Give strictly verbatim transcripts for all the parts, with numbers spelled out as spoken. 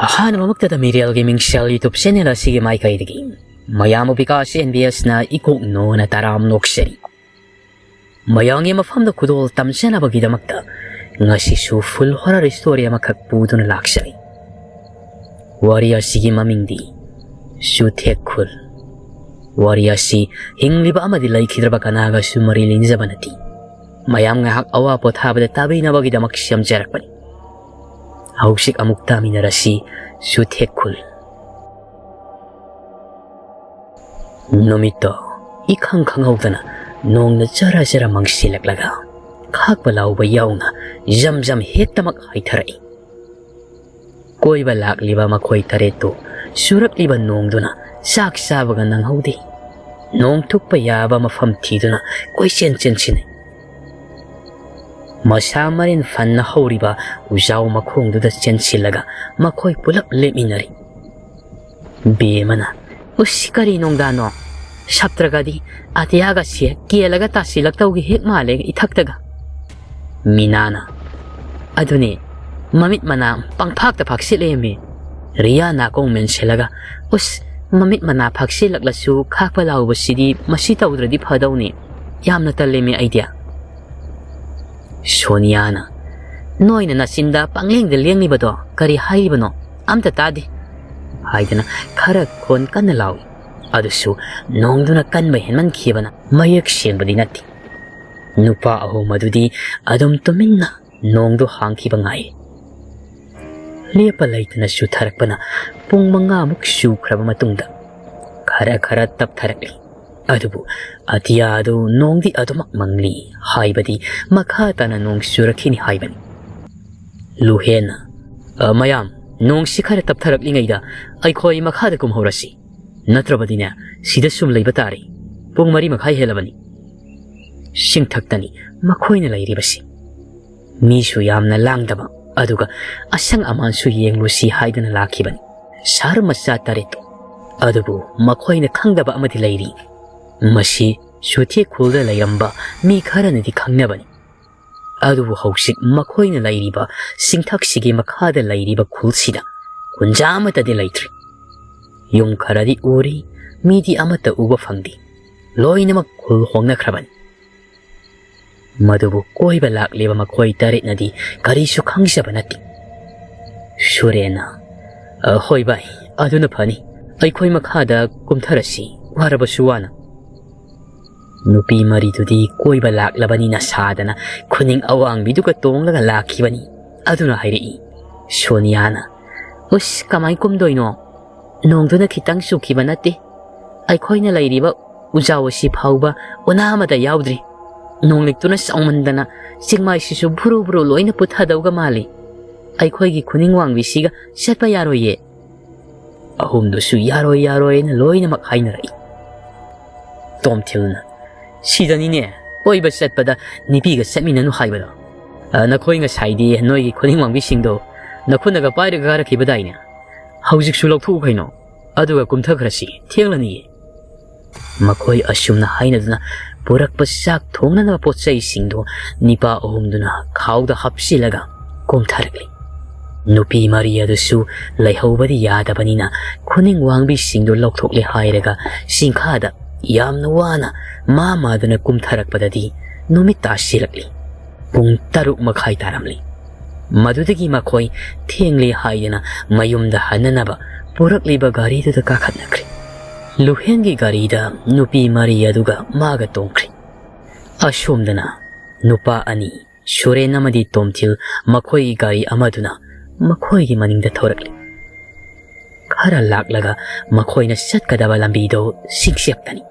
ꯑꯍꯥꯟꯕꯃꯛꯇꯗ ꯃꯤꯔꯦꯜꯒꯤ ꯃꯤꯡꯁꯦꯜ YouTube channel ꯑꯁꯤꯒꯤ ꯃꯥꯏꯀꯩꯗꯒꯤ ꯃꯌꯥꯝꯕꯨ ꯕꯤꯀꯥꯁ NBS ꯅ ꯏꯀꯣꯛ ꯅꯣꯅ ꯇꯔꯥꯝ ꯅꯣꯛꯆꯔꯤ꯫ ꯃꯌꯥꯝꯒꯤ ꯃꯐꯝꯗ ꯈꯨꯗꯣꯜ ꯇꯝꯖꯅꯕꯒꯤꯗꯃꯛꯇ ꯉꯁꯤꯁꯨ full horror story ꯑꯃꯈꯛ ꯄꯨꯗꯨꯅ ꯂꯥꯛꯆꯔꯤ꯫ ꯋꯥꯔꯤ ꯑꯁꯤꯒꯤ ꯃꯃꯤꯡꯗꯤ ꯆꯨꯊꯦꯛ ꯈꯨꯜ꯫ ꯋꯥꯔꯤ ꯑꯁꯤ ꯍꯤꯡꯂꯤꯕ ꯑꯃꯗꯤ ꯂꯩꯈꯤꯗ꯭ꯔꯕ ꯀꯅꯥꯒꯁꯨ ꯃꯔꯤ ꯂꯩꯅꯖꯕ ꯅꯠꯇꯦ꯫ ꯃꯌꯥꯝ ꯉꯥꯏꯍꯥꯛ ꯑꯋꯥ ꯄꯣꯊꯥꯕꯗ ꯇꯥꯕꯤꯅꯕꯒꯤꯗꯃꯛ ꯁꯦꯝꯖꯔꯛꯄꯅꯤ꯫ ꯍꯧꯖꯤꯛ ꯑꯃꯨꯛ ꯇꯥꯃꯤꯟꯅꯔꯁꯤ ꯆꯨꯊꯦꯛ ꯈꯨꯜ꯫ ꯅꯨꯃꯤꯠꯇꯣ ꯏꯈꯪ ꯈꯪꯍꯧꯗꯅ ꯅꯣꯡꯅ ꯆꯔ ꯆꯔ ꯃꯪꯁꯤꯜꯂꯛꯂꯒ ꯈꯥꯛꯄ ꯂꯥꯎꯕ ꯌꯥꯎꯅ ꯖꯝ ꯖꯝ ꯍꯦꯛꯇꯃꯛ ꯍꯩꯊꯔꯛꯏ꯫ ꯀꯣꯏꯕ ꯂꯥꯛꯂꯤꯕ ꯃꯈꯣꯏ ꯇꯔꯦꯠꯇꯨ ꯆꯨꯔꯛꯂꯤꯕ ꯅꯣꯡꯗꯨꯅ ꯆꯥꯛ ꯆꯥꯕꯒ ꯅꯪꯍꯧꯗꯦ꯫ ꯅꯣꯡ ꯊꯨꯞꯄ ꯌꯥꯕ ꯃꯐꯝ ꯊꯤꯗꯨꯅ ꯀꯣꯏꯆꯦꯟ ꯆꯦꯟꯁꯤꯟꯅꯩ꯫ ꯃꯁꯥ ꯃꯔꯦꯟ ꯐꯟꯅ ꯍꯧꯔꯤꯕ ꯎꯖꯥꯎ ꯃꯈꯣꯡꯗꯨꯗ ꯆꯦꯟꯁꯤꯜꯂꯒ ꯃꯈꯣꯏ ꯄꯨꯂꯞ ꯂꯦꯞꯃꯤꯟꯅꯔꯤ꯫ ꯕꯦꯝꯃꯅ, "ꯎꯁ, ꯀꯔꯤ ꯅꯣꯡꯗꯥꯅꯣ? ꯁꯞꯇ꯭ꯔꯒꯗꯤ ꯑꯇꯤꯌꯥꯒꯁꯦ ꯀꯦꯜꯂꯒ ꯇꯥꯁꯤꯜꯂꯛꯇꯧꯒꯤ ꯍꯦꯛ ꯃꯥꯜꯂꯦ ꯏꯊꯛꯇꯒ꯫" ꯃꯤꯅꯥꯅ, "ꯑꯗꯨꯅꯦ, ꯃꯃꯤꯠ ꯃꯅꯥ ꯄꯪꯐꯥꯛꯇ ꯐꯥꯛꯁꯤꯜꯂꯦꯃꯤ꯫" ꯔꯤꯌꯥ ꯅꯥꯀꯣꯡ ꯃꯦꯟꯁꯤꯜꯂꯒ, "ꯎꯁ, ꯃꯃꯤꯠ ꯃꯅꯥ ꯐꯥꯛꯁꯤꯜꯂꯛꯂꯁꯨ ꯈꯥꯛꯄ ꯂꯥꯎꯕꯁꯤꯗꯤ ꯃꯁꯤ ꯇꯧꯗ꯭ꯔꯗꯤ ꯐꯗꯧꯅꯤ꯫ ꯌꯥꯝꯅ ꯇꯜꯂꯦꯃꯤ ꯑꯩꯗꯤ꯫" ꯁꯣꯅꯤꯌꯥꯅ, "ꯅꯣꯏꯅ ꯅꯆꯤꯟꯗ ꯄꯪꯂꯦꯡꯗ ꯂꯦꯡꯂꯤꯕꯗꯣ ꯀꯔꯤ ꯍꯥꯏꯔꯤꯕꯅꯣ? ꯑꯝꯇ ꯇꯥꯗꯦ," ꯍꯥꯏꯗꯅ ꯈꯔ ꯈꯣꯟ ꯀꯟꯅ ꯂꯥꯎꯏ꯫ ꯑꯗꯨꯁꯨ ꯅꯣꯡꯗꯨꯅ ꯀꯟꯕ ꯍꯦꯟꯃꯟꯈꯤꯕꯅ ꯃꯌꯦꯛ ꯁꯦꯡꯕꯗꯤ ꯅꯠꯇꯦ꯫ ꯅꯨꯄꯥ ꯑꯍꯨꯝ ꯑꯗꯨꯗꯤ ꯑꯗꯨꯝ ꯇꯨꯃꯤꯟꯅ ꯅꯣꯡꯗꯨ ꯍꯥꯡꯈꯤꯕ ꯉꯥꯏ꯫ ꯂꯦꯞꯄ ꯂꯩꯇꯅ ꯆꯨꯊꯔꯛꯄꯅ ꯄꯨꯡ ꯃꯉꯥꯃꯨꯛ ꯆꯨꯈ꯭ꯔꯕ ꯃꯇꯨꯡꯗ ꯈꯔ ꯈꯔ ꯇꯞꯊꯔꯛꯂꯤ꯫ ꯑꯗꯨꯕꯨ ꯑꯇꯤꯌꯥ ꯑꯗꯨ ꯅꯣꯡꯗꯤ ꯑꯗꯨꯃꯛ ꯃꯪꯂꯤ, ꯍꯥꯏꯕꯗꯤ ꯃꯈꯥ ꯇꯥꯅ ꯅꯣꯡ ꯆꯨꯔꯛꯈꯤꯅꯤ ꯍꯥꯏꯕꯅꯤ꯫ ꯂꯨꯍꯦꯟꯅ, "ꯑ, ꯃꯌꯥꯝ, ꯅꯣꯡꯁꯤ ꯈꯔ ꯇꯞꯊꯔꯛꯂꯤꯉꯩꯗ ꯑꯩꯈꯣꯏ ꯃꯈꯥꯗ ꯀꯨꯝꯍꯧꯔꯁꯤ꯫ ꯅꯠꯇ꯭ꯔꯕꯗꯤꯅꯦ, ꯁꯤꯗ ꯁꯨꯝ ꯂꯩꯕ ꯇꯥꯔꯦ꯫ ꯄꯨꯡ ꯃꯔꯤ ꯃꯈꯥꯏ ꯍꯦꯜꯂꯕꯅꯤ꯫" ꯆꯤꯡꯊꯛꯇꯅꯤ ꯃꯈꯣꯏꯅ ꯂꯩꯔꯤꯕꯁꯤ꯫ ꯃꯤꯁꯨ ꯌꯥꯝꯅ ꯂꯥꯡꯗꯕ, ꯑꯗꯨꯒ ꯑꯁꯪ ꯑꯃꯥꯟꯁꯨ ꯌꯦꯡꯂꯨꯁꯤ ꯍꯥꯏꯗꯨꯅ ꯂꯥꯛꯈꯤꯕꯅꯤ ꯁꯍꯔ ꯃꯆꯥ ꯇꯔꯦꯠꯇꯨ꯫ ꯑꯗꯨꯕꯨ ꯃꯈꯣꯏꯅ ꯈꯪꯗꯕ ꯑꯃꯗꯤ ꯂꯩꯔꯤ꯫ ꯃꯁꯤ ꯆꯨꯊꯦꯛ ꯈꯨꯜꯗ ꯂꯩꯔꯝꯕ ꯃꯤ ꯈꯔꯅꯗꯤ ꯈꯪꯅꯕꯅꯤ꯫ ꯑꯗꯨꯕꯨ ꯍꯧꯖꯤꯛ ꯃꯈꯣꯏꯅ ꯂꯩꯔꯤꯕ ꯆꯤꯡꯊꯛꯁꯤꯒꯤ ꯃꯈꯥꯗ ꯂꯩꯔꯤꯕ ꯈꯨꯜꯁꯤꯗ ꯄꯨꯟꯖꯥ ꯑꯃꯠꯇꯗꯤ ꯂꯩꯇ꯭ꯔꯤ꯫ ꯌꯨꯝ ꯈꯔꯗꯤ ꯎꯔꯤ, ꯃꯤꯗꯤ ꯑꯃꯠꯇ ꯎꯕ ꯐꯪꯗꯦ꯫ ꯂꯣꯏꯅꯃꯛ ꯈꯨꯜ ꯍꯣꯡꯅꯈ꯭ꯔꯕꯅꯤ꯫ ꯃꯗꯨꯕꯨ ꯀꯣꯏꯕ ꯂꯥꯛꯂꯤꯕ ꯃꯈꯣꯏ ꯇꯔꯦꯠꯅꯗꯤ ꯀꯔꯤꯁꯨ ꯈꯪꯖꯕ ꯅꯠꯇꯦ꯫ ꯁꯨꯔꯦꯟꯅ, "ꯑ, ꯍꯣꯏ ꯚꯥꯏ, ꯑꯗꯨꯅ ꯐꯅꯤ꯫ ꯑꯩꯈꯣꯏ ꯃꯈꯥꯗ ꯀꯨꯝꯊꯔꯁꯤ, ꯋꯥꯔꯕꯁꯨ ꯋꯥꯅ꯫" ꯅꯨꯄꯤ ꯃꯔꯤꯗꯨꯗꯤ ꯀꯣꯏꯕ ꯂꯥꯛꯂꯕꯅꯤꯅ ꯁꯥꯗꯅ ꯈꯨꯅꯤꯡ ꯑꯋꯥꯡꯕꯤꯗꯨꯒ ꯇꯣꯡꯂꯒ ꯂꯥꯛꯈꯤꯕꯅꯤ꯫ ꯑꯗꯨꯅ ꯍꯥꯏꯔꯛꯏ꯫ ꯁꯣꯅꯤꯌꯥꯅ, "ꯎꯁ, ꯀꯃꯥꯏ ꯀꯨꯝꯗꯣꯏꯅꯣ? ꯅꯣꯡꯗꯨꯅ ꯈꯤꯇꯪ ꯆꯨꯈꯤꯕ ꯅꯠꯇꯦ꯫ ꯑꯩꯈꯣꯏꯅ ꯂꯩꯔꯤꯕ ꯎꯖꯥꯎ ꯑꯁꯤ ꯐꯥꯎꯕ ꯎꯅꯥ ꯑꯃꯗ ꯌꯥꯎꯗ꯭ꯔꯤ꯫ ꯅꯣꯡꯂꯤꯛꯇꯨꯅ ꯆꯥꯎꯃꯟꯗꯅ ꯆꯤꯡꯃꯥꯏꯁꯤꯁꯨ ꯚꯨꯔꯨ ꯚꯨꯔꯨ ꯂꯣꯏꯅ ꯄꯨꯊꯗꯧꯒ ꯃꯥꯜꯂꯤ꯫ ꯑꯩꯈꯣꯏꯒꯤ ꯈꯨꯅꯤꯡ ꯋꯥꯡꯕꯤꯁꯤꯒ ꯆꯠꯄ ꯌꯥꯔꯣꯏꯌꯦ꯫" ꯑꯍꯨꯝꯗꯨꯁꯨ ꯌꯥꯔꯣꯏ ꯌꯥꯔꯣꯏꯅ ꯂꯣꯏꯅꯃꯛ ꯍꯥꯏꯅꯔꯛꯏ꯫ ꯇꯣꯝꯊꯤꯜꯅ, "ꯁꯤꯗꯅꯤꯅꯦ ꯀꯣꯏꯕ ꯆꯠꯄꯗ ꯅꯨꯄꯤꯒ ꯆꯠꯃꯤꯟꯅꯅꯨ ꯍꯥꯏꯕꯗꯣ꯫ ꯑ, ꯅꯈꯣꯏ ꯉꯁꯥꯏꯗꯤ ꯅꯣꯏꯒꯤ ꯈꯨꯅꯤꯡ ꯋꯥꯡꯕꯤꯁꯤꯡꯗꯣ ꯅꯈꯨꯠꯅꯒ ꯄꯥꯏꯔꯒ ꯀꯥꯔꯛꯈꯤꯕꯗꯥꯏꯅꯦ? ꯍꯧꯖꯤꯛꯁꯨ ꯂꯧꯊꯣꯛꯎ ꯀꯩꯅꯣ, ꯑꯗꯨꯒ ꯀꯨꯝꯊꯈ꯭ꯔꯁꯤ, ꯊꯦꯡꯂꯅꯤꯌꯦ꯫" ꯃꯈꯣꯏ ꯑꯁꯨꯝꯅ ꯍꯥꯏꯅꯗꯨꯅ ꯄꯨꯔꯛꯄ ꯆꯥꯛ ꯊꯣꯡꯅꯅꯕ ꯄꯣꯠ ꯆꯩꯁꯤꯡꯗꯨ ꯅꯤꯄꯥ ꯑꯍꯨꯝꯗꯨꯅ ꯈꯥꯎꯗ ꯍꯥꯞꯆꯤꯜꯂꯒ ꯀꯨꯝꯊꯔꯛꯂꯤ꯫ ꯅꯨꯄꯤ ꯃꯔꯤ ꯑꯗꯨꯁꯨ ꯂꯩꯍꯧꯕꯗꯤ ꯌꯥꯗꯕꯅꯤꯅ ꯈꯨꯅꯤꯡ ꯋꯥꯡꯕꯤꯁꯤꯡꯗꯨ ꯂꯧꯊꯣꯛꯂꯦ ꯍꯥꯏꯔꯒ ꯆꯤꯡꯈꯥꯗ ꯌꯥꯝꯅ ꯋꯥꯅ ꯃꯥ ꯃꯥꯗꯨꯅ ꯀꯨꯝꯊꯔꯛꯄꯗꯗꯤ ꯅꯨꯃꯤꯠ ꯇꯥꯁꯤꯜꯂꯛꯂꯤ꯫ ꯄꯨꯡ ꯇꯔꯨꯛ ꯃꯈꯥꯏ ꯇꯥꯔꯝꯂꯤ꯫ ꯃꯗꯨꯗꯒꯤ ꯃꯈꯣꯏ ꯊꯦꯡꯂꯦ ꯍꯥꯏꯗꯨꯅ ꯃꯌꯨꯝꯗ ꯍꯟꯅꯅꯕ ꯄꯨꯔꯛꯂꯤꯕ ꯒꯥꯔꯤꯗꯨꯗ ꯀꯥꯈꯠꯅꯈ꯭ꯔꯦ꯫ ꯂꯨꯍꯦꯟꯒꯤ ꯒꯥꯔꯤꯗ ꯅꯨꯄꯤ ꯃꯔꯤ ꯑꯗꯨꯒ ꯃꯥꯒ ꯇꯣꯡꯈ꯭ꯔꯦ꯫ ꯑꯁꯣꯝꯗꯅ ꯅꯨꯄꯥ ꯑꯅꯤ, ꯁꯨꯔꯦꯟ ꯑꯃꯗꯤ ꯇꯣꯝꯊꯤꯜ, ꯃꯈꯣꯏꯒꯤ ꯒꯥꯔꯤ ꯑꯃꯗꯨꯅ ꯃꯈꯣꯏꯒꯤ ꯃꯅꯤꯡꯗ ꯊꯧꯔꯛꯂꯤ꯫ ꯈꯔ ꯂꯥꯛꯂꯒ ꯃꯈꯣꯏꯅ ꯆꯠꯀꯗꯕ ꯂꯝꯕꯤꯗꯨ ꯁꯤꯡꯆꯦꯞꯇꯅꯤ꯫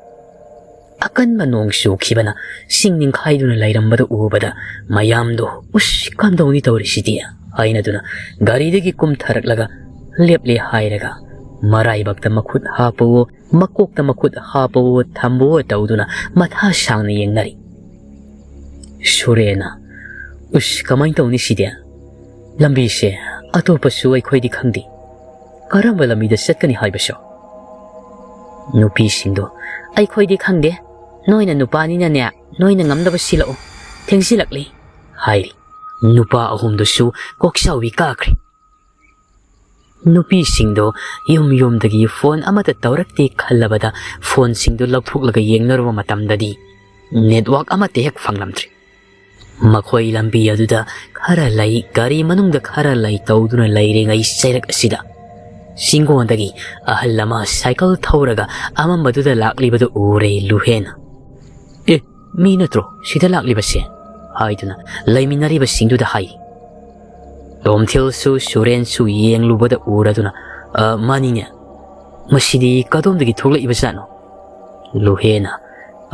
ꯑꯀꯟꯕ ꯅꯣꯡ ꯆꯨꯈꯤꯕꯅ ꯁꯤꯡ ꯅꯤꯡꯈꯥꯏꯗꯨꯅ ꯂꯩꯔꯝꯕꯗꯨ ꯎꯕꯗ ꯃꯌꯥꯝꯗꯨ, "ꯎꯁ, ꯀꯝꯗꯧꯅꯤ ꯇꯧꯔꯤꯁꯤꯗꯤ?" ꯍꯥꯏꯅꯗꯨꯅ ꯒꯥꯔꯤꯗꯒꯤ ꯀꯨꯝꯊꯔꯛꯂꯒ ꯂꯦꯞꯂꯦ ꯍꯥꯏꯔꯒ ꯃꯔꯥꯏꯕꯛꯇ ꯃꯈꯨꯠ ꯍꯥꯞꯄꯋꯣ, ꯃꯀꯣꯛꯇ ꯃꯈꯨꯠ ꯍꯥꯞꯄꯋꯣ ꯊꯝꯕꯋꯣ ꯇꯧꯗꯨꯅ ꯃꯊꯥ ꯁꯥꯡꯅ ꯌꯦꯡꯅꯔꯤ꯫ ꯁꯨꯔꯦꯅ, "ꯎꯁ, ꯀꯃꯥꯏꯅ ꯇꯧꯅꯤ ꯁꯤꯗꯤ? ꯂꯝꯕꯤꯁꯦ ꯑꯇꯣꯞꯄꯁꯨ ꯑꯩꯈꯣꯏꯗꯤ ꯈꯪꯗꯦ꯫ ꯀꯔꯝꯕ ꯂꯝꯕꯤꯗ ꯆꯠꯀꯅꯤ ꯍꯥꯏꯕꯁꯨ?" ꯅꯨꯄꯤꯁꯤꯡꯗꯣ, "ꯑꯩꯈꯣꯏꯗꯤ ꯈꯪꯗꯦ꯫ ꯅꯣꯏꯅ ꯅꯨꯄꯥꯅꯤꯅꯅꯦ, ꯅꯣꯏꯅ ꯉꯝꯅꯕ ꯁꯤꯜꯂꯛꯎ꯫ ꯊꯦꯡꯖꯤꯜꯂꯛꯂꯤ," ꯍꯥꯏꯔꯤ꯫ ꯅꯨꯄꯥ ꯑꯍꯨꯝꯗꯨꯁꯨ ꯀꯣꯛꯆꯥꯎꯕꯤ ꯀꯥꯈ꯭ꯔꯦ꯫ ꯅꯨꯄꯤꯁꯤꯡꯗꯣ ꯌꯨꯝ ꯌꯨꯝꯗꯒꯤ ꯐꯣꯟ ꯑꯃꯠꯇ ꯇꯧꯔꯛꯇꯦ ꯈꯜꯂꯕꯗ ꯐꯣꯟꯁꯤꯡꯗꯨ ꯂꯧꯊꯣꯛꯂꯒ ꯌꯦꯡꯅꯔꯨꯕ ꯃꯇꯝꯗꯗꯤ ꯅꯦꯠꯋꯥꯛ ꯑꯃꯠꯇ ꯍꯦꯛ ꯐꯪꯂꯝꯗ꯭ꯔꯦ꯫ ꯃꯈꯣꯏ ꯂꯝꯕꯤ ꯑꯗꯨꯗ ꯈꯔ ꯂꯩ, ꯒꯥꯔꯤ ꯃꯅꯨꯡꯗ ꯈꯔ ꯂꯩ ꯇꯧꯗꯨꯅ ꯂꯩꯔꯤꯉꯩ ꯆꯩꯔꯛ ꯑꯁꯤꯗ ꯆꯤꯡꯒꯣꯟꯗꯒꯤ ꯑꯍꯜ ꯑꯃ ꯁꯥꯏꯀꯜ ꯊꯧꯔꯒ ꯑꯃꯝꯕꯗꯨꯗ ꯂꯥꯛꯂꯤꯕꯗꯨ ꯎꯔꯦ ꯂꯨꯍꯦꯟꯅ꯫ "ꯑꯦ, ꯃꯤ ꯅꯠꯇ꯭ꯔꯣ ꯁꯤꯗ ꯂꯥꯛꯂꯤꯕꯁꯦ?" ꯍꯥꯏꯗꯨꯅ ꯂꯩꯃꯤꯟꯅꯔꯤꯕꯁꯤꯡꯗꯨꯗ ꯍꯥꯏ꯫ ꯇꯣꯝꯊꯤꯜꯁꯨ ꯁꯨꯔꯦꯟꯁꯨ ꯌꯦꯡꯂꯨꯕꯗ ꯎꯔꯗꯨꯅ, "ꯑ, ꯃꯥꯅꯤꯅꯦ꯫ ꯃꯁꯤꯗꯤ ꯀꯗꯣꯝꯗꯒꯤ ꯊꯣꯛꯂꯛꯏꯕꯖꯥꯠꯅꯣ?" ꯂꯨꯍꯦꯟꯅ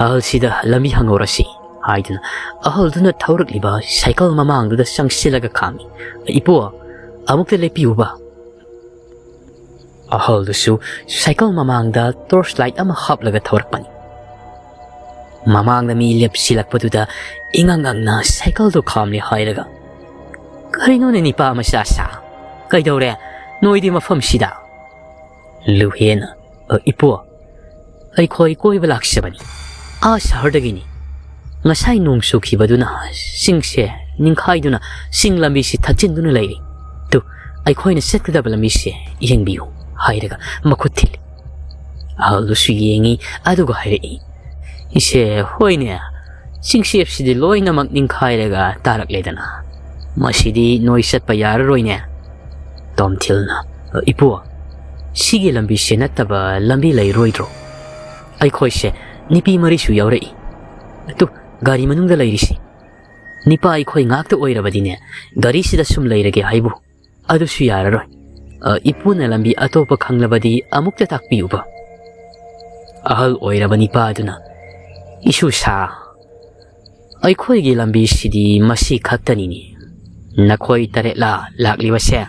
ꯑꯍꯜꯁꯤꯗ ꯂꯝꯕꯤ ꯍꯪꯍꯧꯔꯁꯤ ꯍꯥꯏꯗꯨꯅ ꯑꯍꯜꯗꯨꯅ ꯊꯧꯔꯛꯂꯤꯕ ꯁꯥꯏꯀꯜ ꯃꯃꯥꯡꯗꯨꯗ ꯆꯪꯁꯤꯜꯂꯒ ꯈꯥꯝꯃꯤ꯫ "ꯏꯄꯨ, ꯑꯃꯨꯛꯇ ꯂꯦꯞꯄꯤꯌꯨꯕ꯫" ꯑꯍꯜꯗꯨꯁꯨ ꯁꯥꯏꯀꯜ ꯃꯃꯥꯡꯗ ꯇꯣꯔꯆ ꯂꯥꯏꯠ ꯑꯃ ꯍꯥꯞꯂꯒ ꯊꯧꯔꯛꯄꯅꯤ꯫ ꯃꯃꯥꯡꯗ ꯃꯤ ꯂꯦꯞꯁꯤꯜꯂꯛꯄꯗꯨꯗ ꯏꯉꯛ ꯉꯛꯅ ꯁꯥꯏꯀꯜꯗꯨ ꯈꯥꯝꯂꯦ ꯍꯥꯏꯔꯒ, "ꯀꯔꯤꯅꯣꯅꯦ ꯅꯤꯄꯥ ꯃꯆꯥꯁꯥ? ꯀꯩꯗꯧꯔꯦ? ꯅꯣꯏꯗꯤ ꯃꯐꯝꯁꯤꯗ?" ꯂꯨꯍꯦꯟꯅ, "ꯑ, ꯏꯄꯨ, ꯑꯩꯈꯣꯏ ꯀꯣꯏꯕ ꯂꯥꯛꯆꯕꯅꯤ꯫ ꯑꯥ ꯁꯍꯔꯗꯒꯤꯅꯤ꯫ ꯉꯁꯥꯏ ꯅꯣꯡ ꯆꯨꯈꯤꯕꯗꯨꯅ ꯆꯤꯡꯁꯦ ꯅꯤꯡꯈꯥꯏꯗꯨꯅ ꯆꯤꯡ ꯂꯝꯕꯤꯁꯤ ꯊꯠꯆꯤꯟꯗꯨꯅ ꯂꯩꯔꯤ꯫ ꯇꯨ, ꯑꯩꯈꯣꯏꯅ ꯆꯠꯀꯗꯕ ꯂꯝꯕꯤꯁꯦ ꯌꯦꯡꯕꯤꯌꯨ" ꯍꯥꯏꯔꯒ ꯃꯈꯨꯠ ꯊꯤꯜꯂꯤ꯫ ꯑꯍꯜꯗꯨꯁꯨ ꯌꯦꯡꯉꯤ, ꯑꯗꯨꯒ ꯍꯥꯏꯔꯛꯏ, "ꯏꯁꯦ, ꯍꯣꯏꯅꯦ, ꯆꯤꯡꯁꯦꯞꯁꯤꯗꯤ ꯂꯣꯏꯅꯃꯛ ꯅꯤꯡꯈꯥꯏꯔꯒ ꯇꯥꯔꯛꯂꯦꯗꯅ꯫ ꯃꯁꯤꯗꯤ ꯅꯣꯏ ꯆꯠꯄ ꯌꯥꯔꯔꯣꯏꯅꯦ꯫" ꯇꯣꯝꯊꯤꯜꯅ, "ꯏꯄꯨ, ꯁꯤꯒꯤ ꯂꯝꯕꯤꯁꯦ ꯅꯠꯇꯕ ꯂꯝꯕꯤ ꯂꯩꯔꯣꯏꯗ꯭ꯔꯣ? ꯑꯩꯈꯣꯏꯁꯦ ꯅꯨꯄꯤ ꯃꯔꯤꯁꯨ ꯌꯥꯎꯔꯛꯏ꯫ ꯇꯨ, ꯒꯥꯔꯤ ꯃꯅꯨꯡꯗ ꯂꯩꯔꯤꯁꯤ꯫ ꯅꯤꯄꯥ ꯑꯩꯈꯣꯏ ꯉꯥꯛꯇ ꯑꯣꯏꯔꯕꯗꯤꯅꯦ, ꯒꯥꯔꯤꯁꯤꯗ ꯁꯨꯝ ꯂꯩꯔꯒꯦ ꯍꯥꯏꯕꯨ ꯑꯗꯨꯁꯨ ꯌꯥꯔꯔꯣꯏ꯫ ꯑ, ꯏꯄꯨꯅ ꯂꯝꯕꯤ ꯑꯇꯣꯞꯄ ꯈꯪꯂꯕꯗꯤ ꯑꯃꯨꯛꯇ ꯇꯥꯛꯄꯤꯌꯨꯕ꯫" ꯑꯍꯜ ꯑꯣꯏꯔꯕ ꯅꯤꯄꯥꯗꯨꯅ, "ꯏꯁꯨ ꯁꯥ, ꯑꯩꯈꯣꯏꯒꯤ ꯂꯝꯕꯤꯁꯤꯗꯤ ꯃꯁꯤ ꯈꯛꯇꯅꯤꯅꯦ꯫ ꯅꯈꯣꯏ ꯇꯔꯦꯠꯂꯥ ꯂꯥꯛꯂꯤꯕꯁꯦ?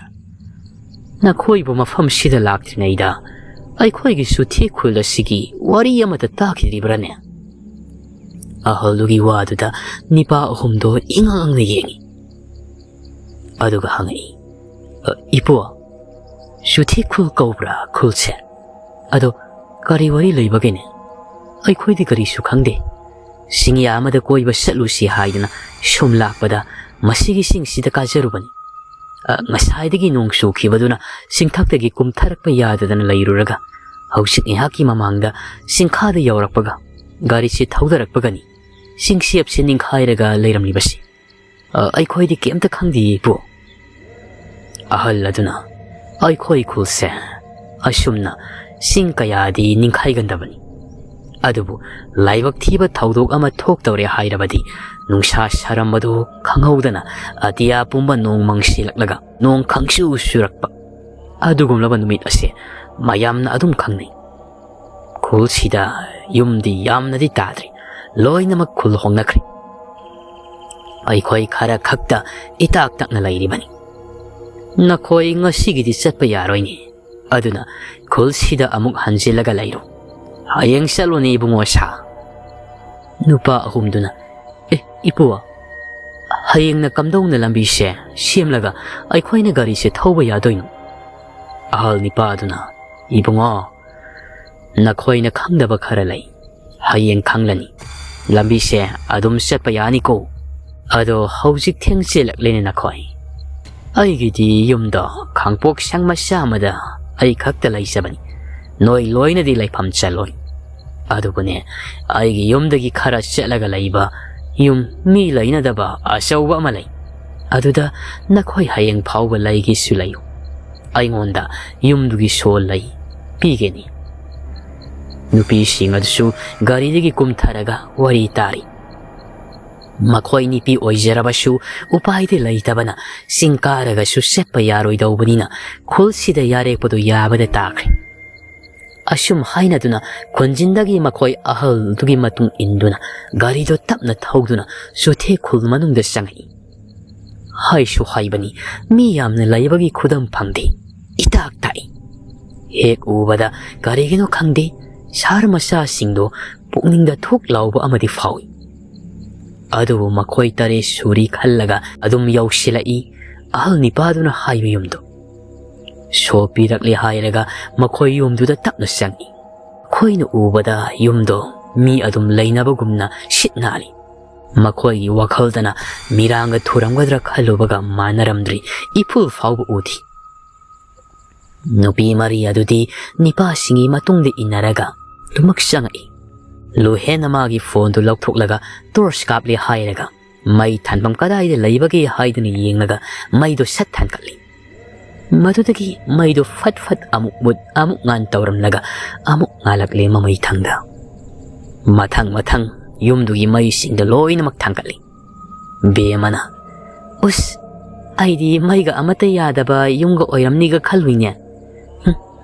ꯅꯈꯣꯏꯕꯨ ꯃꯐꯝꯁꯤꯗ ꯂꯥꯛꯇ꯭ꯔꯤꯉꯩꯗ ꯑꯩꯈꯣꯏꯒꯤ ꯆꯨꯊꯤ ꯈꯨꯜ ꯑꯁꯤꯒꯤ ꯋꯥꯔꯤ ꯑꯃꯠꯇ ꯇꯥꯈꯤꯗ꯭ꯔꯤꯕ꯭ꯔꯥꯅꯦ?" ꯑꯍꯜꯗꯨꯒꯤ ꯋꯥꯗꯨꯗ ꯅꯤꯄꯥ ꯑꯍꯨꯝꯗꯣ ꯏꯉꯛ ꯉꯛꯅ ꯌꯦꯡꯉꯤ꯫ ꯑꯗꯨꯒ ꯍꯪꯉꯛꯏ, "ꯑ, ꯏꯄꯨ, ꯆꯨꯊꯤ ꯈꯨꯜ ꯀꯧꯕ꯭ꯔꯥ ꯈꯨꯜꯁꯦ? ꯑꯗꯣ ꯀꯔꯤ ꯋꯥꯔꯤ ꯂꯩꯕꯒꯦꯅꯦ? ꯑꯩꯈꯣꯏꯗꯤ ꯀꯔꯤꯁꯨ ꯈꯪꯗꯦ꯫ ꯆꯤꯡꯌꯥ ꯑꯃꯗ ꯀꯣꯏꯕ ꯆꯠꯂꯨꯁꯤ ꯍꯥꯏꯗꯅ ꯁꯨꯝ ꯂꯥꯛꯄꯗ ꯃꯁꯤꯒꯤ ꯆꯤꯡꯁꯤꯗ ꯀꯥꯖꯔꯨꯕꯅꯤ꯫ ꯑ, ꯉꯁꯥꯏꯗꯒꯤ ꯅꯣꯡ ꯆꯨꯈꯤꯕꯗꯨꯅ ꯆꯤꯡꯊꯛꯇꯒꯤ ꯀꯨꯝꯊꯔꯛꯄ ꯌꯥꯗꯗꯅ ꯂꯩꯔꯨꯔꯒ, ꯍꯧꯖꯤꯛ ꯉꯥꯏꯍꯥꯛꯀꯤ ꯃꯃꯥꯡꯗ ꯆꯤꯡꯈꯥꯗ ꯌꯧꯔꯛꯄꯒ ꯒꯥꯔꯤꯁꯦ ꯊꯧꯗꯔꯛꯄꯒꯅꯤ ꯆꯤꯡꯁꯦꯞꯁꯦ ꯅꯤꯡꯈꯥꯏꯔꯒ ꯂꯩꯔꯝꯂꯤꯕꯁꯤ꯫ "ꯑ, ꯑꯩꯈꯣꯏꯗꯤ ꯀꯩꯝꯇ ꯈꯪꯗꯦ, ꯏꯄꯨ꯫" ꯑꯍꯜ ꯑꯗꯨꯅ, "ꯑꯩꯈꯣꯏ ꯈꯨꯜꯁꯦ ꯑꯁꯨꯝꯅ ꯆꯤꯡ ꯀꯌꯥꯗꯤ ꯅꯤꯡꯈꯥꯏꯒꯟꯗꯕꯅꯤ꯫ ꯑꯗꯨꯕꯨ ꯂꯥꯏꯕꯛ ꯊꯤꯕ ꯊꯧꯗꯣꯛ ꯑꯃ ꯊꯣꯛꯇꯧꯔꯦ ꯍꯥꯏꯔꯕꯗꯤ, ꯅꯨꯡꯁꯥ ꯁꯥꯔꯝꯕꯗꯨ ꯈꯪꯍꯧꯗꯅ ꯑꯇꯤꯌꯥ ꯄꯨꯝꯕ ꯅꯣꯡ ꯃꯪꯁꯤꯜꯂꯛꯂꯒ ꯅꯣꯡ ꯈꯪꯆꯨ ꯆꯨꯔꯛꯄ, ꯑꯗꯨꯒꯨꯝꯂꯕ ꯅꯨꯃꯤꯠ ꯑꯁꯦ ꯃꯌꯥꯝꯅ ꯑꯗꯨꯝ ꯈꯪꯅꯩ꯫ ꯈꯨꯜꯁꯤꯗ ꯌꯨꯝꯗꯤ ꯌꯥꯝꯅꯗꯤ ꯇꯥꯗ꯭ꯔꯤ, ꯂꯣꯏꯅꯃꯛ ꯈꯨꯜ ꯍꯣꯡꯅꯈ꯭ꯔꯦ꯫ ꯑꯩꯈꯣꯏ ꯈꯔ ꯈꯛꯇ ꯏꯇꯥꯛ ꯇꯛꯅ ꯂꯩꯔꯤꯕꯅꯤ꯫ ꯅꯈꯣꯏ ꯉꯁꯤꯒꯤꯗꯤ ꯆꯠꯄ ꯌꯥꯔꯣꯏꯅꯦ꯫ ꯑꯗꯨꯅ ꯈꯨꯜꯁꯤꯗ ꯑꯃꯨꯛ ꯍꯟꯖꯤꯜꯂꯒ ꯂꯩꯔꯣ꯫ ꯍꯌꯦꯡ ꯆꯠꯂꯨꯅꯦ, ꯏꯕꯨꯡꯉꯣ ꯁꯥ꯫" ꯅꯨꯄꯥ ꯑꯍꯨꯝꯗꯨꯅ, "ꯑꯦ, ꯏꯄꯨ, ꯍꯌꯦꯡꯅ ꯀꯝꯗꯧꯅ ꯂꯝꯕꯤꯁꯦ ꯁꯦꯝꯂꯒ ꯑꯩꯈꯣꯏꯅ ꯒꯥꯔꯤꯁꯦ ꯊꯧꯕ ꯌꯥꯗꯣꯏꯅꯣ?" ꯑꯍꯜ ꯅꯤꯄꯥ ꯑꯗꯨꯅ, "ꯏꯕꯨꯡꯉꯣ, ꯅꯈꯣꯏꯅ ꯈꯪꯗꯕ ꯈꯔ ꯂꯩ꯫ ꯍꯌꯦꯡ ꯈꯪꯂꯅꯤ꯫ ꯂꯝꯕꯤꯁꯦ ꯑꯗꯨꯝ ꯆꯠꯄ ꯌꯥꯅꯤꯀꯣ꯫ ꯑꯗꯣ ꯍꯧꯖꯤꯛ ꯊꯦꯡꯖꯤꯜꯂꯛꯂꯦꯅꯦ ꯅꯈꯣꯏ꯫ ꯑꯩꯒꯤꯗꯤ ꯌꯨꯝꯗꯣ ꯈꯥꯡꯄꯣꯛ ꯁꯪ ꯃꯆꯥ ꯑꯃꯗ ꯑꯩ ꯈꯛꯇ ꯂꯩꯖꯕꯅꯤ꯫ ꯅꯣꯏ ꯂꯣꯏꯅꯗꯤ ꯂꯩꯐꯝ ꯆꯠꯂꯣꯏ꯫ ꯑꯗꯨꯕꯨꯅꯦ, ꯑꯩꯒꯤ ꯌꯨꯝꯗꯒꯤ ꯈꯔ ꯆꯠꯂꯒ ꯂꯩꯕ ꯌꯨꯝ ꯃꯤ ꯂꯩꯅꯗꯕ ꯑꯆꯧꯕ ꯑꯃ ꯂꯩ꯫ ꯑꯗꯨꯗ ꯅꯈꯣꯏ ꯍꯌꯦꯡ ꯐꯥꯎꯕ ꯂꯩꯒꯦꯁꯨ ꯂꯩꯌꯨ꯫ ꯑꯩꯉꯣꯟꯗ ꯌꯨꯝꯗꯨꯒꯤ ꯁꯣ ꯂꯩ, ꯄꯤꯒꯅꯤ꯫" ꯅꯨꯄꯤꯁꯤꯡ ꯑꯗꯨꯁꯨ ꯒꯥꯔꯤꯗꯒꯤ ꯀꯨꯝꯊꯔꯒ ꯋꯥꯔꯤ ꯇꯥꯔꯤ꯫ ꯃꯈꯣꯏ ꯅꯨꯄꯤ ꯑꯣꯏꯖꯔꯕꯁꯨ ꯎꯄꯥꯏꯗꯤ ꯂꯩꯇꯕꯅ ꯆꯤꯡ ꯀꯥꯔꯒꯁꯨ ꯆꯠꯄ ꯌꯥꯔꯣꯏꯗꯧꯕꯅꯤꯅ ꯈꯨꯜꯁꯤꯗ ꯌꯥꯔꯦꯛꯄꯗꯨ ꯌꯥꯕꯗ ꯇꯥꯈ꯭ꯔꯦ꯫ ꯑꯁꯨꯝ ꯍꯥꯏꯅꯗꯨꯅ ꯈꯨꯟꯖꯤꯟꯗꯒꯤ ꯃꯈꯣꯏ ꯑꯍꯜꯗꯨꯒꯤ ꯃꯇꯨꯡ ꯏꯟꯗꯨꯅ ꯒꯥꯔꯤꯗꯨ ꯇꯞꯅ ꯊꯧꯗꯨꯅ ꯆꯨꯊꯦ ꯈꯨꯜ ꯃꯅꯨꯡꯗ ꯆꯪꯉꯛꯏ꯫ ꯍꯥꯏꯁꯨ ꯍꯥꯏꯕꯅꯤ, ꯃꯤ ꯌꯥꯝꯅ ꯂꯩꯕꯒꯤ ꯈꯨꯗꯝ ꯐꯪꯗꯦ꯫ ꯏꯇꯥꯛ ꯇꯥꯛꯏ꯫ ꯍꯦꯛ ꯎꯕꯗ ꯀꯔꯤꯒꯤꯅꯣ ꯈꯪꯗꯦ, ꯁꯍꯔ ꯃꯆꯥꯁꯤꯡꯗꯣ ꯄꯨꯛꯅꯤꯡꯗ ꯊꯨꯛ ꯂꯥꯎꯕ ꯑꯃꯗꯤ ꯐꯥꯎꯏ꯫ ꯑꯗꯨꯕꯨ ꯃꯈꯣꯏ ꯇꯔꯦꯠ ꯁꯨꯔꯤ ꯈꯜꯂꯒ ꯑꯗꯨꯝ ꯌꯧꯁꯤꯜꯂꯛꯏ꯫ ꯑꯍꯜ ꯅꯤꯄꯥꯗꯨꯅ ꯍꯥꯏꯕ ꯌꯨꯝꯗꯨ ꯁꯣ ꯄꯤꯔꯛꯂꯦ ꯍꯥꯏꯔꯒ ꯃꯈꯣꯏ ꯌꯨꯝꯗꯨꯗ ꯇꯞꯅ ꯆꯪꯏ꯫ ꯑꯩꯈꯣꯏꯅ ꯎꯕꯗ ꯌꯨꯝꯗꯣ ꯃꯤ ꯑꯗꯨꯝ ꯂꯩꯅꯕꯒꯨꯝꯅ ꯁꯤꯠ ꯅꯥꯜꯂꯤ꯫ ꯃꯈꯣꯏꯒꯤ ꯋꯥꯈꯜꯗꯅ ꯃꯤꯔꯥꯡꯒ ꯊꯨꯔꯝꯒꯗ꯭ꯔꯥ ꯈꯜꯂꯨꯕꯒ ꯃꯥꯟꯅꯔꯝꯗ꯭ꯔꯤ꯫ ꯏꯐꯨꯜ ꯐꯥꯎꯕ ꯎꯗꯦ꯫ ꯅꯨꯄꯤ ꯃꯔꯤ ꯑꯗꯨꯗꯤ ꯅꯤꯄꯥꯁꯤꯡꯒꯤ ꯃꯇꯨꯡꯗ ꯏꯟꯅꯔꯒ ꯂꯨꯃꯛ ꯆꯪꯉꯛꯏ꯫ ꯂꯨꯍꯦꯟꯅ ꯃꯥꯒꯤ ꯐꯣꯟꯗꯨ ꯂꯧꯊꯣꯛꯂꯒ ꯇꯣꯔꯆ ꯀꯥꯞꯂꯦ ꯍꯥꯏꯔꯒ ꯃꯩ ꯊꯥꯟꯐꯝ ꯀꯗꯥꯏꯗ ꯂꯩꯕꯒꯦ ꯍꯥꯏꯗꯨꯅ ꯌꯦꯡꯂꯒ ꯃꯩꯗꯨ ꯁꯠ ꯊꯥꯟꯒꯠꯂꯤ꯫ ꯃꯗꯨꯗꯒꯤ ꯃꯩꯗꯨ ꯐꯠ ꯐꯠ ꯑꯃꯨꯛ ꯃꯨꯠ ꯑꯃꯨꯛ ꯉꯥꯟ ꯇꯧꯔꯝꯂꯒ ꯑꯃꯨꯛ ꯉꯥꯜꯂꯛꯂꯦ ꯃꯃꯩ ꯊꯪꯗ꯫ ꯃꯊꯪ ꯃꯊꯪ ꯌꯨꯝꯗꯨꯒꯤ ꯃꯩꯁꯤꯡꯗ ꯂꯣꯏꯅꯃꯛ ꯊꯥꯡꯒꯠꯂꯤ꯫ ꯕꯦꯝꯃꯅ, "ꯎꯁ, ꯑꯩꯗꯤ ꯃꯩꯒ ꯑꯃꯠꯇ ꯌꯥꯗꯕ ꯌꯨꯝꯒ ꯑꯣꯏꯔꯝꯅꯤꯒ ꯈꯜꯂꯨꯏꯅꯦ꯫ ꯍꯨꯝ,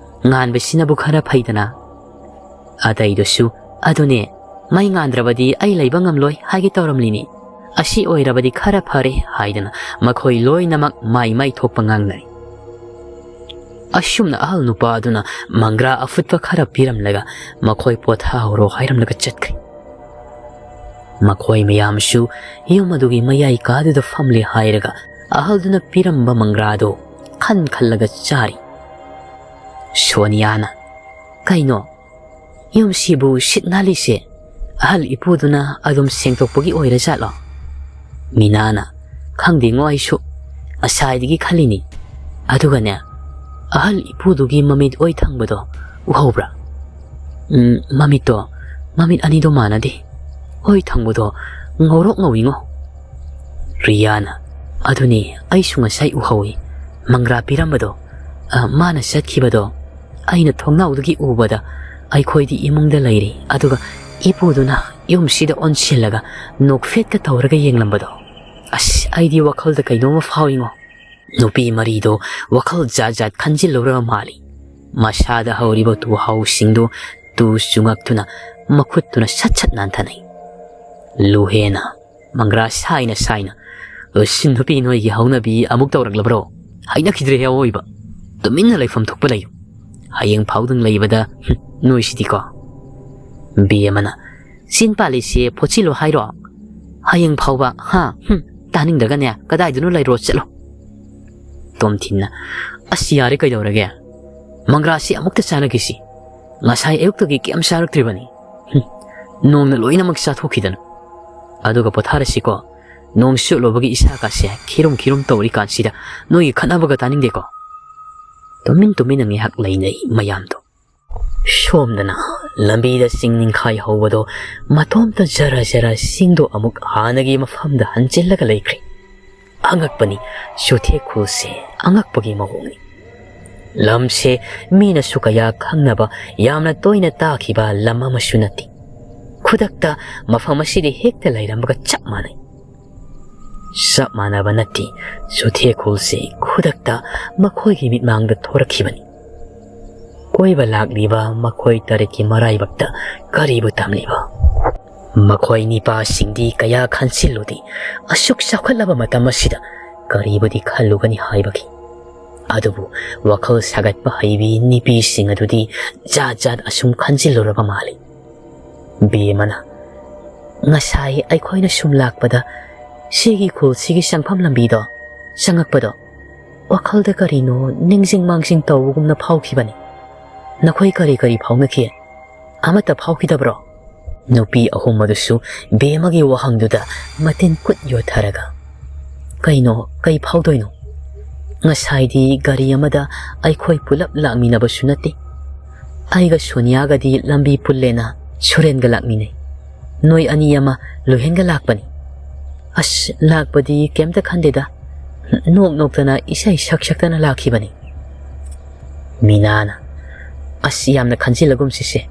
ꯉꯥꯟꯕꯁꯤꯅꯕꯨ ꯈꯔ ꯐꯩꯗꯅ꯫ ꯑꯇꯩꯗꯨꯁꯨ, ꯑꯗꯨꯅꯦ, ꯃꯩ ꯉꯥꯟꯗ꯭ꯔꯕꯗꯤ ꯑꯩ ꯂꯩꯕ ꯉꯝꯂꯣꯏ ꯍꯥꯏꯒꯦ ꯇꯧꯔꯝꯂꯤꯅꯤ꯫ ꯑꯁꯤ ꯑꯣꯏꯔꯕꯗꯤ ꯈꯔ ꯐꯔꯦ" ꯍꯥꯏꯗꯅ ꯃꯈꯣꯏ ꯂꯣꯏꯅꯃꯛ ꯃꯥꯏ ꯃꯥꯏ ꯊꯣꯛꯄ ꯉꯥꯡꯅꯔꯤ꯫ ꯑꯁꯨꯝꯅ ꯑꯍꯜ ꯅꯨꯄꯥ ꯑꯗꯨꯅ ꯃꯪꯒ꯭ꯔꯥ ꯑꯐꯨꯠꯄ ꯈꯔ ꯄꯤꯔꯝꯂꯒ ꯃꯈꯣꯏ ꯄꯣꯊꯥꯍꯧꯔꯣ ꯍꯥꯏꯔꯝꯂꯒ ꯆꯠꯈ꯭ꯔꯦ꯫ ꯃꯈꯣꯏ ꯃꯌꯥꯝꯁꯨ ꯌꯨꯝ ꯑꯗꯨꯒꯤ ꯃꯌꯥꯏ ꯀꯥꯗꯨꯗ ꯐꯝꯂꯦ ꯍꯥꯏꯔꯒ ꯑꯍꯜꯗꯨꯅ ꯄꯤꯔꯝꯕ ꯃꯪꯒ꯭ꯔꯥꯗꯨ ꯈꯟ ꯈꯜꯂꯒ ꯆꯥꯔꯤ꯫ ꯁꯣꯅꯤꯌꯥꯅ, "ꯀꯩꯅꯣ, ꯌꯨꯝꯁꯤꯕꯨ ꯁꯤꯠ ꯅꯥꯜꯂꯤꯁꯦ ꯑꯍꯜ ꯏꯄꯨꯗꯨꯅ ꯑꯗꯨꯝ ꯁꯦꯡꯗꯣꯛꯄꯒꯤ ꯑꯣꯏꯔꯖꯥꯠꯂꯣ?" ꯃꯤꯅꯥꯅ, "ꯈꯪꯗꯦꯉꯣ, ꯑꯩꯁꯨ ꯉꯁꯥꯏꯗꯒꯤ ꯈꯜꯂꯤꯅꯤ꯫ ꯑꯗꯨꯒꯅꯦ, ꯑꯍꯜ ꯏꯄꯨꯗꯨꯒꯤ ꯃꯃꯤꯠ ꯑꯣꯏ ꯊꯪꯕꯗꯣ ꯎꯍꯧꯕ꯭ꯔꯥ? ꯎꯝ, ꯃꯃꯤꯠꯇꯣ, ꯃꯃꯤꯠ ꯑꯅꯤꯗꯣ ꯃꯥꯟꯅꯗꯦ꯫ ꯑꯣꯏ ꯊꯪꯕꯗꯣ ꯉꯧꯔꯣꯛ ꯉꯧꯏꯉꯣ꯫" ꯔꯤꯌꯥꯅ, "ꯑꯗꯨꯅꯤ, ꯑꯩꯁꯨ ꯉꯁꯥꯏ ꯎꯍꯧꯏ꯫ ꯃꯪꯒ꯭ꯔꯥ ꯄꯤꯔꯝꯕꯗꯣ, ꯑ, ꯃꯥꯅ ꯆꯠꯈꯤꯕꯗꯣ ꯑꯩꯅ ꯊꯣꯡꯅꯥꯎꯗꯒꯤ ꯎꯕꯗ ꯑꯩꯈꯣꯏꯗꯤ ꯏꯃꯨꯡꯗ ꯂꯩꯔꯤ, ꯑꯗꯨꯒ ꯏꯄꯨꯗꯨꯅ ꯌꯨꯝꯁꯤꯗ ꯑꯣꯟꯁꯤꯜꯂꯒ ꯅꯣꯛꯐꯦꯠꯀ ꯇꯧꯔꯒ ꯌꯦꯡꯂꯝꯕꯗꯣ꯫ ꯑꯁ, ꯑꯩꯗꯤ ꯋꯥꯈꯜꯗ ꯀꯩꯅꯣꯝꯃ ꯐꯥꯎꯏꯉꯣ꯫" ꯅꯨꯄꯤ ꯃꯔꯤꯗꯣ ꯋꯥꯈꯜ ꯖꯥꯠ ꯖꯥꯠ ꯈꯟꯖꯤꯜꯂꯨꯔꯕ ꯃꯥꯜꯂꯤ꯫ ꯃꯁꯥꯗ ꯍꯧꯔꯤꯕ ꯇꯨꯍꯥꯎꯁꯤꯡꯗꯨ ꯇꯨ ꯆꯨꯡꯉꯛꯇꯨꯅ ꯃꯈꯨꯠꯇꯨꯅ ꯁꯠ ꯁꯠ ꯅꯥꯟꯊꯅꯩ꯫ ꯂꯨꯍꯦꯅ ꯃꯪꯒ꯭ꯔꯥ ꯁꯥꯏꯅ ꯁꯥꯏꯅ, "ꯑꯁ, ꯅꯨꯄꯤ ꯅꯣꯏꯒꯤ ꯍꯧꯅꯕꯤ ꯑꯃꯨꯛ ꯇꯧꯔꯛꯂꯕ꯭ꯔꯣ? ꯍꯩꯅꯈꯤꯗ꯭ꯔꯦꯍꯦ ꯑꯋꯣꯏꯕ꯫ ꯇꯨꯃꯤꯟꯅ ꯂꯩꯐꯝ ꯊꯣꯛꯄ ꯂꯩꯌꯨ꯫ ꯍꯌꯦꯡ ꯐꯥꯎꯗꯪ ꯂꯩꯕꯗ, ꯍꯨꯝ, ꯅꯣꯏꯁꯤꯗꯤꯀꯣ꯫" ꯕꯦꯝꯃꯅ, "ꯆꯤꯟ ꯄꯥꯜꯂꯤꯁꯦ ꯐꯣꯠꯆꯤꯜꯂꯣ ꯍꯥꯏꯔꯣ? ꯍꯌꯦꯡ ꯐꯥꯎꯕ, ꯍꯥ? ꯍꯨꯝ, ꯇꯥꯅꯤꯡꯗ꯭ꯔꯒꯅꯦ, ꯀꯗꯥꯏꯗꯅꯣ ꯂꯩꯔꯣ ꯆꯠꯂꯣ꯫" ꯇꯣꯝꯊꯤꯟꯅ, "ꯑꯁ, ꯌꯥꯔꯦ, ꯀꯩꯗꯧꯔꯒꯦ? ꯃꯪꯒ꯭ꯔꯥꯁꯤ ꯑꯃꯨꯛꯇ ꯆꯥꯟꯅꯈꯤꯁꯤ꯫ ꯉꯁꯥꯏ ꯑꯌꯨꯛꯇꯒꯤ ꯀꯩꯝ ꯆꯥꯔꯛꯇ꯭ꯔꯤꯕꯅꯤ꯫ ꯍꯨꯝ, ꯅꯣꯡꯅ ꯂꯣꯏꯅꯃꯛ ꯆꯥꯊꯣꯛꯈꯤꯗꯅ꯫" ꯑꯗꯨꯒ ꯄꯣꯊꯥꯔꯁꯤꯀꯣ꯫ ꯅꯣꯡ ꯆꯣꯠꯂꯨꯕꯒꯤ ꯏꯁꯥꯒꯁꯦ ꯈꯤꯔꯨꯝ ꯈꯤꯔꯨꯝ ꯇꯧꯔꯤꯀꯥꯟꯁꯤꯗ ꯅꯣꯏꯒꯤ ꯈꯠꯅꯕꯒ ꯇꯥꯅꯤꯡꯗꯦꯀꯣ꯫ ꯇꯨꯃꯤꯟ ꯇꯨꯃꯤꯟꯅ ꯉꯥꯏꯍꯥꯛ ꯂꯩꯅꯩ ꯃꯌꯥꯝꯗꯣ꯫ ꯁꯣꯝꯗꯅ ꯂꯝꯕꯤꯗ ꯆꯤꯡ ꯅꯤꯡꯈꯥꯏ ꯍꯧꯕꯗꯣ ꯃꯇꯣꯝꯇ ꯖꯔ ꯖꯔ ꯆꯤꯡꯗꯣ ꯑꯃꯨꯛ ꯍꯥꯟꯅꯒꯤ ꯃꯐꯝꯗ ꯍꯟꯖꯤꯜꯂꯒ ꯂꯩꯈ꯭ꯔꯦ꯫ ꯑꯉꯛꯄꯅꯤ, ꯆꯨꯊꯦꯛ ꯈꯨꯜꯁꯦ ꯑꯉꯛꯄꯒꯤ ꯃꯑꯣꯡꯅꯤ꯫ ꯂꯝꯁꯦ ꯃꯤꯅꯁꯨ ꯀꯌꯥ ꯈꯪꯅꯕ, ꯌꯥꯝꯅ ꯇꯣꯏꯅ ꯇꯥꯈꯤꯕ ꯂꯝ ꯑꯃꯁꯨ ꯅꯠꯇꯦ꯫ ꯈꯨꯗꯛꯇ ꯃꯐꯝ ꯑꯁꯤꯗ ꯍꯦꯛꯇ ꯂꯩꯔꯝꯕꯒ ꯆꯞ ꯃꯥꯟꯅꯩ꯫ ꯆꯞ ꯃꯥꯟꯅꯕ ꯅꯠꯇꯦ, ꯆꯨꯊꯦꯛ ꯈꯨꯜꯁꯦ ꯈꯨꯗꯛꯇ ꯃꯈꯣꯏꯒꯤ ꯃꯤꯠꯃꯥꯡꯗ ꯊꯣꯔꯛꯈꯤꯕꯅꯤ꯫ ꯀꯣꯏꯕ ꯂꯥꯛꯂꯤꯕ ꯃꯈꯣꯏ ꯇꯔꯦꯠꯀꯤ ꯃꯔꯥꯏꯕꯛꯇ ꯀꯔꯤꯕꯨ ꯇꯝꯂꯤꯕ? ꯃꯈꯣꯏ ꯅꯤꯄꯥꯁꯤꯡꯗꯤ ꯀꯌꯥ ꯈꯟꯁꯤꯜꯂꯨꯗꯦ꯫ ꯑꯁꯨꯛ ꯆꯥꯎꯈꯠꯂꯕ ꯃꯇꯝ ꯑꯁꯤꯗ ꯀꯔꯤꯕꯨꯗꯤ ꯈꯜꯂꯨꯒꯅꯤ ꯍꯥꯏꯕꯒꯤ꯫ ꯑꯗꯨꯕꯨ ꯋꯥꯈꯜ ꯁꯥꯒꯠꯄ ꯍꯩꯕꯤ ꯅꯤꯄꯤꯁꯤꯡ ꯑꯗꯨꯗꯤ ꯖꯥꯠ ꯖꯥꯠ ꯑꯁꯨꯝ ꯈꯟꯖꯤꯜꯂꯨꯔꯕ ꯃꯥꯜꯂꯤ꯫ ꯕꯦꯝꯃꯅ, "ꯉꯁꯥꯏ ꯑꯩꯈꯣꯏꯅ ꯁꯨꯝ ꯂꯥꯛꯄꯗ ꯁꯤꯒꯤ ꯈꯨꯜꯁꯤꯒꯤ ꯆꯪꯐꯝ ꯂꯝꯕꯤꯗꯣ ꯆꯪꯉꯛꯄꯗꯣ, ꯋꯥꯈꯜꯗ ꯀꯔꯤꯅꯣ ꯅꯤꯡꯁꯤꯡ ꯃꯥꯡꯖꯤꯡ ꯇꯧꯕꯒꯨꯝꯅ ꯐꯥꯎꯈꯤꯕꯅꯤ꯫ ꯅꯈꯣꯏ ꯀꯔꯤ ꯀꯔꯤ ꯐꯥꯎꯅꯈꯤ? ꯑꯃꯠꯇ ꯐꯥꯎꯈꯤꯗꯕ꯭ꯔꯣ?" ꯅꯨꯄꯤ ꯑꯍꯨꯝ ꯑꯗꯨꯁꯨ ꯕꯦꯝꯃꯒꯤ ꯋꯥꯍꯪꯗꯨꯗ ꯃꯇꯤꯟ ꯀꯨꯠ ꯌꯣꯠꯊꯔꯒ, "ꯀꯩꯅꯣ? ꯀꯩ ꯐꯥꯎꯗꯣꯏꯅꯣ? ꯉꯁꯥꯏꯗꯤ ꯒꯥꯔꯤ ꯑꯃꯗ ꯑꯩꯈꯣꯏ ꯄꯨꯂꯞ ꯂꯥꯛꯃꯤꯟꯅꯕꯁꯨ ꯅꯠꯇꯦ꯫ ꯑꯩꯒ ꯁꯣꯅꯤꯌꯥꯒꯗꯤ ꯂꯝꯕꯤ ꯄꯨꯜꯂꯦꯅ ꯁꯨꯔꯦꯟꯒ ꯂꯥꯛꯃꯤꯟꯅꯩ꯫ ꯅꯣꯏ ꯑꯅꯤ ꯑꯃ ꯂꯨꯍꯦꯟꯒ ꯂꯥꯛꯄꯅꯤ꯫ ꯑꯁ, ꯂꯥꯛꯄꯗꯤ ꯀꯩꯝꯇ ꯈꯟꯗꯦꯗ꯫ ꯅꯣꯛ ꯅꯣꯛꯇꯅ ꯏꯁꯩ ꯁꯛ ꯁꯛꯇꯅ ꯂꯥꯛꯈꯤꯕꯅꯤ꯫" ꯃꯤꯅꯥꯅ, "ꯑꯁ, ꯌꯥꯝꯅ ꯈꯟꯖꯤꯜꯂꯒꯨꯝꯁꯤꯁꯦ꯫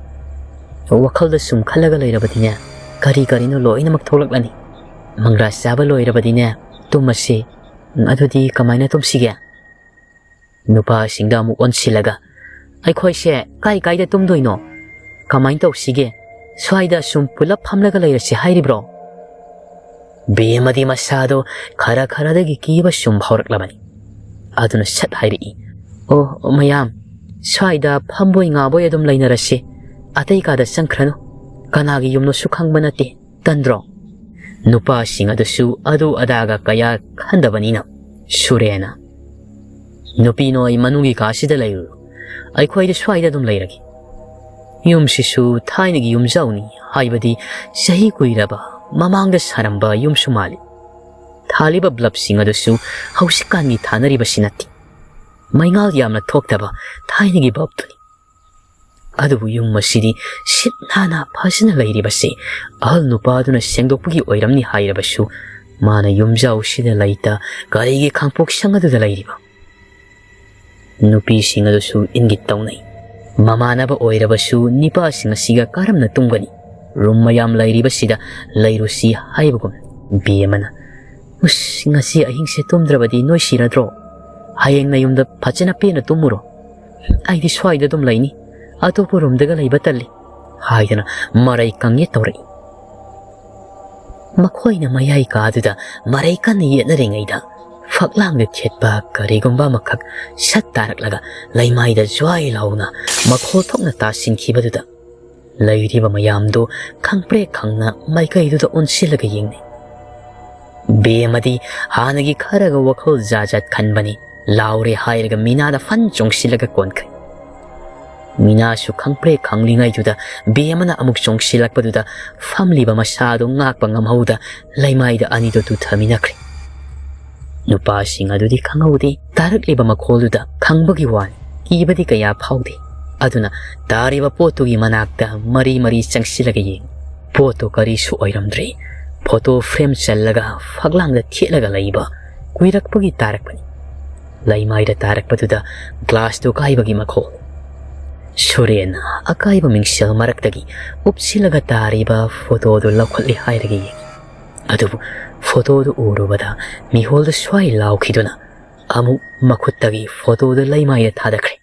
ꯋꯥꯈꯜꯗ ꯁꯨꯝ ꯈꯜꯂꯒ ꯂꯩꯔꯕꯗꯤꯅꯦ, ꯀꯔꯤ ꯀꯔꯤꯅꯣ ꯂꯣꯏꯅꯃꯛ ꯊꯣꯛꯂꯛꯂꯅꯤ꯫ ꯃꯪꯒ꯭ꯔꯥ ꯆꯥꯕ ꯂꯣꯏꯔꯕꯗꯤꯅꯦ, ꯇꯨꯝꯃꯁꯤ꯫ ꯑꯗꯨꯗꯤ ꯀꯃꯥꯏꯅ ꯇꯨꯝꯁꯤꯒꯦ?" ꯅꯨꯄꯥꯁꯤꯡꯗ ꯑꯃꯨꯛ ꯑꯣꯟꯁꯤꯜꯂꯒ, "ꯑꯩꯈꯣꯏꯁꯦ ꯀꯥꯏ ꯀꯥꯏꯗ ꯇꯨꯝꯗꯣꯏꯅꯣ? ꯀꯃꯥꯏꯅ ꯇꯧꯁꯤꯒꯦ? ꯁ꯭ꯋꯥꯏꯗ ꯁꯨꯝ ꯄꯨꯂꯞ ꯐꯝꯂꯒ ꯂꯩꯔꯁꯤ ꯍꯥꯏꯔꯤꯕ꯭ꯔꯣ?" ꯕꯦꯝꯃꯗꯤ ꯃꯁꯥꯗꯣ ꯈꯔ ꯈꯔꯗꯒꯤ ꯀꯤꯕ ꯁꯨꯝ ꯐꯥꯎꯔꯛꯂꯕꯅꯤ꯫ ꯑꯗꯨꯅ ꯁꯠ ꯍꯥꯏꯔꯛꯏ, "ꯑꯣ, ꯃꯌꯥꯝ, ꯁ꯭ꯋꯥꯏꯗ ꯐꯝꯕꯣꯏ ꯉꯥꯕꯣꯏ ꯑꯗꯨꯝ ꯂꯩꯅꯔꯁꯤ꯫ ꯑꯇꯩ ꯀꯥꯗ ꯆꯪꯈ꯭ꯔꯅꯨ꯫ ꯀꯅꯥꯒꯤ ꯌꯨꯝꯅꯣꯁꯨ ꯈꯪꯕ ꯅꯠꯇꯦ꯫ ꯇꯟꯗ꯭ꯔꯣ?" ꯅꯨꯄꯥꯁꯤꯡ ꯑꯗꯨꯁꯨ ꯑꯗꯨ ꯑꯗꯥꯒ ꯀꯌꯥ ꯈꯟꯗꯕꯅꯤꯅ, ꯁꯨꯔꯦꯅ, "ꯅꯨꯄꯤ, ꯅꯣꯏ ꯃꯅꯨꯡꯒꯤ ꯀꯥꯁꯤꯗ ꯂꯩꯔꯨꯔꯣ꯫ ꯑꯩꯈꯣꯏꯗꯤ ꯁ꯭ꯋꯥꯏꯗ ꯑꯗꯨꯝ ꯂꯩꯔꯒꯦ꯫ ꯌꯨꯝꯁꯤꯁꯨ ꯊꯥꯏꯅꯒꯤ ꯌꯨꯝꯖꯥꯎꯅꯤ, ꯍꯥꯏꯕꯗꯤ ꯆꯍꯤ ꯀꯨꯏꯔꯕ ꯃꯃꯥꯡꯗ ꯁꯥꯔꯝꯕ ꯌꯨꯝꯁꯨ ꯃꯥꯜꯂꯤ꯫ ꯊꯥꯜꯂꯤꯕ ꯕꯜꯕꯁꯤꯡ ꯑꯗꯨꯁꯨ ꯍꯧꯖꯤꯛꯀꯥꯟꯒꯤ ꯊꯥꯅꯔꯤꯕꯁꯤ ꯅꯠꯇꯦ꯫ ꯃꯩꯉꯥꯜ ꯌꯥꯝꯅ ꯊꯣꯛꯇꯕ ꯊꯥꯏꯅꯒꯤ ꯕꯜꯕꯇꯨꯅꯤ꯫ ꯑꯗꯨꯕꯨ ꯌꯨꯝ ꯑꯁꯤꯗꯤ ꯁꯤꯠ ꯅꯥꯟꯅ ꯐꯖꯅ ꯂꯩꯔꯤꯕꯁꯤ ꯑꯍꯜ ꯅꯨꯄꯥꯗꯨꯅ ꯁꯦꯡꯗꯣꯛꯄꯒꯤ ꯑꯣꯏꯔꯝꯅꯤ ꯍꯥꯏꯔꯕꯁꯨ, ꯃꯥꯅ ꯌꯨꯝꯖꯥꯎꯁꯤꯗ ꯂꯩꯇ ꯀꯔꯤꯒꯤ ꯈꯥꯡꯄꯣꯛꯁꯪ ꯑꯗꯨꯗ ꯂꯩꯔꯤꯕ? ꯅꯨꯄꯤꯁꯤꯡ ꯑꯗꯨꯁꯨ ꯏꯪꯒꯤꯠ ꯇꯧꯅꯩ꯫ ꯃꯃꯥꯟꯅꯕ ꯑꯣꯏꯔꯕꯁꯨ ꯅꯤꯄꯥꯁꯤꯡ ꯑꯁꯤꯒ ꯀꯔꯝꯅ ꯇꯨꯝꯒꯅꯤ? ꯔꯨꯝ ꯃꯌꯥꯝ ꯂꯩꯔꯤꯕꯁꯤꯗ ꯂꯩꯔꯨꯁꯤ ꯍꯥꯏꯕꯒꯨꯝ꯫ ꯕꯦꯝꯃꯅ, "ꯎꯁ, ꯉꯁꯤ ꯑꯍꯤꯡꯁꯦ ꯇꯨꯝꯗ꯭ꯔꯕꯗꯤ ꯅꯣꯏ ꯁꯤꯔꯗ꯭ꯔꯣ? ꯍꯌꯦꯡ ꯅꯌꯨꯝꯗ ꯐꯖꯅ ꯄꯦꯟꯅ ꯇꯨꯝꯃꯨꯔꯣ꯫ ꯑꯩꯗꯤ ꯁ꯭ꯋꯥꯏꯗ ꯑꯗꯨꯝ ꯂꯩꯅꯤ, ꯑꯇꯣꯞꯄ ꯔꯨꯝꯗꯒ ꯂꯩꯕ ꯇꯜꯂꯤ" ꯍꯥꯏꯗꯅ ꯃꯔꯩ ꯀꯪꯉꯦ ꯇꯧꯔꯛꯏ꯫ ꯃꯈꯣꯏꯅ ꯃꯌꯥꯏ ꯀꯥꯗꯨꯗ ꯃꯔꯩ ꯀꯟꯅ ꯌꯦꯠꯅꯔꯤꯉꯩꯗ, ꯐꯛꯂꯥꯡꯗ ꯊꯦꯠꯄ ꯀꯔꯤꯒꯨꯝꯕ ꯑꯃꯈꯛ ꯁꯠ ꯇꯥꯔꯛꯂꯒ ꯂꯩꯃꯥꯏꯗ ꯖ꯭ꯋꯥꯏ ꯂꯥꯎꯅ ꯃꯈꯣꯜ ꯊꯣꯛꯅ ꯇꯥꯁꯤꯟꯈꯤꯕꯗꯨꯗ, ꯂꯩꯔꯤꯕ ꯃꯌꯥꯝꯗꯨ ꯈꯪꯄ꯭ꯔꯦꯛ ꯈꯪꯅ ꯃꯥꯏꯀꯩꯗꯨꯗ ꯑꯣꯟꯁꯤꯜꯂꯒ ꯌꯦꯡꯅꯩ꯫ ꯕꯦꯝꯃꯗꯤ ꯍꯥꯟꯅꯒꯤ ꯈꯔꯒ ꯋꯥꯈꯜ ꯖꯥꯠ ꯖꯥꯠ ꯈꯟꯕꯅꯤ꯫ ꯂꯥꯎꯔꯦ ꯍꯥꯏꯔꯒ ꯃꯤꯅꯥꯗ ꯐꯟ ꯆꯣꯡꯁꯤꯜꯂꯒ ꯀꯣꯟꯈ꯭ꯔꯦ꯫ ꯃꯤꯅꯥꯁꯨ ꯈꯪꯄ꯭ꯔꯦꯛ ꯈꯪꯂꯤꯉꯩꯗꯨꯗ ꯕꯦꯝꯃꯅ ꯑꯃꯨꯛ ꯆꯣꯡꯁꯤꯜꯂꯛꯄꯗꯨꯗ ꯐꯝꯂꯤꯕ ꯃꯁꯥꯗꯨ ꯉꯥꯛꯄ ꯉꯝꯍꯧꯗ ꯂꯩꯃꯥꯏꯗ ꯑꯅꯤꯗꯨ ꯇꯨꯊꯃꯤꯟꯅꯈ꯭ꯔꯦ꯫ ꯅꯨꯄꯥꯁꯤꯡ ꯑꯗꯨꯗꯤ ꯈꯪꯍꯧꯗꯦ꯫ ꯇꯥꯔꯛꯂꯤꯕ ꯃꯈꯣꯜꯗꯨꯗ ꯈꯪꯕꯒꯤ ꯋꯥꯅꯤ, ꯀꯤꯕꯗꯤ ꯀꯌꯥ ꯐꯥꯎꯗꯦ꯫ ꯑꯗꯨꯅ ꯇꯥꯔꯤꯕ ꯄꯣꯠꯇꯨꯒꯤ ꯃꯅꯥꯛꯇ ꯃꯔꯤ ꯃꯔꯤ ꯆꯪꯁꯤꯜꯂꯒ ꯌꯦꯡꯉꯤ꯫ ꯄꯣꯠꯇꯨ ꯀꯔꯤꯁꯨ ꯑꯣꯏꯔꯝꯗ꯭ꯔꯦ꯫ ꯐꯣꯇꯣ ꯐ꯭ꯔꯦꯝ ꯆꯜꯂꯒ ꯐꯛꯂꯥꯡꯗ ꯊꯦꯠꯂꯒ ꯂꯩꯕ ꯀꯨꯏꯔꯛꯄꯒꯤ ꯇꯥꯔꯛꯄꯅꯤ꯫ ꯂꯩꯃꯥꯏꯗ ꯇꯥꯔꯛꯄꯗꯨꯗ ꯒ꯭ꯂꯥꯁꯇꯨ ꯀꯥꯏꯕꯒꯤ ꯃꯈꯣꯜ꯫ ꯁꯨꯔꯦꯟꯅ ꯑꯀꯥꯏꯕ ꯃꯤꯡꯁꯦꯜ ꯃꯔꯛꯇꯒꯤ ꯎꯞꯁꯤꯜꯂꯒ ꯇꯥꯔꯤꯕ ꯐꯣꯇꯣꯗꯨ ꯂꯧꯈꯠꯂꯦ ꯍꯥꯏꯔꯒ ꯌꯦꯡꯉꯤ꯫ ꯑꯗꯨꯕꯨ ꯐꯣꯇꯣꯗꯨ ꯎꯔꯨꯕꯗ ꯃꯤꯍꯣꯜꯗꯨ ꯁ꯭ꯋꯥꯏ ꯂꯥꯎꯈꯤꯗꯨꯅ ꯑꯃꯨꯛ ꯃꯈꯨꯠꯇꯒꯤ ꯐꯣꯇꯣꯗꯨ ꯂꯩꯃꯥꯏꯗ ꯊꯥꯗꯈ꯭ꯔꯦ꯫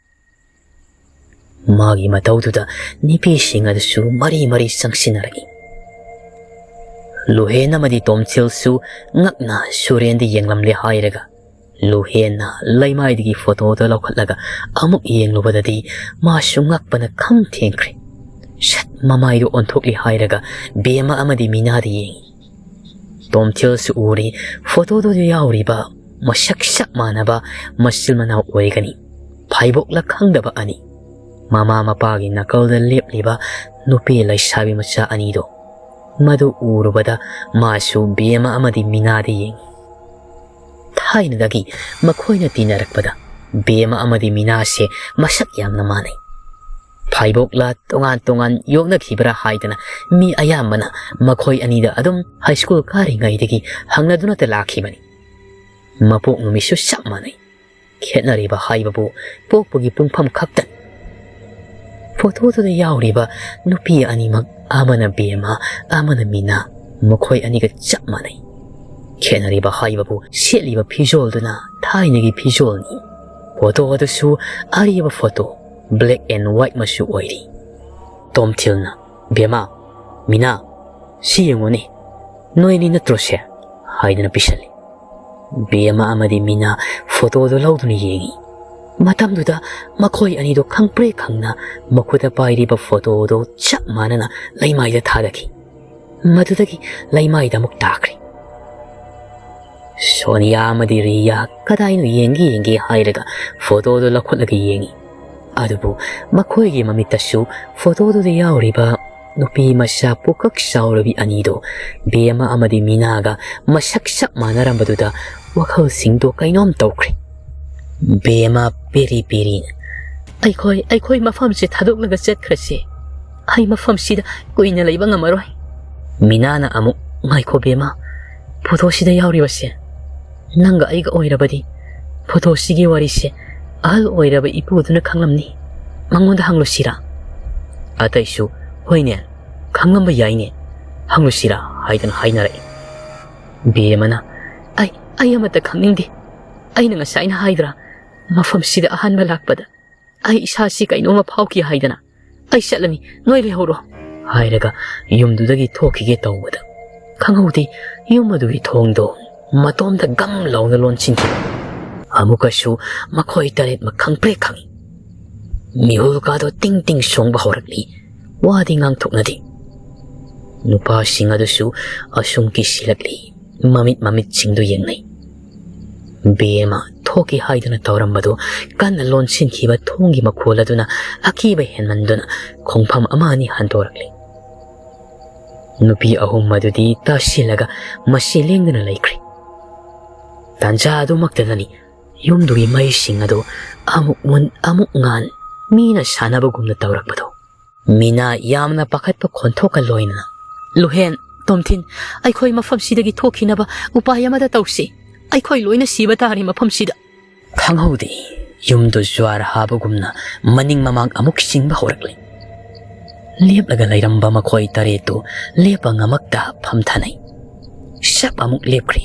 ꯃꯥꯒꯤ ꯃꯇꯧꯗꯨꯗ ꯅꯨꯄꯤꯁꯤꯡ ꯑꯗꯨꯁꯨ ꯃꯔꯤ ꯃꯔꯤ ꯆꯪꯁꯤꯟꯅꯔꯛꯏ꯫ ꯂꯨꯍꯦꯟ ꯑꯃꯗꯤ ꯇꯣꯝꯊꯤꯜꯁꯨ ꯉꯛꯅ ꯁꯨꯔꯦꯟꯗ ꯌꯦꯡꯂꯝꯂꯦ ꯍꯥꯏꯔꯒ, ꯂꯨꯍꯦꯟꯅ ꯂꯩꯃꯥꯏꯗꯒꯤ ꯐꯣꯇꯣꯗꯨ ꯂꯧꯈꯠꯂꯒ ꯑꯃꯨꯛ ꯌꯦꯡꯂꯨꯕꯗꯗꯤ ꯃꯥꯁꯨ ꯉꯛꯄꯅ ꯈꯝ ꯊꯦꯡꯈ꯭ꯔꯦ꯫ ꯁꯠ ꯃꯃꯥꯏꯗꯨ ꯑꯣꯟꯊꯣꯛꯂꯤ ꯍꯥꯏꯔꯒ ꯕꯦꯝꯃ ꯑꯃꯗꯤ ꯃꯤꯅꯥꯗ ꯌꯦꯡꯉꯤ꯫ ꯇꯣꯝꯊꯤꯜꯁꯨ ꯎꯔꯤ, ꯐꯣꯇꯣꯗꯨꯗ ꯌꯥꯎꯔꯤꯕ ꯃꯁꯛ ꯆꯞ ꯃꯥꯟꯅꯕ ꯃꯆꯤꯟ ꯃꯅꯥꯎ ꯑꯣꯏꯒꯅꯤ꯫ ꯐꯥꯏꯕꯣꯛꯂ ꯈꯪꯗꯕ ꯑꯅꯤ꯫ ꯃꯃꯥ ꯃꯄꯥꯒꯤ ꯅꯥꯀꯜꯗ ꯂꯦꯞꯂꯤꯕ ꯅꯨꯄꯤ ꯂꯩꯁꯥꯕꯤ ꯃꯆꯥ ꯑꯅꯤꯗꯣ꯫ ꯃꯗꯨ ꯎꯔꯨꯕꯗ ꯃꯥꯁꯨ ꯕꯦꯃ ꯑꯃꯗꯤ ꯃꯤꯅꯥꯗ ꯌꯦꯡꯉꯤ꯫ ꯊꯥꯏꯅꯗꯒꯤ ꯃꯈꯣꯏꯅ ꯇꯤꯟꯅꯔꯛꯄꯗ ꯕꯦꯃ ꯑꯃꯗꯤ ꯃꯤꯅꯥꯁꯦ ꯃꯁꯛ ꯌꯥꯝꯅ ꯃꯥꯟꯅꯩ꯫ ꯐꯥꯏꯕꯣꯛꯂꯥ ꯇꯣꯉꯥꯟ ꯇꯣꯉꯥꯟ ꯌꯣꯛꯅꯈꯤꯕ꯭ꯔꯥ ꯍꯥꯏꯗꯅ ꯃꯤ ꯑꯌꯥꯝꯕꯅ ꯃꯈꯣꯏ ꯑꯅꯤꯗ ꯑꯗꯨꯝ ꯍꯥꯏ ꯁ꯭ꯀꯨꯜ ꯀꯥꯔꯤꯉꯩꯗꯒꯤ ꯍꯪꯅꯗꯨꯅꯇ ꯂꯥꯛꯈꯤꯕꯅꯤ꯫ ꯃꯄꯣꯛ ꯅꯨꯃꯤꯠꯁꯨ ꯆꯞ ꯃꯥꯟꯅꯩ꯫ ꯈꯦꯠꯅꯔꯤꯕ ꯍꯥꯏꯕꯕꯨ ꯄꯣꯛꯄꯒꯤ ꯄꯨꯡꯐꯝ ꯈꯛꯇꯅꯤ꯫ ꯐꯣꯇꯣꯗꯨꯗ ꯌꯥꯎꯔꯤꯕ ꯅꯨꯄꯤ ꯑꯅꯤꯃꯛ, ꯑꯃꯅ ꯕꯦꯃ, ꯑꯃꯅ ꯃꯤꯅꯥ, ꯃꯈꯣꯏ ꯑꯅꯤꯒ ꯆꯞ ꯃꯥꯟꯅꯩ꯫ ꯈꯦꯠꯅꯔꯤꯕ ꯍꯥꯏꯕꯕꯨ ꯁꯦꯠꯂꯤꯕ ꯐꯤꯖꯣꯜꯗꯨꯅ ꯊꯥꯏꯅꯒꯤ ꯐꯤꯖꯣꯜꯅꯤ꯫ ꯐꯣꯇꯣ ꯑꯗꯨꯁꯨ ꯑꯔꯤꯕ ꯐꯣꯇꯣ, black and white ꯃꯆꯨ ꯑꯣꯏꯔꯤ꯫ ꯇꯣꯝꯊꯤꯜꯅ, "ꯕꯦꯃ, ꯃꯤꯅꯥ, ꯁꯤ ꯌꯦꯡꯉꯨꯅꯦ, ꯅꯣꯏꯅꯤ ꯅꯠꯇ꯭ꯔꯣ ꯁꯦ?" ꯍꯥꯏꯗꯨꯅ ꯄꯤꯁꯜꯂꯤ꯫ ꯕꯦꯃ ꯑꯃꯗꯤ ꯃꯤꯅꯥ ꯐꯣꯇꯣꯗꯨ ꯂꯧꯗꯨꯅ ꯌꯦꯡꯉꯤ꯫ ꯃꯇꯝꯗꯨꯗ ꯃꯈꯣꯏ ꯑꯅꯤꯗꯨ ꯈꯪꯄ꯭ꯔꯦꯛ ꯈꯪꯅ ꯃꯈꯨꯠꯇ ꯄꯥꯏꯔꯤꯕ ꯐꯣꯇꯣꯗꯨ ꯆꯞ ꯃꯥꯟꯅꯅ ꯂꯩꯃꯥꯏꯗ ꯊꯥꯗꯈꯤ꯫ ꯃꯗꯨꯗꯒꯤ ꯂꯩꯃꯥꯏꯗ ꯑꯃꯨꯛ ꯇꯥꯈ꯭ꯔꯦ꯫ ꯁꯣꯅꯤꯌꯥ ꯑꯃꯗꯤ ꯔꯤꯌꯥ ꯀꯗꯥꯏꯅꯣ ꯌꯦꯡꯒꯦ ꯌꯦꯡꯒꯦ ꯍꯥꯏꯔꯒ ꯐꯣꯇꯣꯗꯨ ꯂꯧꯈꯠꯂꯒ ꯌꯦꯡꯉꯤ꯫ ꯑꯗꯨꯕꯨ ꯃꯈꯣꯏꯒꯤ ꯃꯃꯤꯠꯇꯁꯨ ꯐꯣꯇꯣꯗꯨꯗ ꯌꯥꯎꯔꯤꯕ ꯅꯨꯄꯤ ꯃꯆꯥ ꯄꯨꯀꯛ ꯆꯥꯎꯔꯕꯤ ꯑꯅꯤꯗꯨ, ꯕꯦꯃ ꯑꯃꯗꯤ ꯃꯤꯅꯥꯒ ꯃꯁꯛ ꯆꯞ ꯃꯥꯟꯅꯔꯝꯕꯗꯨꯗ ꯋꯥꯈꯜꯁꯤꯡꯗꯣ ꯀꯩꯅꯣꯝ ꯇꯧꯈ꯭ꯔꯦ꯫ ꯕꯦꯃ ꯄꯦꯔꯤ ꯄꯦꯔꯤꯅ, "ꯑꯩꯈꯣꯏ, ꯑꯩꯈꯣꯏ ꯃꯐꯝꯁꯦ ꯊꯥꯗꯣꯛꯂꯒ ꯆꯠꯈ꯭ꯔꯁꯦ꯫ ꯑꯩ ꯃꯐꯝꯁꯤꯗ ꯀꯨꯏꯅ ꯂꯩꯕ ꯉꯝꯃꯔꯣꯏ꯫" ꯃꯤꯅꯥꯅ ꯑꯃꯨꯛ, "ꯉꯥꯏꯈꯣ ꯕꯦꯃ, ꯐꯣꯇꯣꯁꯤꯗ ꯌꯥꯎꯔꯤꯕꯁꯦ ꯅꯪꯒ ꯑꯩꯒ ꯑꯣꯏꯔꯕꯗꯤ ꯐꯣꯇꯣꯁꯤꯒꯤ ꯋꯥꯔꯤꯁꯦ ꯑꯍꯜ ꯑꯣꯏꯔꯕ ꯏꯄꯨꯗꯨꯅ ꯈꯪꯂꯝꯅꯤ꯫ ꯃꯉꯣꯟꯗ ꯍꯪꯂꯨꯁꯤꯔꯥ?" ꯑꯇꯩꯁꯨ, "ꯍꯣꯏꯅꯦ, ꯈꯪꯂꯝꯕ ꯌꯥꯏꯅꯦ, ꯍꯪꯂꯨꯁꯤꯔꯥ?" ꯍꯥꯏꯗꯅ ꯍꯥꯏꯅꯔꯛꯏ꯫ ꯕꯦꯃꯅ, "ꯑꯩ, ꯑꯩ ꯑꯃꯠꯇ ꯈꯪꯅꯤꯡꯗꯦ꯫ ꯑꯩꯅ ꯉꯁꯥꯏꯅ ꯍꯥꯏꯗ꯭ꯔꯥ, ꯃꯐꯝꯁꯤꯗ ꯑꯍꯥꯟꯕ ꯂꯥꯛꯄꯗ ꯑꯩ ꯏꯁꯥꯁꯤ ꯀꯩꯅꯣꯝꯃ ꯐꯥꯎꯈꯤ ꯍꯥꯏꯗꯅ꯫ ꯑꯩ ꯆꯠꯂꯅꯤ, ꯅꯣꯏ ꯂꯩꯍꯧꯔꯣ," ꯍꯥꯏꯔꯒ ꯌꯨꯝꯗꯨꯗꯒꯤ ꯊꯣꯛꯈꯤꯒꯦ ꯇꯧꯕꯗ, ꯈꯪꯍꯧꯗꯦ, ꯌꯨꯝ ꯑꯗꯨꯒꯤ ꯊꯣꯡꯗꯣ ꯃꯇꯣꯝꯇ ꯒꯝ ꯂꯥꯎꯅ ꯂꯣꯟꯁꯤꯟꯈꯤ꯫ ꯑꯃꯨꯛꯀꯁꯨ ꯃꯈꯣꯏ ꯇꯔꯦꯠꯃꯛ ꯈꯪꯄ꯭ꯔꯦꯛ ꯈꯪꯏ꯫ ꯃꯤꯍꯨꯜ ꯀꯥꯗꯣ ꯇꯤꯡ ꯇꯤꯡ ꯁꯣꯡꯕ ꯍꯧꯔꯛꯂꯤ꯫ ꯋꯥꯗꯤ ꯉꯥꯡꯊꯣꯛꯅꯗꯦ꯫ ꯅꯨꯄꯥꯁꯤꯡ ꯑꯗꯨꯁꯨ ꯑꯁꯨꯝ ꯀꯤꯁꯤꯜꯂꯛꯂꯤ꯫ ꯃꯃꯤꯠ ꯃꯃꯤꯠꯁꯤꯡꯗꯨ ꯌꯦꯡꯅꯩ꯫ ꯕꯦꯃ ꯊꯣꯛꯀꯦ ꯍꯥꯏꯗꯨꯅ ꯇꯧꯔꯝꯕꯗꯨ ꯀꯟꯅ ꯂꯣꯟꯁꯤꯟꯈꯤꯕ ꯊꯣꯡꯒꯤ ꯃꯈꯣꯜ ꯑꯗꯨꯅ ꯑꯀꯤꯕ ꯍꯦꯟꯃꯟꯗꯨꯅ ꯈꯣꯡꯐꯝ ꯑꯃ ꯑꯅꯤ ꯍꯟꯗꯣꯔꯛꯂꯤ꯫ ꯅꯨꯄꯤ ꯑꯍꯨꯝ ꯑꯗꯨꯗꯤ ꯇꯥꯁꯤꯜꯂꯒ ꯃꯁꯤ ꯂꯦꯡꯗꯅ ꯂꯩꯈ꯭ꯔꯦ꯫ ꯇꯥꯟꯖꯥ ꯑꯗꯨꯃꯛꯇꯗꯅꯤ ꯌꯨꯝꯗꯨꯒꯤ ꯃꯩꯁꯤꯡ ꯑꯗꯨ ꯑꯃꯨꯛ ꯃꯨꯟ ꯑꯃꯨꯛ ꯉꯥꯟ, ꯃꯤꯅ ꯁꯥꯟꯅꯕꯒꯨꯝꯅ ꯇꯧꯔꯛꯄꯗꯣ꯫ ꯃꯤꯅꯥ ꯌꯥꯝꯅ ꯄꯥꯈꯠꯄ ꯈꯣꯟꯊꯣꯛꯀ ꯂꯣꯏꯅꯅ, "ꯂꯨꯍꯦꯟ, ꯇꯣꯝꯊꯤꯟ, ꯑꯩꯈꯣꯏ ꯃꯐꯝꯁꯤꯗꯒꯤ ꯊꯣꯛꯈꯤꯅꯕ ꯎꯄꯥꯏ ꯑꯃꯗ ꯇꯧꯁꯤ꯫ ꯑꯩꯈꯣꯏ ꯂꯣꯏꯅ ꯁꯤꯕ ꯇꯥꯔꯦ ꯃꯐꯝꯁꯤꯗ"꯫ ꯈꯪꯍꯧꯗꯦ, ꯌꯨꯝꯗꯨ ꯖ꯭ꯋꯥꯔ ꯍꯥꯕꯒꯨꯝꯅ ꯃꯅꯤꯡ ꯃꯃꯥꯡ ꯑꯃꯨꯛ ꯆꯤꯡꯕ ꯍꯧꯔꯛꯂꯦ꯫ ꯂꯦꯞꯂꯒ ꯂꯩꯔꯝꯕ ꯃꯈꯣꯏ ꯇꯔꯦꯠꯇꯨ ꯂꯦꯞꯄ ꯉꯝꯃꯛꯇ ꯐꯝꯊꯅꯩ꯫ ꯁꯞ ꯑꯃꯨꯛ ꯂꯦꯞꯈ꯭ꯔꯦ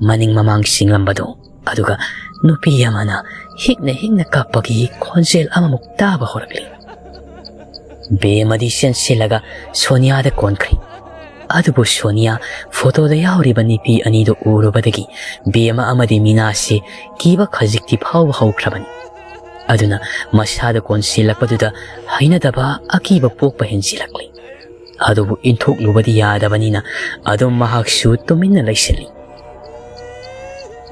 ꯃꯅꯤꯡ ꯃꯃꯥꯡ ꯆꯤꯡꯂꯝꯕꯗꯨ꯫ ꯑꯗꯨꯒ ꯅꯨꯄꯤ ꯑꯃꯅ ꯍꯤꯛꯅ ꯍꯤꯛꯅ ꯀꯞꯄꯒꯤ ꯈꯣꯟꯖꯦꯜ ꯑꯃꯃꯨꯛ ꯇꯥꯕ ꯍꯧꯔꯛꯂꯤ꯫ ꯕꯦꯝꯃꯗꯤ ꯆꯦꯟꯁꯤꯜꯂꯒ ꯁꯣꯅꯤꯌꯥꯗ ꯀꯣꯟꯈ꯭ꯔꯦ꯫ ꯑꯗꯨꯕꯨ ꯁꯣꯅꯤꯌꯥ ꯐꯣꯇꯣꯗ ꯌꯥꯎꯔꯤꯕ ꯅꯨꯄꯤ ꯑꯅꯤꯗꯨ ꯎꯔꯨꯕꯗꯒꯤ ꯕꯦꯝꯃ ꯑꯃꯗꯤ ꯃꯤꯅꯥꯁꯤ ꯀꯤꯕ ꯈꯖꯤꯛꯇꯤ ꯐꯥꯎꯕ ꯍꯧꯈ꯭ꯔꯕꯅꯤ꯫ ꯑꯗꯨꯅ ꯃꯁꯥꯗ ꯀꯣꯟꯁꯤꯜꯂꯛꯄꯗꯨꯗ ꯍꯩꯅꯗꯕ ꯑꯀꯤꯕ ꯄꯣꯛꯄ ꯍꯦꯟꯖꯤꯜꯂꯛꯂꯤ꯫ ꯑꯗꯨꯕꯨ ꯏꯟꯊꯣꯛꯂꯨꯕꯗꯤ ꯌꯥꯗꯕꯅꯤꯅ ꯑꯗꯨꯝ ꯃꯍꯥꯛꯁꯨ ꯇꯨꯃꯤꯟꯅ ꯂꯩꯁꯤꯜꯂꯤ꯫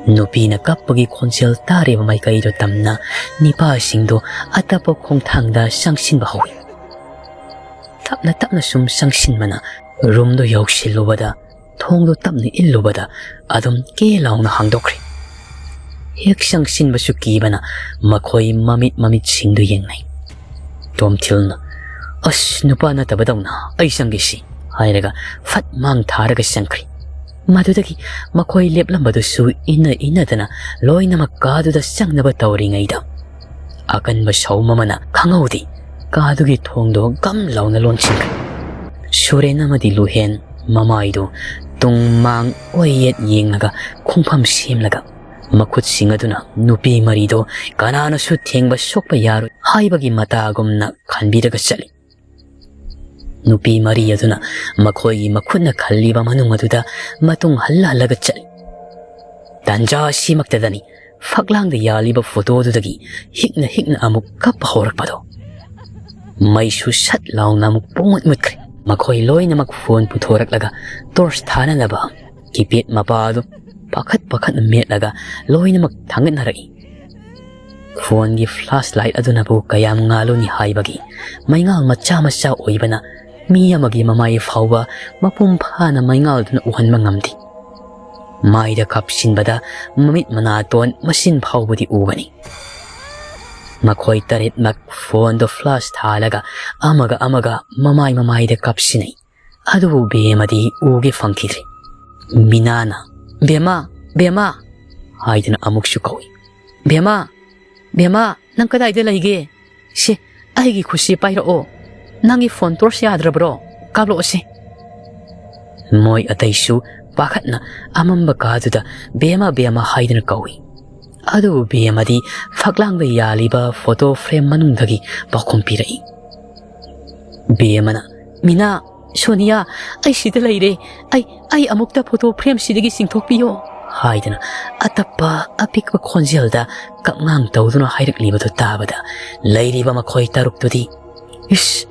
ꯅꯨꯄꯤꯅ ꯀꯞꯄꯒꯤ ꯈꯣꯟꯖꯦꯜ ꯇꯥꯔꯤꯕ ꯃꯥꯏꯀꯩꯗꯨ ꯇꯝꯅ ꯅꯤꯄꯥꯁꯤꯡꯗꯨ ꯑꯇꯞꯄ ꯈꯣꯡꯊꯥꯡꯗ ꯆꯪꯁꯤꯟꯕ ꯍꯧꯏ꯫ ꯇꯞꯅ ꯇꯞꯅ ꯁꯨꯝ ꯆꯪꯁꯤꯟꯕꯅ ꯔꯨꯝꯗꯨ ꯌꯧꯁꯤꯜꯂꯨꯕꯗ, ꯊꯣꯡꯗꯨ ꯇꯞꯅ ꯏꯜꯂꯨꯕꯗ ꯑꯗꯨꯝ ꯀꯦ ꯂꯥꯎꯅ ꯍꯥꯡꯗꯣꯛꯈ꯭ꯔꯦ꯫ ꯍꯦꯛ ꯆꯪꯁꯤꯟꯕꯁꯨ ꯀꯤꯕꯅ ꯃꯈꯣꯏ ꯃꯃꯤꯠ ꯃꯃꯤꯠꯁꯤꯡꯗꯨ ꯌꯦꯡꯅꯩ꯫ ꯇꯣꯝꯊꯤꯜꯅ, "ꯑꯁ, ꯅꯨꯄꯥ ꯅꯠꯇꯕꯗꯧꯅ ꯑꯩ ꯆꯪꯒꯦꯁꯤ" ꯍꯥꯏꯔꯒ ꯐꯠ ꯃꯥꯡ ꯊꯥꯔꯒ ꯆꯪꯈ꯭ꯔꯦ꯫ ꯃꯗꯨꯗꯒꯤ ꯃꯈꯣꯏ ꯂꯦꯞꯂꯝꯕꯗꯨꯁꯨ ꯏꯟꯅ ꯏꯟꯅꯗꯅ ꯂꯣꯏꯅꯃꯛ ꯀꯥꯗꯨꯗ ꯆꯪꯅꯕ ꯇꯧꯔꯤꯉꯩꯗ, ꯑꯀꯟꯕ ꯁꯧꯝ ꯑꯃꯅ ꯈꯪꯍꯧꯗꯦ ꯀꯥꯗꯨꯒꯤ ꯊꯣꯡꯗꯣ ꯒꯝ ꯂꯥꯎꯅ ꯂꯣꯟꯁꯤꯟꯈ꯭ꯔꯦ꯫ ꯁꯨꯔꯦꯟ ꯑꯃꯗꯤ ꯂꯨꯍꯦꯟ ꯃꯃꯥꯏꯗꯨ ꯇꯨꯡ ꯃꯥꯡ ꯑꯣꯏ ꯌꯦꯠ ꯌꯦꯡꯂꯒ ꯈꯣꯡꯐꯝ ꯁꯦꯝꯂꯒ ꯃꯈꯨꯠꯁꯤꯡ ꯑꯗꯨꯅ ꯅꯨꯄꯤ ꯃꯔꯤꯗꯣ ꯀꯅꯥꯅꯁꯨ ꯊꯦꯡꯕ ꯁꯣꯛꯄ ꯌꯥꯔꯣꯏ ꯍꯥꯏꯕꯒꯤ ꯃꯇꯥꯒꯨꯝꯅ ꯈꯟꯕꯤꯔꯒ ꯆꯠꯂꯤ꯫ ꯅꯨꯄꯤ ꯃꯔꯤ ꯑꯗꯨꯅ ꯃꯈꯣꯏꯒꯤ ꯃꯈꯨꯠꯅ ꯈꯜꯂꯤꯕ ꯃꯅꯨꯡ ꯑꯗꯨꯗ ꯃꯇꯨꯡ ꯍꯜꯂ ꯍꯜꯂꯒ ꯆꯠꯂꯤ꯫ ꯇꯥꯟꯖꯥ ꯑꯁꯤꯃꯛꯇꯗꯅꯤ ꯐꯛꯂꯥꯡꯗ ꯌꯥꯜꯂꯤꯕ ꯐꯣꯇꯣꯗꯨꯗꯒꯤ ꯍꯤꯛꯅ ꯍꯤꯛꯅ ꯑꯃꯨꯛ ꯀꯞꯄ ꯍꯧꯔꯛꯄꯗꯣ꯫ ꯃꯩꯁꯨ ꯁꯠ ꯂꯥꯎꯅ ꯑꯃꯨꯛ ꯄꯨꯡꯃꯨꯠ ꯃꯨꯠꯈ꯭ꯔꯦ꯫ ꯃꯈꯣꯏ ꯂꯣꯏꯅꯃꯛ ꯐꯣꯟ ꯄꯨꯊꯣꯔꯛꯂꯒ ꯇꯣꯔꯆ ꯊꯥꯅꯅꯕ ꯀꯤꯄꯦꯗ ꯃꯄꯥ ꯑꯗꯨ ꯄꯥꯈꯠ ꯄꯥꯈꯠꯅ ꯃꯦꯠꯂꯒ ꯂꯣꯏꯅꯃꯛ ꯊꯥꯡꯒꯠꯅꯔꯛꯏ꯫ ꯐꯣꯟꯒꯤ ꯐ꯭ꯂꯥꯁ ꯂꯥꯏꯠ ꯑꯗꯨꯅꯕꯨ ꯀꯌꯥꯝ ꯉꯥꯜꯂꯨꯅꯤ ꯍꯥꯏꯕꯒꯤ ꯃꯩꯉꯥꯜ ꯃꯆꯥ ꯃꯆꯥ ꯑꯣꯏꯕꯅ ꯃꯤ ꯑꯃꯒꯤ ꯃꯃꯥꯏ ꯐꯥꯎꯕ ꯃꯄꯨꯡ ꯐꯥꯅ ꯃꯩꯉꯥꯜꯗꯨꯅ ꯎꯍꯟꯕ ꯉꯝꯗꯦ꯫ ꯃꯥꯏꯗ ꯀꯥꯞꯁꯤꯟꯕꯗ ꯃꯃꯤꯠ ꯃꯅꯥꯇꯣꯟ ꯃꯁꯤꯟ ꯐꯥꯎꯕꯗꯤ ꯎꯒꯅꯤ꯫ ꯃꯈꯣꯏ ꯇꯔꯦꯠꯃꯛ ꯐꯣꯟꯗꯣ ꯐ꯭ꯂꯥꯁ ꯊꯥꯜꯂꯒ ꯑꯃꯒ ꯑꯃꯒ ꯃꯃꯥꯏ ꯃꯃꯥꯏꯗ ꯀꯥꯞꯁꯤꯟꯅꯩ꯫ ꯑꯗꯨꯕꯨ ꯕꯦꯝꯃꯗꯤ ꯎꯒꯦ ꯐꯪꯈꯤꯗ꯭ꯔꯦ꯫ ꯃꯤꯅꯥꯅ, "ꯕꯦꯝꯃ, ꯕꯦꯝꯃ!" ꯍꯥꯏꯗꯨꯅ ꯑꯃꯨꯛꯁꯨ ꯀꯧꯏ꯫ "ꯕꯦꯝꯃ, ꯕꯦꯝꯃ, ꯅꯪ ꯀꯗꯥꯏꯗ ꯂꯩꯒꯦ? ꯁꯦ, ꯑꯩꯒꯤ ꯈꯨꯠꯁꯤ ꯄꯥꯏꯔꯛꯑꯣ꯫ ꯅꯪꯒꯤ ꯐꯣꯟ ꯇꯣꯔꯆ ꯌꯥꯗ꯭ꯔꯕ꯭ꯔꯣ? ꯀꯥꯞꯂꯛꯑꯣꯁꯦ꯫" ꯃꯣꯏ ꯑꯇꯩꯁꯨ ꯄꯥꯈꯠꯅ ꯑꯃꯝꯕ ꯀꯥꯗꯨꯗ "ꯕꯦꯝꯃ, ꯕꯦꯝꯃ" ꯍꯥꯏꯗꯨꯅ ꯀꯧꯏ꯫ ꯑꯗꯨꯕꯨ ꯕꯦꯝꯃꯗꯤ ꯐꯛꯂꯥꯡꯗ ꯌꯥꯜꯂꯤꯕ ꯐꯣꯇꯣ ꯐ꯭ꯔꯦꯝ ꯃꯅꯨꯡꯗꯒꯤ ꯄꯥꯎꯈꯨꯝ ꯄꯤꯔꯛꯏ꯫ ꯕꯦꯝꯃꯅ, "ꯃꯤꯅꯥ, ꯁꯣꯅꯤꯌꯥ, ꯑꯩ ꯁꯤꯗ ꯂꯩꯔꯦ꯫ ꯑꯩ, ꯑꯩ ꯑꯃꯨꯛꯇ ꯐꯣꯇꯣ ꯐ꯭ꯔꯦꯝꯁꯤꯗꯒꯤ ꯆꯤꯡꯊꯣꯛꯄꯤꯌꯣ" ꯍꯥꯏꯗꯅ ꯑꯇꯞꯄ ꯑꯄꯤꯛꯄ ꯈꯣꯟꯖꯦꯜꯗ ꯀꯞꯉꯥꯡ ꯇꯧꯗꯨꯅ ꯍꯥꯏꯔꯛꯂꯤꯕꯗꯨ ꯇꯥꯕꯗ, ꯂꯩꯔꯤꯕ ꯃꯈꯣꯏ ꯇꯔꯨꯛꯇꯨꯗꯤ, "ꯏꯁ,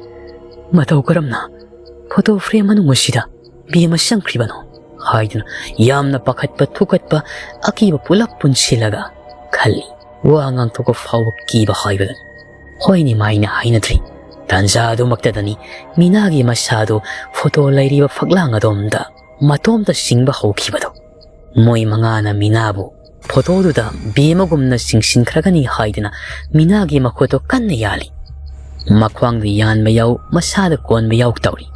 ꯃꯇꯧ ꯀꯔꯝꯅ ꯐꯣꯇꯣ ꯐ꯭ꯔꯦꯝ ꯃꯅꯨꯡ ꯑꯁꯤꯗ ꯕꯦꯝꯃ ꯆꯪꯈ꯭ꯔꯤꯕꯅꯣ?" ꯍꯥꯏꯗꯨꯅ ꯌꯥꯝꯅ ꯄꯥꯈꯠꯄ, ꯊꯨꯀꯠꯄ, ꯑꯀꯤꯕ ꯄꯨꯂꯞ ꯄꯨꯟꯁꯤꯜꯂꯒ ꯈꯜꯂꯤ꯫ ꯋꯥ ꯉꯥꯡꯊꯣꯛꯄ ꯐꯥꯎꯕ ꯀꯤꯕ ꯍꯥꯏꯕꯗꯨꯅꯤ꯫ ꯍꯣꯏꯅꯦ ꯃꯥꯏꯅꯦ ꯍꯥꯏꯅꯗ꯭ꯔꯤ꯫ ꯇꯥꯟꯖꯥ ꯑꯗꯨꯃꯛꯇꯗꯅꯤ ꯃꯤꯅꯥꯒꯤ ꯃꯁꯥꯗꯨ ꯐꯣꯇꯣ ꯂꯩꯔꯤꯕ ꯐꯛꯂꯥꯡ ꯑꯗꯣꯝꯗ ꯃꯇꯣꯝꯇ ꯆꯤꯡꯕ ꯍꯧꯈꯤꯕꯗꯣ꯫ ꯃꯣꯏ ꯃꯉꯥꯅ ꯃꯤꯅꯥꯕꯨ ꯐꯣꯇꯣꯗꯨꯗ ꯕꯦꯝꯃꯒꯨꯝꯅ ꯆꯤꯡꯁꯤꯟꯈ꯭ꯔꯒꯅꯤ ꯍꯥꯏꯗꯨꯅ ꯃꯤꯅꯥꯒꯤ ꯃꯈꯨꯠꯇꯣ ꯀꯟꯅ ꯌꯥꯜꯂꯤ꯫ ꯃꯈ꯭ꯋꯥꯡꯗ ꯌꯥꯟꯕ ꯌꯥꯎ, ꯃꯁꯥꯗ ꯀꯣꯟꯕ ꯌꯥꯎ ꯇꯧꯔꯤ꯫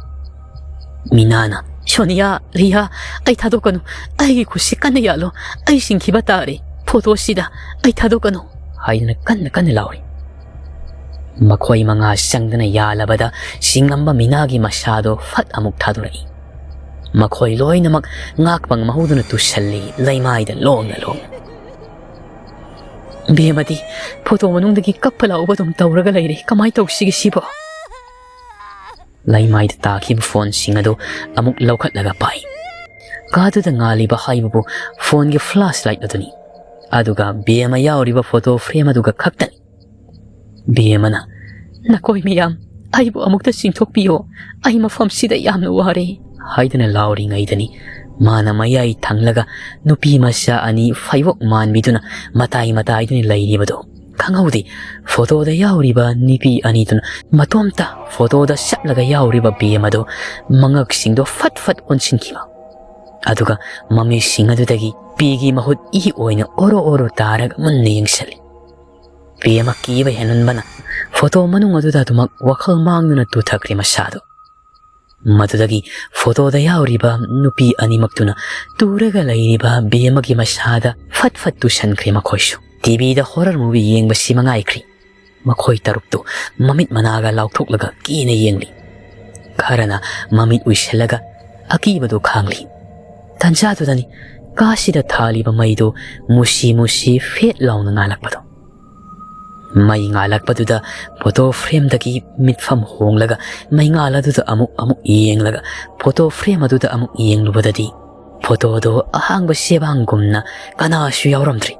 ꯃꯤꯅꯥꯅ, "ꯁꯣꯅꯤꯌꯥ, ꯔꯤꯌꯥ, ꯑꯩ ꯊꯥꯗꯣꯛꯀꯅꯨ꯫ ꯑꯩꯒꯤ ꯈꯨꯠꯁꯤ ꯀꯟꯅ ꯌꯥꯜꯂꯣ꯫ ꯑꯩ ꯁꯤꯡꯈꯤꯕ ꯇꯥꯔꯦ꯫ ꯐꯣꯇꯣꯁꯤꯗ ꯑꯩ ꯊꯥꯗꯣꯛꯀꯅꯨ" ꯍꯥꯏꯗꯨꯅ ꯀꯟꯅ ꯀꯟꯅ ꯂꯥꯎꯔꯤ꯫ ꯃꯈꯣꯏ ꯃꯉꯥ ꯆꯪꯗꯅ ꯌꯥꯜꯂꯕꯗ ꯆꯤꯡꯉꯝꯕ ꯃꯤꯅꯥꯒꯤ ꯃꯁꯥꯗꯣ ꯐꯠ ꯑꯃꯨꯛ ꯊꯥꯗꯣꯔꯛꯏ꯫ ꯃꯈꯣꯏ ꯂꯣꯏꯅꯃꯛ ꯉꯥꯛꯄ ꯉꯝꯍꯧꯗꯅ ꯇꯨꯁꯜꯂꯤ, ꯂꯩꯃꯥꯏꯗ ꯂꯣꯡꯅ ꯂꯣꯡꯅ꯫ "ꯕꯦꯝꯃꯗꯤ ꯐꯣꯇꯣ ꯃꯅꯨꯡꯗꯒꯤ ꯀꯞꯄ ꯂꯥꯎꯕ ꯑꯗꯨꯝ ꯇꯧꯔꯒ ꯂꯩꯔꯦ꯫ ꯀꯃꯥꯏ ꯇꯧꯁꯤꯒꯦ ꯁꯤꯕꯣ?" ꯂꯩꯃꯥꯏꯗ ꯇꯥꯈꯤꯕ ꯐꯣꯟꯁꯤꯡ ꯑꯗꯨ ꯑꯃꯨꯛ ꯂꯧꯈꯠꯂꯒ ꯄꯥꯏ꯫ ꯀꯥꯗꯨꯗ ꯉꯥꯜꯂꯤꯕ ꯍꯥꯏꯕꯕꯨ ꯐꯣꯟꯒꯤ ꯐ꯭ꯂꯥꯁ ꯂꯥꯏꯠ ꯑꯗꯨꯅꯤ꯫ ꯑꯗꯨꯒ ꯕꯦꯝꯃ ꯌꯥꯎꯔꯤꯕ ꯐꯣꯇꯣ ꯐ꯭ꯔꯦꯝ ꯑꯗꯨꯒ ꯈꯛꯇꯅꯤ꯫ ꯕꯦꯝꯃꯅ, "ꯅꯈꯣꯏ ꯃꯌꯥꯝ, ꯑꯩꯕꯨ ꯑꯃꯨꯛꯇ ꯆꯤꯡꯊꯣꯛꯄꯤꯌꯣ꯫ ꯑꯩ ꯃꯐꯝꯁꯤꯗ ꯌꯥꯝꯅ ꯋꯥꯔꯦ" ꯍꯥꯏꯗꯨꯅ ꯂꯥꯎꯔꯤꯉꯩꯗꯅꯤ ꯃꯥꯅ ꯃꯌꯥꯏ ꯊꯪꯂꯒ ꯅꯨꯄꯤ ꯃꯆꯥ ꯑꯅꯤ ꯐꯩꯕꯣꯛ ꯃꯥꯟꯕꯤꯗꯨꯅ ꯃꯇꯥꯏ ꯃꯇꯥꯏꯗꯨꯅ ꯂꯩꯔꯤꯕꯗꯣ ꯈꯪꯍꯧꯗꯦ, ꯐꯣꯇꯣꯗ ꯌꯥꯎꯔꯤꯕ ꯅꯨꯄꯤ ꯑꯅꯤꯗꯨꯅ ꯃꯇꯣꯝꯇ ꯐꯣꯇꯣꯗ ꯆꯞꯂꯒ ꯌꯥꯎꯔꯤꯕ ꯕꯦꯝ ꯑꯗꯣ ꯃꯉꯛꯁꯤꯡꯗꯣ ꯐꯠ ꯐꯠ ꯑꯣꯟꯁꯤꯟꯈꯤꯕ꯫ ꯑꯗꯨꯒ ꯃꯃꯤꯠꯁꯤꯡ ꯑꯗꯨꯗꯒꯤ ꯄꯤꯒꯤ ꯃꯍꯨꯠ ꯏ ꯑꯣꯏꯅ ꯑꯣꯔꯣ ꯑꯣꯔꯣ ꯇꯥꯔꯒ ꯃꯨꯟꯅ ꯌꯦꯡꯁꯤꯜꯂꯤ꯫ ꯕꯦꯝ ꯑꯀꯤꯕ ꯍꯦꯟꯃꯟꯕꯅ ꯐꯣꯇꯣ ꯃꯅꯨꯡ ꯑꯗꯨꯗ ꯑꯗꯨꯃꯛ ꯋꯥꯈꯜ ꯃꯥꯡꯗꯨꯅ ꯇꯨꯊꯈ꯭ꯔꯦ ꯃꯁꯥꯗꯣ꯫ ꯃꯗꯨꯗꯒꯤ ꯐꯣꯇꯣꯗ ꯌꯥꯎꯔꯤꯕ ꯅꯨꯄꯤ ꯑꯅꯤꯃꯛꯇꯨꯅ ꯇꯨꯔꯒ ꯂꯩꯔꯤꯕ ꯕꯦꯝꯃꯒꯤ ꯃꯁꯥꯗ ꯐꯠ ꯐꯠ ꯇꯨꯁꯟꯈ꯭ꯔꯦ ꯃꯈꯣꯏꯁꯨ꯫ ꯇꯤꯚꯤꯗ ꯍꯣꯔꯔ ꯃꯨꯚꯤ ꯌꯦꯡꯕꯁꯤ ꯃꯉꯥꯏꯈ꯭ꯔꯤ꯫ ꯃꯈꯣꯏ ꯇꯔꯨꯛꯇꯨ ꯃꯃꯤꯠ ꯃꯅꯥꯒ ꯂꯥꯎꯊꯣꯛꯂꯒ ꯀꯤꯅ ꯌꯦꯡꯂꯤ꯫ ꯈꯔꯅ ꯃꯃꯤꯠ ꯎꯏꯁꯤꯜꯂꯒ ꯑꯀꯤꯕꯗꯨ ꯈꯥꯡꯂꯤ꯫ ꯇꯟꯖꯥꯗꯨꯗꯅꯤ ꯀꯥꯁꯤꯗ ꯊꯥꯜꯂꯤꯕ ꯃꯩꯗꯨ ꯃꯨꯁꯤ ꯃꯨꯁꯤ ꯐꯦꯠ ꯂꯥꯎꯅ ꯉꯥꯜꯂꯛꯄꯗꯣ꯫ ꯃꯩ ꯉꯥꯜꯂꯛꯄꯗꯨꯗ ꯐꯣꯇꯣ ꯐ꯭ꯔꯦꯝꯗꯒꯤ ꯃꯤꯠꯐꯝ ꯍꯣꯡꯂꯒ ꯃꯩꯉꯥꯜ ꯑꯗꯨꯗ ꯑꯃꯨꯛ ꯑꯃꯨꯛ ꯌꯦꯡꯂꯒ ꯐꯣꯇꯣ ꯐ꯭ꯔꯦꯝ ꯑꯗꯨꯗ ꯑꯃꯨꯛ ꯌꯦꯡꯂꯨꯕꯗꯗꯤ ꯐꯣꯇꯣꯗꯣ ꯑꯍꯥꯡꯕ ꯆꯦꯕꯥꯡꯒꯨꯝꯅ ꯀꯅꯥꯁꯨ ꯌꯥꯎꯔꯝꯗ꯭ꯔꯤ꯫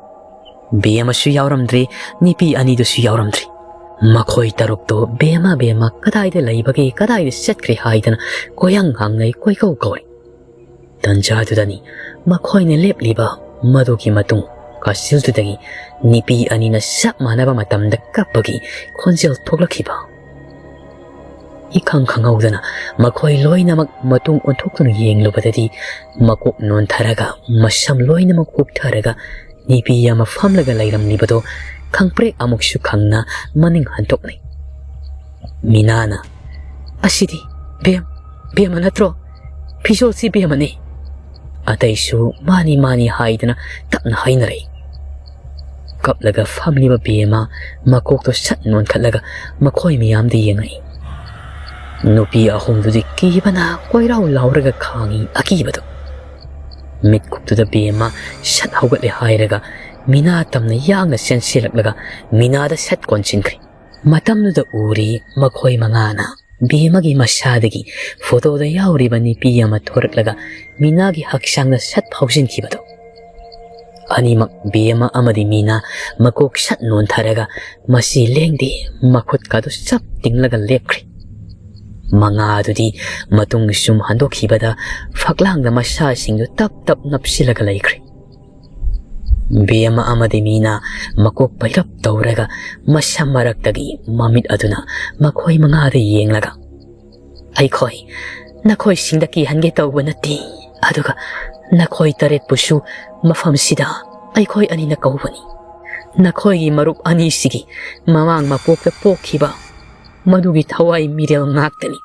ꯕꯦꯝꯃꯁꯨ ꯌꯥꯎꯔꯝꯗ꯭ꯔꯤ, ꯅꯨꯄꯤ ꯑꯅꯤꯗꯨꯁꯨ ꯌꯥꯎꯔꯝꯗ꯭ꯔꯤ꯫ ꯃꯈꯣꯏ ꯇꯔꯨꯛꯇꯣ ꯕꯦꯝꯃ ꯕꯦꯝꯃ ꯀꯗꯥꯏꯗ ꯂꯩꯕꯒꯦ, ꯀꯗꯥꯏꯗ ꯆꯠꯈ꯭ꯔꯦ ꯍꯥꯏꯗꯅ ꯀꯣꯏꯍꯪ ꯍꯪꯅꯩ, ꯀꯣꯏꯀꯧ ꯀꯧꯔꯤ꯫ ꯇꯟꯖꯥꯗꯨꯗꯅꯤ ꯃꯈꯣꯏꯅ ꯂꯦꯞꯂꯤꯕ ꯃꯗꯨꯒꯤ ꯃꯇꯨꯡ ꯀꯥꯆꯤꯜꯗꯨꯗꯒꯤ ꯅꯨꯄꯤ ꯑꯅꯤꯅ ꯆꯞ ꯃꯥꯟꯅꯕ ꯃꯇꯝꯗ ꯀꯞꯄꯒꯤ ꯈꯣꯟꯖꯦꯜ ꯊꯣꯛꯂꯛꯈꯤꯕ꯫ ꯏꯈꯪ ꯈꯪꯍꯧꯗꯅ ꯃꯈꯣꯏ ꯂꯣꯏꯅꯃꯛ ꯃꯇꯨꯡ ꯑꯣꯟꯊꯣꯛꯇꯨꯅ ꯌꯦꯡꯂꯨꯕꯗꯗꯤ ꯃꯀꯣꯛ ꯅꯣꯟꯊꯔꯒ ꯃꯁꯝ ꯂꯣꯏꯅꯃꯛ ꯍꯨꯛꯊꯔꯒ ꯅꯨꯄꯤ ꯑꯃ ꯐꯝꯂꯒ ꯂꯩꯔꯝꯂꯤꯕꯗꯣ ꯈꯪꯄ꯭ꯔꯦꯛ ꯑꯃꯨꯛꯁꯨ ꯈꯪꯅ ꯃꯅꯤꯡ ꯍꯟꯗꯣꯛꯅꯩ꯫ ꯃꯤꯅꯥꯅ, "ꯑꯁꯤꯗꯤ ꯕꯦꯝ, ꯕꯦꯝꯃ ꯅꯠꯇ꯭ꯔꯣ? ꯐꯤꯖꯣꯜꯁꯤ ꯕꯦꯝꯃꯅꯤ!" ꯑꯇꯩꯁꯨ "ꯃꯥꯅꯤ, ꯃꯥꯅꯤ" ꯍꯥꯏꯗꯅ ꯇꯞꯅ ꯍꯥꯏꯅꯔꯛꯏ꯫ ꯀꯞꯂꯒ ꯐꯝꯂꯤꯕ ꯕꯦꯝꯃ ꯃꯀꯣꯛꯇꯣ ꯁꯠ ꯅꯣꯟꯈꯠꯂꯒ ꯃꯈꯣꯏ ꯃꯌꯥꯝꯗ ꯌꯦꯡꯉꯛꯏ꯫ ꯅꯨꯄꯤ ꯑꯍꯨꯝꯗꯨꯗꯤ ꯀꯤꯕꯅ ꯀꯣꯏꯔꯥꯎ ꯂꯥꯎꯔꯒ ꯈꯥꯡꯉꯤ ꯑꯀꯤꯕꯗꯣ꯫ ꯃꯤꯠꯀꯨꯞꯇꯨꯗ ꯕꯦꯝꯃ ꯁꯠ ꯍꯧꯒꯠꯂꯦ ꯍꯥꯏꯔꯒ ꯃꯤꯅꯥ ꯇꯝꯅ ꯌꯥꯡꯅ ꯆꯦꯟꯁꯤꯜꯂꯛꯂꯒ ꯃꯤꯅꯥꯗ ꯁꯠ ꯀꯣꯟꯁꯤꯟꯈ꯭ꯔꯦ꯫ ꯃꯇꯝꯗꯨꯗ ꯎꯔꯤ ꯃꯈꯣꯏ ꯃꯉꯥꯅ ꯕꯦꯝꯃꯒꯤ ꯃꯁꯥꯗꯒꯤ ꯐꯣꯇꯣꯗ ꯌꯥꯎꯔꯤꯕ ꯅꯨꯄꯤ ꯑꯃ ꯊꯣꯔꯛꯂꯒ ꯃꯤꯅꯥꯒꯤ ꯍꯛꯆꯥꯡꯗ ꯁꯠ ꯐꯥꯎꯖꯤꯟꯈꯤꯕꯗꯣ꯫ ꯑꯅꯤꯃꯛ ꯕꯦꯝꯃ ꯑꯃꯗꯤ ꯃꯤꯅꯥ ꯃꯀꯣꯛ ꯁꯠ ꯅꯣꯟꯊꯔꯒ ꯃꯁꯤ ꯂꯦꯡꯗꯦ, ꯃꯈꯨꯠꯀꯗꯨ ꯆꯞ ꯇꯤꯡꯂꯒ ꯂꯦꯞꯈ꯭ꯔꯦ꯫ ꯃꯉꯥꯗꯨꯗꯤ ꯃꯇꯨꯡ ꯁꯨꯝ ꯍꯟꯗꯣꯛꯈꯤꯕꯗ ꯐꯛꯂꯥꯡꯗ ꯃꯁꯥꯁꯤꯡꯗꯨ ꯇꯞ ꯇꯞ ꯅꯞꯁꯤꯜꯂꯒ ꯂꯩꯈ꯭ꯔꯦ꯫ ꯕꯦꯝꯃ ꯑꯃꯗꯤ ꯃꯤꯅꯥ ꯃꯀꯣꯛ ꯄꯩꯔꯞ ꯇꯧꯔꯒ ꯃꯁꯝ ꯃꯔꯛꯇꯒꯤ ꯃꯃꯤꯠ ꯑꯗꯨꯅ ꯃꯈꯣꯏ ꯃꯉꯥꯗ ꯌꯦꯡꯂꯒ, "ꯑꯩꯈꯣꯏ ꯅꯈꯣꯏꯁꯤꯡꯗ ꯀꯤꯍꯟꯒꯦ ꯇꯧꯕ ꯅꯠꯇꯦ, ꯑꯗꯨꯒ ꯅꯈꯣꯏ ꯇꯔꯦꯠꯄꯨꯁꯨ ꯃꯐꯝꯁꯤꯗ ꯑꯩꯈꯣꯏ ꯑꯅꯤꯅ ꯀꯧꯕꯅꯤ꯫ ꯅꯈꯣꯏꯒꯤ ꯃꯔꯨꯞ ꯑꯅꯤꯁꯤꯒꯤ ꯃꯃꯥꯡ ꯃꯄꯣꯛꯇ ꯄꯣꯛꯈꯤꯕ ꯃꯗꯨꯒꯤ ꯊꯋꯥꯏ ꯃꯤꯔꯦꯜ ꯉꯥꯛꯇꯅꯤ꯫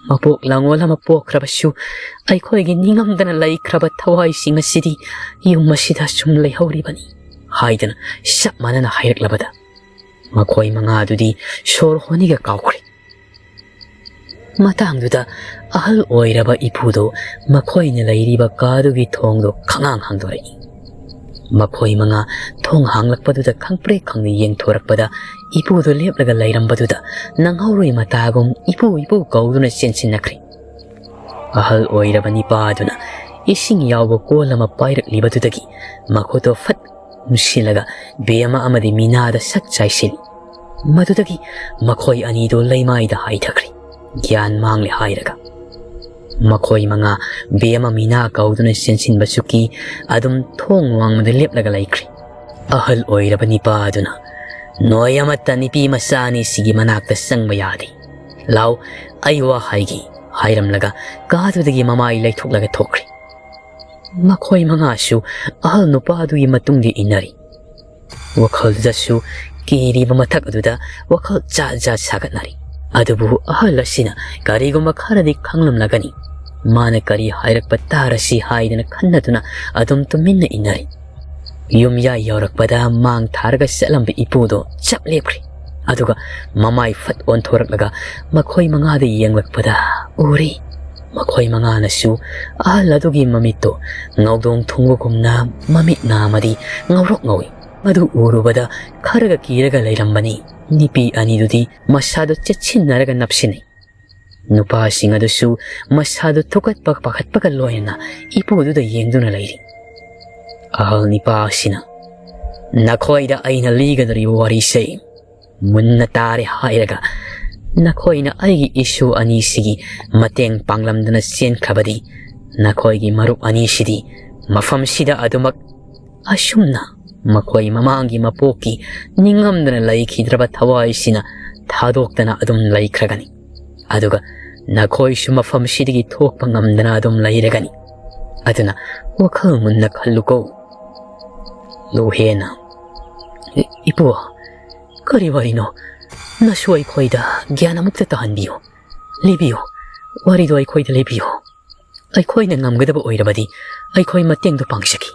ꯃꯄꯣꯛ ꯂꯥꯡꯑꯣꯜ ꯑꯃ ꯄꯣꯛꯈ꯭ꯔꯕꯁꯨ, ꯑꯩꯈꯣꯏꯒꯤ ꯅꯤꯡꯉꯝꯗꯅ ꯂꯩꯈ꯭ꯔꯕ ꯊꯋꯥꯏꯁꯤꯡ ꯑꯁꯤꯗꯤ ꯌꯨꯝ ꯑꯁꯤꯗ ꯁꯨꯝ ꯂꯩꯍꯧꯔꯤꯕꯅꯤ" ꯍꯥꯏꯗꯅ ꯆꯞ ꯃꯥꯟꯅꯅ ꯍꯥꯏꯔꯛꯂꯕꯗ, ꯃꯈꯣꯏ ꯃꯉꯥꯗꯨꯗꯤ ꯁꯣꯔ ꯍꯣꯟꯅꯤꯒ ꯀꯥꯎꯈ꯭ꯔꯦ꯫ ꯃꯇꯥꯡꯗꯨꯗ ꯑꯍꯜ ꯑꯣꯏꯔꯕ ꯏꯄꯨꯗꯨ ꯃꯈꯣꯏꯅ ꯂꯩꯔꯤꯕ ꯀꯥꯗꯨꯒꯤ ꯊꯣꯡꯗꯨ ꯈꯪꯍꯥꯡ ꯍꯥꯡꯗꯣꯔꯛꯏ꯫ ꯃꯈꯣꯏ ꯃꯉꯥ ꯊꯣꯡ ꯍꯥꯡꯂꯛꯄꯗꯨꯗ ꯈꯪꯄ꯭ꯔꯦꯛ ꯈꯪꯅ ꯌꯦꯡꯊꯣꯔꯛꯄꯗ, ꯏꯄꯨꯗꯨ ꯂꯦꯞꯂꯒ ꯂꯩꯔꯝꯕꯗꯨꯗ ꯅꯪꯍꯧꯔꯣꯏ ꯃꯇꯥꯒꯨꯝ "ꯏꯄꯨ, ꯏꯄꯨ" ꯀꯧꯗꯨꯅ ꯆꯦꯟꯁꯤꯟꯅꯈ꯭ꯔꯦ꯫ ꯑꯍꯜ ꯑꯣꯏꯔꯕ ꯅꯤꯄꯥ ꯑꯗꯨꯅ ꯏꯁꯤꯡ ꯌꯥꯎꯕ ꯀꯣꯜ ꯑꯃ ꯄꯥꯏꯔꯛꯂꯤꯕꯗꯨꯗꯒꯤ ꯃꯈꯨꯠꯇꯣ ꯐꯠ ꯎꯝꯁꯤꯜꯂꯒ ꯕꯦꯝꯃ ꯑꯃꯗꯤ ꯃꯤꯅꯥꯗ ꯁꯛ ꯆꯥꯏꯁꯤꯜꯂꯤ꯫ ꯃꯗꯨꯗꯒꯤ ꯃꯈꯣꯏ ꯑꯅꯤꯗꯨ ꯂꯩꯃꯥꯏꯗ ꯍꯥꯏꯊꯈ꯭ꯔꯦ, ꯒ꯭ꯌꯥꯟ ꯃꯥꯡꯂꯦ ꯍꯥꯏꯔꯒ꯫ ꯃꯈꯣꯏ ꯃꯉꯥ ꯕꯦꯝꯃ ꯃꯤꯅꯥ ꯀꯧꯗꯨꯅ ꯆꯦꯟꯁꯤꯟꯕꯁꯨ ꯀꯤ, ꯑꯗꯨꯝ ꯊꯣꯡ ꯋꯥꯡꯃꯗ ꯂꯦꯞꯂꯒ ꯂꯩꯈ꯭ꯔꯦ꯫ ꯑꯍꯜ ꯑꯣꯏꯔꯕ ꯅꯤꯄꯥ ꯑꯗꯨꯅ, "ꯅꯣꯏ ꯑꯃꯠꯇ ꯅꯨꯄꯤ ꯃꯆꯥ ꯑꯅꯤꯁꯤꯒꯤ ꯃꯅꯥꯛꯇ ꯆꯪꯕ ꯌꯥꯗꯦ꯫ ꯂꯥꯎ, ꯑꯩ ꯋꯥ ꯍꯥꯏꯒꯦ" ꯍꯥꯏꯔꯝꯂꯒ ꯀꯥꯗꯨꯗꯒꯤ ꯃꯃꯥꯏ ꯂꯩꯊꯣꯛꯂꯒ ꯊꯣꯛꯈ꯭ꯔꯦ꯫ ꯃꯈꯣꯏ ꯃꯉꯥꯁꯨ ꯑꯍꯜ ꯅꯨꯄꯥꯗꯨꯒꯤ ꯃꯇꯨꯡꯗ ꯏꯟꯅꯔꯤ꯫ ꯋꯥꯈꯜꯗꯁꯨ ꯀꯤꯔꯤꯕ ꯃꯊꯛ ꯑꯗꯨꯗ ꯋꯥꯈꯜ ꯖꯥꯠ ꯖꯥꯠ ꯁꯥꯒꯠꯅꯔꯤ꯫ ꯑꯗꯨꯕꯨ ꯑꯍꯜ ꯑꯁꯤꯅ ꯀꯔꯤꯒꯨꯝꯕ ꯈꯔꯗꯤ ꯈꯪꯂꯝꯂꯒꯅꯤ, ꯃꯥꯅ ꯀꯔꯤ ꯍꯥꯏꯔꯛꯄ ꯇꯥꯔꯁꯤ ꯍꯥꯏꯗꯅ ꯈꯟꯅꯗꯨꯅ ꯑꯗꯨꯝ ꯇꯨꯃꯤꯟꯅ ꯏꯟꯅꯔꯤ꯫ ꯌꯨꯝꯌꯥꯏ ꯌꯧꯔꯛꯄꯗ ꯃꯥꯡ ꯊꯥꯔꯒ ꯆꯠꯂꯝꯕ ꯏꯄꯨꯗꯣ ꯆꯞ ꯂꯦꯞꯈ꯭ꯔꯦ꯫ ꯑꯗꯨꯒ ꯃꯃꯥꯏ ꯐꯠ ꯑꯣꯟꯊꯣꯔꯛꯂꯒ ꯃꯈꯣꯏ ꯃꯉꯥꯗ ꯌꯦꯡꯂꯛꯄꯗ ꯎꯔꯦ꯫ ꯃꯈꯣꯏ ꯃꯉꯥꯅꯁꯨ ꯑꯍꯜ ꯑꯗꯨꯒꯤ ꯃꯃꯤꯠꯇꯣ ꯉꯧꯗꯣꯡ ꯊꯨꯡꯕꯒꯨꯝꯅ ꯃꯃꯤꯠ ꯅꯥ ꯑꯃꯗꯤ ꯉꯧꯔꯣꯛ ꯉꯧꯏ꯫ ꯃꯗꯨ ꯎꯔꯨꯕꯗ ꯈꯔꯒ ꯀꯤꯔꯒ ꯂꯩꯔꯝꯕꯅꯤ꯫ ꯅꯨꯄꯤ ꯑꯅꯤꯗꯨꯗꯤ ꯃꯁꯥꯗꯣ ꯆꯦꯠꯁꯤꯟꯅꯔꯒ ꯅꯞꯁꯤꯟꯅꯩ꯫ ꯅꯨꯄꯥꯁꯤꯡ ꯑꯗꯨꯁꯨ ꯃꯁꯥꯗꯨ ꯊꯨꯀꯠꯄ ꯄꯥꯈꯠꯄꯒ ꯂꯣꯏꯅꯅ ꯏꯄꯨꯗꯨꯗ ꯌꯦꯡꯗꯨꯅ ꯂꯩꯔꯤ꯫ ꯑꯍꯜ ꯅꯤꯄꯥ ꯑꯁꯤꯅ, "ꯅꯈꯣꯏꯗ ꯑꯩꯅ ꯂꯤꯒꯗꯧꯔꯤꯕ ꯋꯥꯔꯤꯁꯦ ꯃꯨꯟꯅ ꯇꯥꯔꯦ ꯍꯥꯏꯔꯒ, ꯅꯈꯣꯏꯅ ꯑꯩꯒꯤ ꯏꯁꯨ ꯑꯅꯤꯁꯤꯒꯤ ꯃꯇꯦꯡ ꯄꯥꯡꯂꯝꯗꯅ ꯆꯦꯟꯈ꯭ꯔꯕꯗꯤ, ꯅꯈꯣꯏꯒꯤ ꯃꯔꯨꯞ ꯑꯅꯤꯁꯤꯗꯤ ꯃꯐꯝꯁꯤꯗ ꯑꯗꯨꯃꯛ ꯑꯁꯨꯝꯅ ꯃꯈꯣꯏ ꯃꯃꯥꯡꯒꯤ ꯃꯄꯣꯛꯀꯤ ꯅꯤꯡꯉꯝꯗꯅ ꯂꯩꯈꯤꯗ꯭ꯔꯕ ꯊꯋꯥꯏꯁꯤꯅ ꯊꯥꯗꯣꯛꯇꯅ ꯑꯗꯨꯝ ꯂꯩꯈ꯭ꯔꯒꯅꯤ꯫ ꯑꯗꯨꯒ ꯅꯈꯣꯏꯁꯨ ꯃꯐꯝꯁꯤꯗꯒꯤ ꯊꯣꯛꯄ ꯉꯝꯗꯅ ꯑꯗꯨꯝ ꯂꯩꯔꯒꯅꯤ꯫ ꯑꯗꯨꯅ ꯋꯥꯈꯜ ꯃꯨꯟꯅ ꯈꯜꯂꯨꯀꯣ꯫ ꯂꯨꯍꯦꯅ, "ꯏ-, ꯏꯄꯨ, ꯀꯔꯤ ꯋꯥꯔꯤꯅꯣ? ꯅꯁꯨ ꯑꯩꯈꯣꯏꯗ ꯒ꯭ꯌꯥꯟ ꯑꯃꯨꯛꯇ ꯇꯥꯍꯟꯕꯤꯌꯨ꯫ ꯂꯤꯕꯤꯌꯨ, ꯋꯥꯔꯤꯗꯣ ꯑꯩꯈꯣꯏꯗ ꯂꯤꯕꯤꯌꯨ꯫ ꯑꯩꯈꯣꯏꯅ ꯉꯝꯒꯗꯕ ꯑꯣꯏꯔꯕꯗꯤ ꯑꯩꯈꯣꯏ ꯃꯇꯦꯡꯗꯣ ꯄꯥꯡꯖꯒꯦ꯫"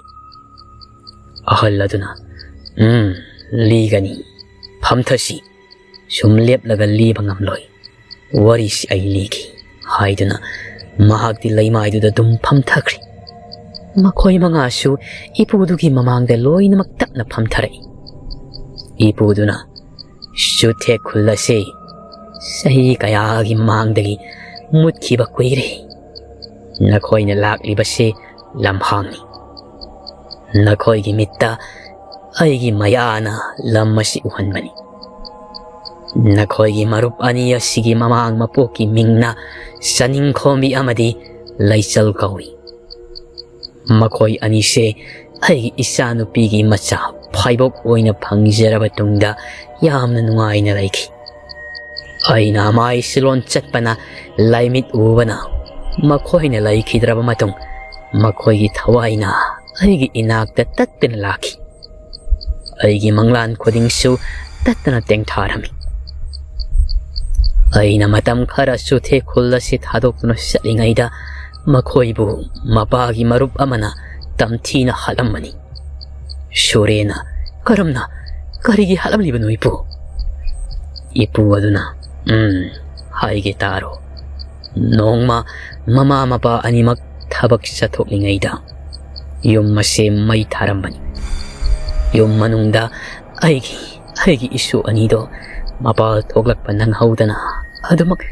ꯑꯍꯜ ꯑꯗꯨꯅ, "ꯎꯝ, ꯂꯤꯒꯅꯤ꯫ ꯐꯝꯊꯁꯤ꯫ ꯁꯨꯝ ꯂꯦꯞꯂꯒ ꯂꯤꯕ ꯉꯝꯂꯣꯏ꯫ ꯋꯥꯔꯤꯁꯤ ꯑꯩ ꯂꯤꯒꯦ," ꯍꯥꯏꯗꯨꯅ ꯃꯍꯥꯛꯇꯤ ꯂꯩꯃꯥꯏꯗꯨꯗ ꯑꯗꯨꯝ ꯐꯝꯊꯈ꯭ꯔꯦ꯫ ꯃꯈꯣꯏ ꯃꯉꯥꯁꯨ ꯏꯄꯨꯗꯨꯒꯤ ꯃꯃꯥꯡꯗ ꯂꯣꯏꯅꯃꯛ ꯇꯞꯅ ꯐꯝꯊꯔꯛꯏ꯫ ꯏꯄꯨꯗꯨꯅ, "ꯆꯨꯊꯦꯛ ꯈꯨꯜ ꯑꯁꯤ ꯆꯍꯤ ꯀꯌꯥꯒꯤ ꯃꯃꯥꯡꯗꯒꯤ ꯃꯨꯠꯈꯤꯕ ꯀꯨꯏꯔꯦ꯫ ꯅꯈꯣꯏꯅ ꯂꯥꯛꯂꯤꯕꯁꯤ ꯂꯝꯍꯥꯡꯅꯤ꯫ ꯅꯈꯣꯏꯒꯤ ꯃꯤꯠꯇ ꯑꯩꯒꯤ ꯃꯌꯥꯅ ꯂꯝ ꯑꯁꯤ ꯎꯍꯟꯕꯅꯤ꯫ ꯅꯈꯣꯏꯒꯤ ꯃꯔꯨꯞ ꯑꯅꯤ ꯑꯁꯤꯒꯤ ꯃꯃꯥꯡ ꯃꯄꯣꯛꯀꯤ ꯃꯤꯡꯅ ꯆꯅꯤꯡꯈꯣꯝꯕꯤ ꯑꯃꯗꯤ ꯂꯩꯆꯜ ꯀꯧꯏ꯫ ꯃꯈꯣꯏ ꯑꯅꯤꯁꯦ ꯑꯩꯒꯤ ꯏꯆꯥꯅꯨꯄꯤꯒꯤ ꯃꯆꯥ ꯐꯥꯏꯕꯣꯛ ꯑꯣꯏꯅ ꯐꯪꯖꯔꯕ ꯇꯨꯡꯗ ꯌꯥꯝꯅ ꯅꯨꯡꯉꯥꯏꯅ ꯂꯩꯈꯤ꯫ ꯑꯩꯅ ꯑꯃꯥꯏ ꯁꯤꯂꯣꯟ ꯆꯠꯄꯅ ꯂꯥꯏꯃꯤꯠ ꯎꯕꯅ ꯃꯈꯣꯏꯅ ꯂꯩꯈꯤꯗ꯭ꯔꯕ ꯃꯇꯨꯡ ꯃꯈꯣꯏꯒꯤ ꯊꯋꯥꯏꯅ ꯑꯩꯒꯤ ꯏꯅꯥꯛꯇ ꯇꯠꯇꯅ ꯂꯥꯛꯈꯤ꯫ ꯑꯩꯒꯤ ꯃꯪꯂꯥꯟ ꯈꯨꯗꯤꯡꯁꯨ ꯇꯠꯇꯅ ꯇꯦꯡꯊꯥꯔꯝꯃꯤ꯫ ꯑꯩꯅ ꯃꯇꯝ ꯈꯔ ꯆꯨꯊꯦꯛ ꯈꯨꯜ ꯑꯁꯤ ꯊꯥꯗꯣꯛꯇꯨꯅ ꯆꯠꯂꯤꯉꯩꯗ ꯃꯈꯣꯏꯕꯨ ꯃꯄꯥꯒꯤ ꯃꯔꯨꯞ ꯑꯃꯅ ꯇꯝꯊꯤꯅ ꯍꯥꯠꯂꯝꯕꯅꯤ꯫" ꯁꯨꯔꯦꯅ, "ꯀꯔꯝꯅ? ꯀꯔꯤꯒꯤ ꯍꯥꯠꯂꯝꯂꯤꯕꯅꯣ ꯏꯄꯨ?" ꯏꯄꯨ ꯑꯗꯨꯅ, "ꯎꯝ, ꯍꯥꯏꯒꯦ ꯇꯥꯔꯣ꯫ ꯅꯣꯡꯃ ꯃꯃꯥ ꯃꯄꯥ ꯑꯅꯤꯃꯛ ꯊꯕꯛ ꯆꯠꯊꯣꯛꯂꯤꯉꯩꯗ ꯌꯨꯝ ꯑꯁꯦ ꯃꯩ ꯊꯥꯔꯝꯕꯅꯤ꯫ ꯌꯨꯝ ꯃꯅꯨꯡꯗ ꯑꯩꯒꯤ, ꯑꯩꯒꯤ ꯏꯁꯨ ꯑꯅꯤꯗꯣ ꯃꯄꯥꯜ ꯊꯣꯛꯂꯛꯄ ꯅꯪꯍꯧꯗꯅ ꯑꯗꯨꯃꯛ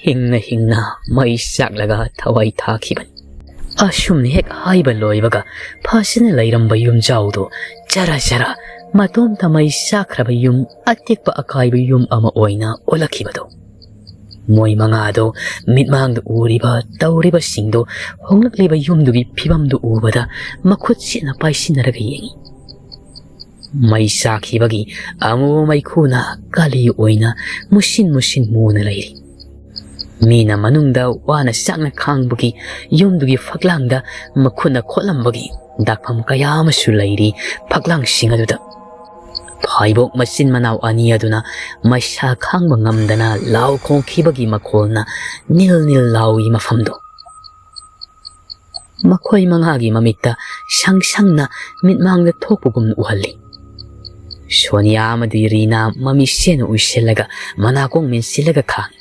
ꯍꯤꯡꯅ ꯍꯤꯡꯅ ꯃꯩ ꯆꯥꯛꯂꯒ ꯊꯋꯥꯏ ꯊꯥꯈꯤꯕꯅꯤ꯫" ꯑꯁꯨꯝꯅ ꯍꯦꯛ ꯍꯥꯏꯕ ꯂꯣꯏꯕꯒ ꯐꯖꯅ ꯂꯩꯔꯝꯕ ꯌꯨꯝꯖꯥꯎꯗꯣ ꯆꯔꯥ ꯆꯔꯥ ꯃꯇꯣꯝꯇ ꯃꯩ ꯆꯥꯛꯈ꯭ꯔꯕ ꯌꯨꯝ, ꯑꯇꯦꯛꯄ ꯑꯀꯥꯏꯕ ꯌꯨꯝ ꯑꯃ ꯑꯣꯏꯅ ꯑꯣꯜꯂꯛꯈꯤꯕꯗꯣ꯫ ꯃꯣꯏ ꯃꯉꯥꯗꯣ ꯃꯤꯠꯃꯥꯡꯗ ꯎꯔꯤꯕ ꯇꯧꯔꯤꯕꯁꯤꯡꯗꯣ, ꯍꯣꯡꯂꯛꯂꯤꯕ ꯌꯨꯝꯗꯨꯒꯤ ꯐꯤꯕꯝꯗꯨ ꯎꯕꯗ ꯃꯈꯨꯠ ꯁꯦꯠꯅ ꯄꯥꯏꯁꯤꯟꯅꯔꯒ ꯌꯦꯡꯏ꯫ ꯃꯩ ꯆꯥꯛꯈꯤꯕꯒꯤ ꯑꯃꯨꯕ ꯃꯩꯈꯨꯅ ꯀꯥꯂꯤ ꯑꯣꯏꯅ ꯃꯨꯁꯤꯟ ꯃꯨꯁꯤꯟ ꯃꯨꯅ ꯂꯩꯔꯤ꯫ ꯃꯤꯅ ꯃꯅꯨꯡꯗ ꯋꯥꯅ ꯆꯥꯛꯅ ꯈꯥꯡꯕꯒꯤ ꯌꯨꯝꯗꯨꯒꯤ ꯐꯛꯂꯥꯡꯗ ꯃꯈꯨꯠꯅ ꯈꯣꯠꯂꯝꯕꯒꯤ ꯗꯥꯛꯐꯝ ꯀꯌꯥ ꯑꯃꯁꯨ ꯂꯩꯔꯤ ꯐꯛꯂꯥꯡꯁꯤꯡ ꯑꯗꯨꯗ꯫ ꯐꯥꯏꯕꯣꯛ ꯃꯆꯤꯟ ꯃꯅꯥꯎ ꯑꯅꯤ ꯑꯗꯨꯅ ꯃꯩꯁꯥ ꯈꯥꯡꯕ ꯉꯝꯗꯅ ꯂꯥꯎ ꯈꯣꯡꯈꯤꯕꯒꯤ ꯃꯈꯣꯜꯅ ꯅꯤꯜ ꯅꯤꯜ ꯂꯥꯎꯏ ꯃꯐꯝꯗꯣ꯫ ꯃꯈꯣꯏ ꯃꯉꯥꯒꯤ ꯃꯃꯤꯠꯇ ꯁꯪ ꯁꯪꯅ ꯃꯤꯠꯃꯥꯡꯗ ꯊꯣꯛꯄꯒꯨꯝꯅ ꯎꯍꯜꯂꯤ꯫ ꯁꯣꯅꯤꯌꯥ ꯑꯃꯗꯤ ꯔꯤꯅꯥ ꯃꯃꯤꯠ ꯁꯦꯟꯅ ꯎꯏꯁꯤꯜꯂꯒ ꯃꯅꯥꯀꯣꯡ ꯃꯦꯟꯁꯤꯜꯂꯒ ꯈꯥꯡꯏ꯫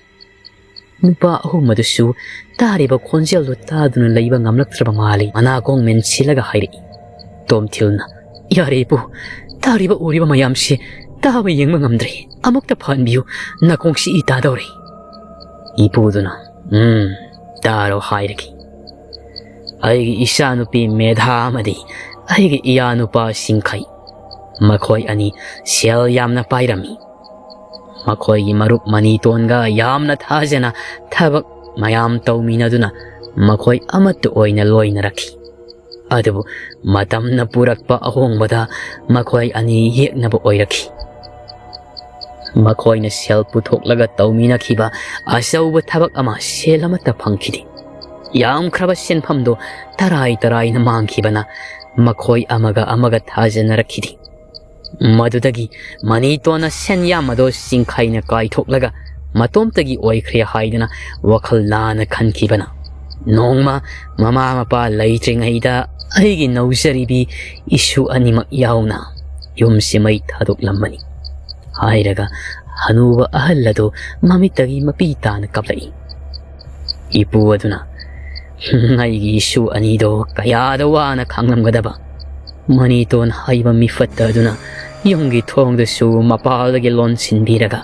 ꯅꯨꯄꯥ ꯑꯍꯨꯝ ꯑꯗꯨꯁꯨ ꯇꯥꯔꯤꯕ ꯈꯣꯟꯖꯦꯜꯗꯨ ꯇꯥꯗꯨꯅ ꯂꯩꯕ ꯉꯝꯂꯛꯇ꯭ꯔꯕ ꯃꯥꯜꯂꯤ꯫ ꯃꯅꯥꯀꯣꯡ ꯃꯦꯟꯁꯤꯜꯂꯒ ꯍꯥꯏꯔꯛꯏ꯫ ꯇꯣꯝꯊꯤꯜꯅ, "ꯌꯥꯔꯦ ꯏꯄꯨ, ꯇꯥꯔꯤꯕ ꯎꯔꯤꯕ ꯃꯌꯥꯝꯁꯤ ꯇꯥꯕ ꯌꯦꯡꯕ ꯉꯝꯗ꯭ꯔꯦ꯫ ꯑꯃꯨꯛꯇ ꯐꯍꯟꯕꯤꯌꯨ, ꯅꯥꯀꯣꯡꯁꯤ ꯏ ꯇꯥꯗꯧꯔꯦ꯫" ꯏꯄꯨꯗꯨꯅ, "ꯎꯝ, ꯇꯥꯔꯣ ꯍꯥꯏꯔꯒꯦ꯫ ꯑꯩꯒꯤ ꯏꯆꯥꯅꯨꯄꯤ ꯃꯦꯙꯥ ꯑꯃꯗꯤ ꯑꯩꯒꯤ ꯏꯌꯥꯅꯨꯄꯥ ꯁꯤꯡꯈꯩ, ꯃꯈꯣꯏ ꯑꯅꯤ ꯁꯦꯜ ꯌꯥꯝꯅ ꯄꯥꯏꯔꯝꯃꯤ꯫ ꯃꯈꯣꯏꯒꯤ ꯃꯔꯨꯞ ꯃꯅꯤꯇꯣꯟꯒ ꯌꯥꯝꯅ ꯊꯥꯖꯅ ꯊꯕꯛ ꯃꯌꯥꯝ ꯇꯧꯃꯤꯟꯅꯗꯨꯅ ꯃꯈꯣꯏ ꯑꯃꯠꯇ ꯑꯣꯏꯅ ꯂꯣꯏꯅꯔꯛꯈꯤ꯫ ꯑꯗꯨꯕꯨ ꯃꯇꯝꯅ ꯄꯨꯔꯛꯄ ꯑꯍꯣꯡꯕꯗ ꯃꯈꯣꯏ ꯑꯅꯤ ꯌꯦꯛꯅꯕ ꯑꯣꯏꯔꯛꯈꯤ꯫ ꯃꯈꯣꯏꯅ ꯁꯦꯜ ꯄꯨꯊꯣꯛꯂꯒ ꯇꯧꯃꯤꯟꯅꯈꯤꯕ ꯑꯆꯧꯕ ꯊꯕꯛ ꯑꯃ ꯁꯦꯜ ꯑꯃꯠꯇ ꯐꯪꯈꯤꯗꯦ꯫ ꯌꯥꯝꯈ꯭ꯔꯕ ꯁꯦꯟꯐꯝꯗꯣ ꯇꯔꯥꯏ ꯇꯔꯥꯏꯅ ꯃꯥꯡꯈꯤꯕꯅ ꯃꯈꯣꯏ ꯑꯃꯒ ꯑꯃꯒ ꯊꯥꯖꯅꯔꯛꯈꯤꯗꯦ꯫ ꯃꯗꯨꯗꯒꯤ ꯃꯅꯤꯇꯣꯟꯅ ꯁꯦꯟꯌꯥꯝ ꯑꯗꯣ ꯁꯤꯡꯈꯩꯅ ꯀꯥꯏꯊꯣꯛꯂꯒ ꯃꯇꯣꯝꯇꯒꯤ ꯑꯣꯏꯈ꯭ꯔꯦ ꯍꯥꯏꯗꯨꯅ ꯋꯥꯈꯜ ꯂꯥꯟꯅ ꯈꯟꯈꯤꯕꯅ, ꯅꯣꯡꯃ ꯃꯃꯥ ꯃꯄꯥ ꯂꯩꯇ꯭ꯔꯤꯉꯩꯗ ꯑꯩꯒꯤ ꯅꯧꯖꯔꯤꯕꯤ ꯏꯁꯨ ꯑꯅꯤꯃꯛ ꯌꯥꯎꯅ ꯌꯨꯝꯁꯤ ꯃꯩ ꯊꯥꯗꯣꯛꯂꯝꯕꯅꯤ" ꯍꯥꯏꯔꯒ ꯍꯅꯨꯕ ꯑꯍꯜ ꯑꯗꯨ ꯃꯃꯤꯠꯇꯒꯤ ꯃꯄꯤ ꯇꯥꯅ ꯀꯥꯞꯂꯛꯏ꯫ ꯏꯄꯨ ꯑꯗꯨꯅ, "ꯑꯩꯒꯤ ꯏꯁꯨ ꯑꯅꯤꯗꯣ ꯀꯌꯥꯗ ꯋꯥꯅ ꯈꯥꯡꯂꯝꯒꯗꯕ꯫ ꯃꯅꯤꯇꯣꯟ ꯍꯥꯏꯕ ꯃꯤꯐꯠꯇ ꯑꯗꯨꯅ ꯌꯨꯝꯒꯤ ꯊꯣꯡꯗꯁꯨ ꯃꯄꯥꯜꯗꯒꯤ ꯂꯣꯟꯁꯤꯟꯕꯤꯔꯒ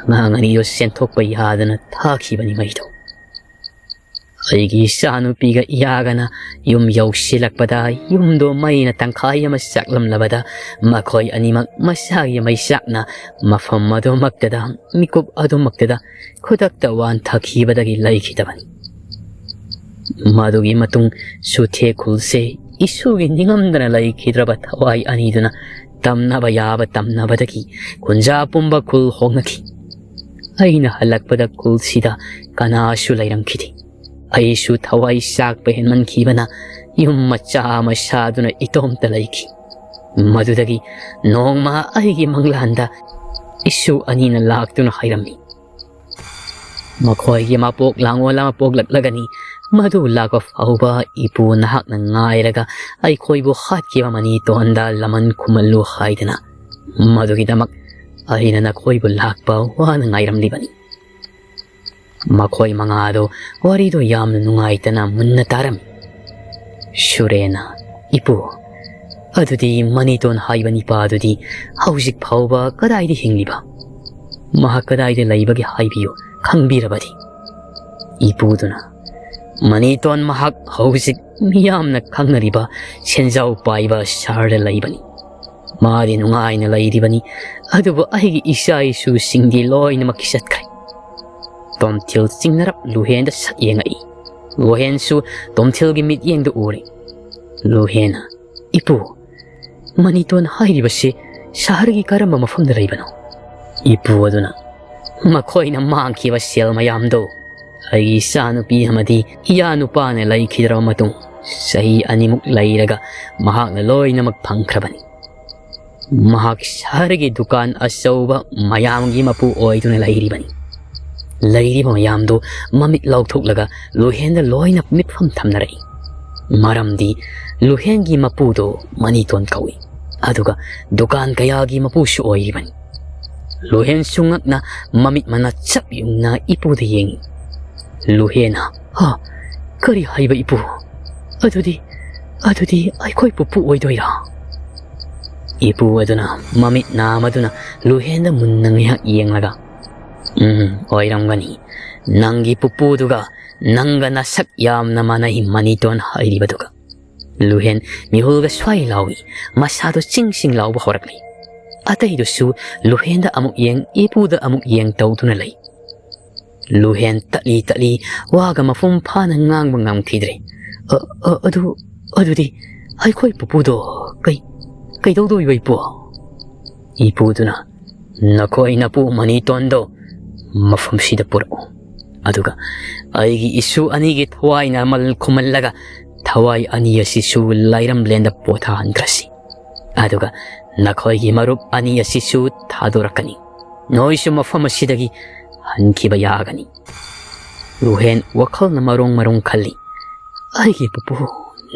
ꯑꯉꯥꯡ ꯑꯅꯤꯗꯣ ꯆꯦꯟꯊꯣꯛꯄ ꯌꯥꯗꯅ ꯊꯥꯈꯤꯕꯅꯤ ꯃꯩꯗꯣ꯫ ꯑꯩꯒꯤ ꯏꯆꯥꯅꯨꯄꯤꯒ ꯏꯌꯥꯒꯅ ꯌꯨꯝ ꯌꯧꯁꯤꯜꯂꯛꯄꯗ, ꯌꯨꯝꯗꯣ ꯃꯩꯅ ꯇꯪꯈꯥꯏ ꯑꯃ ꯆꯥꯛꯂꯝꯂꯕꯗ, ꯃꯈꯣꯏ ꯑꯅꯤꯃꯛ ꯃꯁꯥꯒꯤ ꯃꯩꯆꯥꯛꯅ ꯃꯐꯝ ꯑꯗꯨꯃꯛꯇꯗ, ꯃꯤꯀꯨꯞ ꯑꯗꯨꯃꯛꯇꯗ ꯈꯨꯗꯛꯇ ꯋꯥꯟꯊꯈꯤꯕꯗꯒꯤ ꯂꯩꯈꯤꯗꯕꯅꯤ꯫ ꯃꯗꯨꯒꯤ ꯃꯇꯨꯡ ꯆꯨꯊꯦꯛ ꯈꯨꯜꯁꯦ ꯏꯁꯨꯒꯤ ꯅꯤꯡꯉꯝꯗꯅ ꯂꯩꯈꯤꯗ꯭ꯔꯕ ꯊꯋꯥꯏ ꯑꯅꯤꯗꯨꯅ ꯇꯝꯅꯕ ꯌꯥꯕ ꯇꯝꯅꯕꯗꯒꯤ ꯀꯨꯟꯖꯥ ꯄꯨꯝꯕ ꯈꯨꯜ ꯍꯣꯡꯅꯈꯤ꯫ ꯑꯩꯅ ꯍꯜꯂꯛꯄꯗ ꯈꯨꯜꯁꯤꯗ ꯀꯅꯥꯁꯨ ꯂꯩꯔꯝꯈꯤꯗꯦ꯫ ꯑꯩꯁꯨ ꯊꯋꯥꯏ ꯆꯥꯛꯄ ꯍꯦꯟꯃꯟꯈꯤꯕꯅ ꯌꯨꯝ ꯃꯆꯥ ꯑꯃ ꯁꯥꯗꯨꯅ ꯏꯇꯣꯝꯇ ꯂꯩꯈꯤ꯫ ꯃꯗꯨꯗꯒꯤ ꯅꯣꯡꯃ ꯑꯩꯒꯤ ꯃꯪꯂꯥꯟꯗ ꯏꯁꯨ ꯑꯅꯤꯅ ꯂꯥꯛꯇꯨꯅ ꯍꯥꯏꯔꯝꯃꯤ, "ꯃꯈꯣꯏꯒꯤ ꯃꯄꯣꯛ ꯂꯥꯡꯑꯣꯜ ꯑꯃ ꯄꯣꯛꯂꯛꯂꯒꯅꯤ꯫ ꯃꯗꯨ ꯂꯥꯛꯄ ꯐꯥꯎꯕ ꯏꯄꯨ ꯅꯍꯥꯛꯅ ꯉꯥꯏꯔꯒ ꯑꯩꯈꯣꯏꯕꯨ ꯍꯥꯠꯈꯤꯕ ꯃꯅꯤꯇꯣꯟꯗ ꯂꯃꯟ ꯈꯨꯝꯍꯜꯂꯨ" ꯍꯥꯏꯗꯅ꯫ ꯃꯗꯨꯒꯤꯗꯃꯛ ꯑꯩꯅ ꯅꯈꯣꯏꯕꯨ ꯂꯥꯛꯄ ꯋꯥꯅ ꯉꯥꯏꯔꯝꯂꯤꯕꯅꯤ꯫ ꯃꯈꯣꯏ ꯃꯉꯥꯗꯣ ꯋꯥꯔꯤꯗꯣ ꯌꯥꯝꯅ ꯅꯨꯡꯉꯥꯏꯇꯅ ꯃꯨꯟꯅ ꯇꯥꯔꯝꯃꯤ꯫ ꯁꯨꯔꯦꯅ, "ꯏꯄꯨ, ꯑꯗꯨꯗꯤ ꯃꯅꯤꯇꯣꯟ ꯍꯥꯏꯕ ꯅꯤꯄꯥꯗꯨꯗꯤ ꯍꯧꯖꯤꯛ ꯐꯥꯎꯕ ꯀꯗꯥꯏꯗ ꯍꯤꯡꯂꯤꯕ? ꯃꯍꯥꯛ ꯀꯗꯥꯏꯗ ꯂꯩꯕꯒꯦ ꯍꯥꯏꯕꯤꯌꯨ, ꯈꯪꯕꯤꯔꯕꯗꯤ?" ꯏꯄꯨꯗꯨꯅ, "ꯃꯅꯤꯇꯣꯟ ꯃꯍꯥꯛ ꯍꯧꯖꯤꯛ ꯃꯤꯌꯥꯝꯅ ꯈꯪꯅꯔꯤꯕ ꯁꯦꯟꯖꯥꯎ ꯄꯥꯏꯕ ꯁꯍꯔꯗ ꯂꯩꯕꯅꯤ꯫ ꯃꯥꯗꯤ ꯅꯨꯡꯉꯥꯏꯅ ꯂꯩꯔꯤꯕꯅꯤ, ꯑꯗꯨꯕꯨ ꯑꯩꯒꯤ ꯏꯆꯥ ꯏꯁꯨꯁꯤꯡꯗꯤ ꯂꯣꯏꯅꯃꯛ ꯆꯠꯈ꯭ꯔꯦ꯫" ꯇꯣꯝꯊꯤꯜ ꯆꯤꯡꯅꯔꯞ ꯂꯨꯍꯦꯟꯗ ꯁꯛ ꯌꯦꯡꯉꯛꯏ꯫ ꯂꯨꯍꯦꯟꯁꯨ ꯇꯣꯝꯊꯤꯜꯒꯤ ꯃꯤꯠꯌꯦꯡꯗꯨ ꯎꯔꯦ꯫ ꯂꯨꯍꯦꯟꯅ, "ꯏꯄꯨ, ꯃꯅꯤꯇꯣꯟ ꯍꯥꯏꯔꯤꯕꯁꯤ ꯁꯍꯔꯒꯤ ꯀꯔꯝꯕ ꯃꯐꯝꯗ ꯂꯩꯕꯅꯣ?" ꯏꯄꯨ ꯑꯗꯨꯅ, "ꯃꯈꯣꯏꯅ ꯃꯥꯡꯈꯤꯕ ꯁꯦꯜ ꯃꯌꯥꯝꯗꯣ ꯑꯩꯒꯤ ꯏꯆꯥꯅꯨꯄꯤ ꯑꯃꯗꯤ ꯏꯌꯥ ꯅꯨꯄꯥꯅ ꯂꯩꯈꯤꯗ꯭ꯔꯕ ꯃꯇꯨꯡ, ꯆꯍꯤ ꯑꯅꯤꯃꯨꯛ ꯂꯩꯔꯒ ꯃꯍꯥꯛꯅ ꯂꯣꯏꯅꯃꯛ ꯐꯪꯈ꯭ꯔꯕꯅꯤ꯫ ꯃꯍꯥꯛ ꯁꯍꯔꯒꯤ ꯗꯨꯀꯥꯟ ꯑꯆꯧꯕ ꯃꯌꯥꯝꯒꯤ ꯃꯄꯨ ꯑꯣꯏꯗꯨꯅ ꯂꯩꯔꯤꯕꯅꯤ꯫" ꯂꯩꯔꯤꯕ ꯃꯌꯥꯝꯗꯨ ꯃꯃꯤꯠ ꯂꯥꯎꯊꯣꯛꯂꯒ ꯂꯨꯍꯦꯟꯗ ꯂꯣꯏꯅ ꯃꯤꯠꯐꯝ ꯊꯝꯅꯔꯛꯏ꯫ ꯃꯔꯝꯗꯤ ꯂꯨꯍꯦꯟꯒꯤ ꯃꯄꯨꯗꯣ ꯃꯅꯤꯇꯣꯟ ꯀꯧꯏ, ꯑꯗꯨꯒ ꯗꯨꯀꯥꯟ ꯀꯌꯥꯒꯤ ꯃꯄꯨꯁꯨ ꯑꯣꯏꯔꯤꯕꯅꯤ꯫ ꯂꯨꯍꯦꯟꯁꯨ ꯉꯛꯅ ꯃꯃꯤꯠ ꯃꯅꯥ ꯆꯞ ꯌꯨꯡꯅ ꯏꯄꯨꯗ ꯌꯦꯡꯏ꯫ ꯂꯨꯍꯦꯟꯅ, "ꯍꯥ? ꯀꯔꯤ ꯍꯥꯏꯕ ꯏꯄꯨ? ꯑꯗꯨꯗꯤ, ꯑꯗꯨꯗꯤ ꯑꯩꯈꯣꯏ ꯄꯨꯄꯨ ꯑꯣꯏꯗꯣꯏꯔꯥ?" ꯏꯄꯨ ꯑꯗꯨꯅ ꯃꯃꯤꯠ ꯅꯥꯃꯗꯨꯅ ꯂꯨꯍꯦꯟꯗ ꯃꯨꯟꯅ ꯉꯥꯏꯍꯥꯛ ꯌꯦꯡꯂꯒ, "ꯎꯝ, ꯑꯣꯏꯔꯝꯒꯅꯤ꯫ ꯅꯪꯒꯤ ꯄꯨꯄꯨꯗꯨꯒ "ꯅꯪꯒ ꯅꯁꯛ ꯌꯥꯝꯅ ꯃꯥꯟꯅꯩ, ꯃꯅꯤꯇꯣꯟ" ꯍꯥꯏꯔꯤꯕꯗꯨꯒ꯫ ꯂꯨꯍꯦꯟ ꯃꯤꯍꯨꯜꯒ ꯁ꯭ꯋꯥꯏ ꯂꯥꯎꯏ, ꯃꯁꯥꯗꯣ ꯆꯤꯡ ꯆꯤꯡ ꯂꯥꯎꯕ ꯍꯧꯔꯛꯂꯤ꯫ ꯑꯇꯩꯗꯨꯁꯨ ꯂꯨꯍꯦꯟꯗ ꯑꯃꯨꯛ ꯌꯦꯡ, ꯏꯄꯨꯗ ꯑꯃꯨꯛ ꯌꯦꯡ ꯇꯧꯗꯨꯅ ꯂꯩ꯫ ꯂꯨꯍꯦꯟ ꯇꯠꯂꯤ ꯇꯠꯂꯤ ꯋꯥꯒ ꯃꯄꯨꯡ ꯐꯥꯅ ꯉꯥꯡꯕ ꯉꯝꯈꯤꯗ꯭ꯔꯦ꯫ "ꯑ, ꯑ, ꯑꯗꯨ, ꯑꯗꯨꯗꯤ ꯑꯩꯈꯣꯏ ꯄꯨꯄꯨꯗꯣ ꯀꯩ, ꯀꯩꯗꯧꯗꯣꯏꯕ, ꯏꯄꯨ?" ꯏꯄꯨꯗꯨꯅ, "ꯅꯈꯣꯏ ꯅꯄꯨ ꯃꯅꯤꯇꯣꯟꯗꯣ ꯃꯐꯝꯁꯤꯗ ꯄꯨꯔꯛꯎ꯫ ꯑꯗꯨꯒ ꯑꯩꯒꯤ ꯏꯁꯨ ꯑꯅꯤꯒꯤ ꯊꯋꯥꯏꯅ ꯃꯜ ꯈꯨꯝꯍꯜꯂꯒ ꯊꯋꯥꯏ ꯑꯅꯤ ꯑꯁꯤꯁꯨ ꯂꯥꯏꯔꯝꯂꯦꯟꯗ ꯄꯣꯊꯥꯍꯟꯈ꯭ꯔꯁꯤ꯫ ꯑꯗꯨꯒ ꯅꯈꯣꯏꯒꯤ ꯃꯔꯨꯞ ꯑꯅꯤ ꯑꯁꯤꯁꯨ ꯊꯥꯗꯣꯔꯛꯀꯅꯤ꯫ ꯅꯣꯏꯁꯨ ꯃꯐꯝ ꯑꯁꯤꯗꯒꯤ ꯍꯟꯈꯤꯕ ꯌꯥꯒꯅꯤ꯫" ꯂꯨꯍꯦꯟ ꯋꯥꯈꯜꯅ ꯃꯔꯣꯡ ꯃꯔꯣꯡ ꯈꯜꯂꯤ꯫ "ꯑꯩꯒꯤ ꯄꯨꯄꯨ,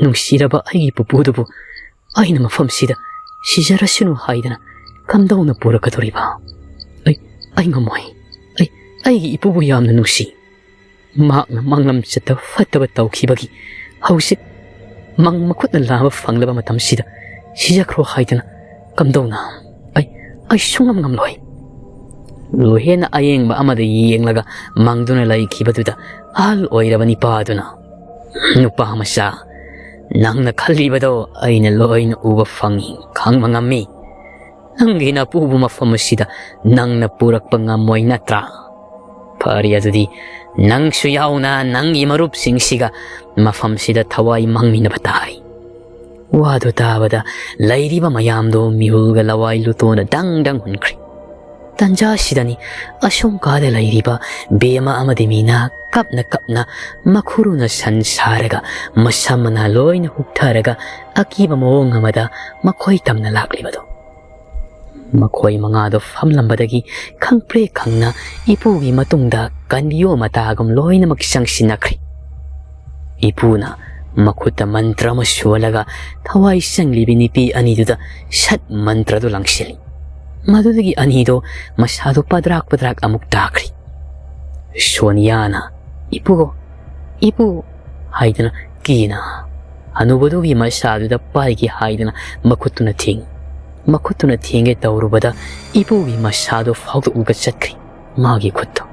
ꯅꯨꯡꯁꯤꯔꯕ ꯑꯩꯒꯤ ꯄꯨꯄꯨꯗꯨꯕꯨ ꯑꯩꯅ ꯃꯐꯝꯁꯤꯗ ꯁꯤꯖꯔꯁꯅꯨ ꯍꯥꯏꯗꯅ ꯀꯝꯗꯧꯅ ꯄꯨꯔꯛꯀꯗꯧꯔꯤꯕ? ꯑꯩ, ꯑꯩ ꯉꯝꯃꯣꯏ꯫ ꯑꯩ, ꯑꯩꯒꯤ ꯏꯄꯨꯕꯨ ꯌꯥꯝꯅ ꯅꯨꯡꯁꯤ꯫ ꯃꯍꯥꯛꯅ ꯃꯥꯡꯂꯝꯆꯠꯇ ꯐꯠꯇꯕ ꯇꯧꯈꯤꯕꯒꯤ ꯍꯧꯖꯤꯛ ꯃꯪ ꯃꯈꯨꯠꯅ ꯂꯥꯝꯕ ꯐꯪꯂꯕ ꯃꯇꯝꯁꯤꯗ ꯁꯤꯖꯈ꯭ꯔꯣ ꯍꯥꯏꯗꯅ ꯀꯝꯗꯧꯅ? ꯑꯩ, ꯑꯩ ꯁꯨꯡꯉꯝ ꯉꯝꯂꯣꯏ꯫" ꯂꯨꯍꯦꯟꯅ ꯑꯌꯦꯡꯕ ꯑꯃꯗ ꯌꯦꯡꯂꯒ ꯃꯪꯗꯨꯅ ꯂꯩꯈꯤꯕꯗꯨꯗ ꯑꯍꯜ ꯑꯣꯏꯔꯕ ꯅꯤꯄꯥꯗꯨꯅ, "ꯅꯨꯄꯥ ꯃꯆꯥ, ꯅꯪꯅ ꯈꯜꯂꯤꯕꯗꯣ ꯑꯩꯅ ꯂꯣꯏꯅ ꯎꯕ ꯐꯪꯏ, ꯈꯪꯕ ꯉꯝꯃꯤ꯫ ꯅꯪꯒꯤ ꯅꯄꯨꯕꯨ ꯃꯐꯝ ꯑꯁꯤꯗ ꯅꯪꯅ ꯄꯨꯔꯛꯄ ꯉꯝꯃꯣꯏ ꯅꯠꯇ꯭ꯔꯥ? ꯐꯔꯦ, ꯑꯗꯨꯗꯤ ꯅꯪꯁꯨ ꯌꯥꯎꯅ ꯅꯪꯒꯤ ꯃꯔꯨꯞꯁꯤꯡꯁꯤꯒ ꯃꯐꯝꯁꯤꯗ ꯊꯋꯥꯏ ꯃꯥꯡꯃꯤꯟꯅꯕ ꯇꯥꯔꯦ꯫" ꯋꯥꯗꯨ ꯇꯥꯕꯗ ꯂꯩꯔꯤꯕ ꯃꯌꯥꯝꯗꯣ ꯃꯤꯍꯨꯜꯒ ꯂꯋꯥꯏ ꯂꯨꯇꯣꯟꯅ ꯗꯪ ꯗꯪ ꯍꯨꯟꯈ꯭ꯔꯦ꯫ ꯇꯟꯖꯥꯁꯤꯗꯅꯤ ꯑꯁꯣꯝ ꯀꯥꯗ ꯂꯩꯔꯤꯕ ꯕꯦꯝꯃ ꯑꯃꯗꯤ ꯃꯤꯅꯥ ꯀꯞꯅ ꯀꯞꯅ ꯃꯈꯨꯔꯨꯅ ꯁꯟ ꯁꯥꯔꯒ ꯃꯁꯝ ꯃꯅꯥ ꯂꯣꯏꯅ ꯍꯨꯛꯊꯔꯒ ꯑꯀꯤꯕ ꯃꯑꯣꯡ ꯑꯃꯗ ꯃꯈꯣꯏ ꯇꯝꯅ ꯂꯥꯛꯂꯤꯕꯗꯣ꯫ ꯃꯈꯣꯏ ꯃꯉꯥꯗꯣ ꯐꯝꯂꯝꯕꯗꯒꯤ ꯈꯪꯄ꯭ꯔꯦꯛ ꯈꯪꯅ ꯏꯄꯨꯒꯤ ꯃꯇꯨꯡꯗ ꯀꯟꯕꯤꯌꯣ ꯃꯇꯥꯒꯨꯝ ꯂꯣꯏꯅꯃꯛ ꯆꯪꯁꯤꯟꯅꯈ꯭ꯔꯦ꯫ ꯏꯄꯨꯅ ꯃꯈꯨꯠꯇ ꯃꯟꯇ꯭ꯔ ꯑꯃ ꯁꯣꯜꯂꯒ ꯊꯋꯥꯏ ꯆꯪꯂꯤꯕꯤ ꯅꯨꯄꯤ ꯑꯅꯤꯗꯨꯗ ꯁꯠ ꯃꯟꯇ꯭ꯔꯗꯨ ꯂꯪꯁꯤꯜꯂꯤ꯫ ꯃꯗꯨꯗꯒꯤ ꯑꯅꯤꯗꯣ ꯃꯁꯥꯗꯣ ꯄꯗ꯭ꯔꯥꯛ ꯄꯗ꯭ꯔꯥꯛ ꯑꯃꯨꯛ ꯇꯥꯈ꯭ꯔꯤ꯫ ꯁꯣꯅꯤꯌꯥꯅ, "ꯏꯄꯨ, ꯏꯄꯨ" ꯍꯥꯏꯗꯨꯅ ꯀꯤꯅ ꯍꯅꯨꯕꯗꯨꯒꯤ ꯃꯁꯥꯗꯨꯗ ꯄꯥꯏꯒꯦ ꯍꯥꯏꯗꯨꯅ ꯃꯈꯨꯠꯇꯨꯅ ꯊꯦꯡꯉꯤ꯫ ꯃꯈꯨꯠꯇꯨꯅ ꯊꯦꯡꯒꯦ ꯇꯧꯔꯨꯕꯗ ꯏꯄꯨꯒꯤ ꯃꯁꯥꯗꯣ ꯐꯥꯎꯗꯣꯛꯂꯒ ꯆꯠꯈ꯭ꯔꯤ ꯃꯥꯒꯤ ꯈꯨꯠꯇꯣ꯫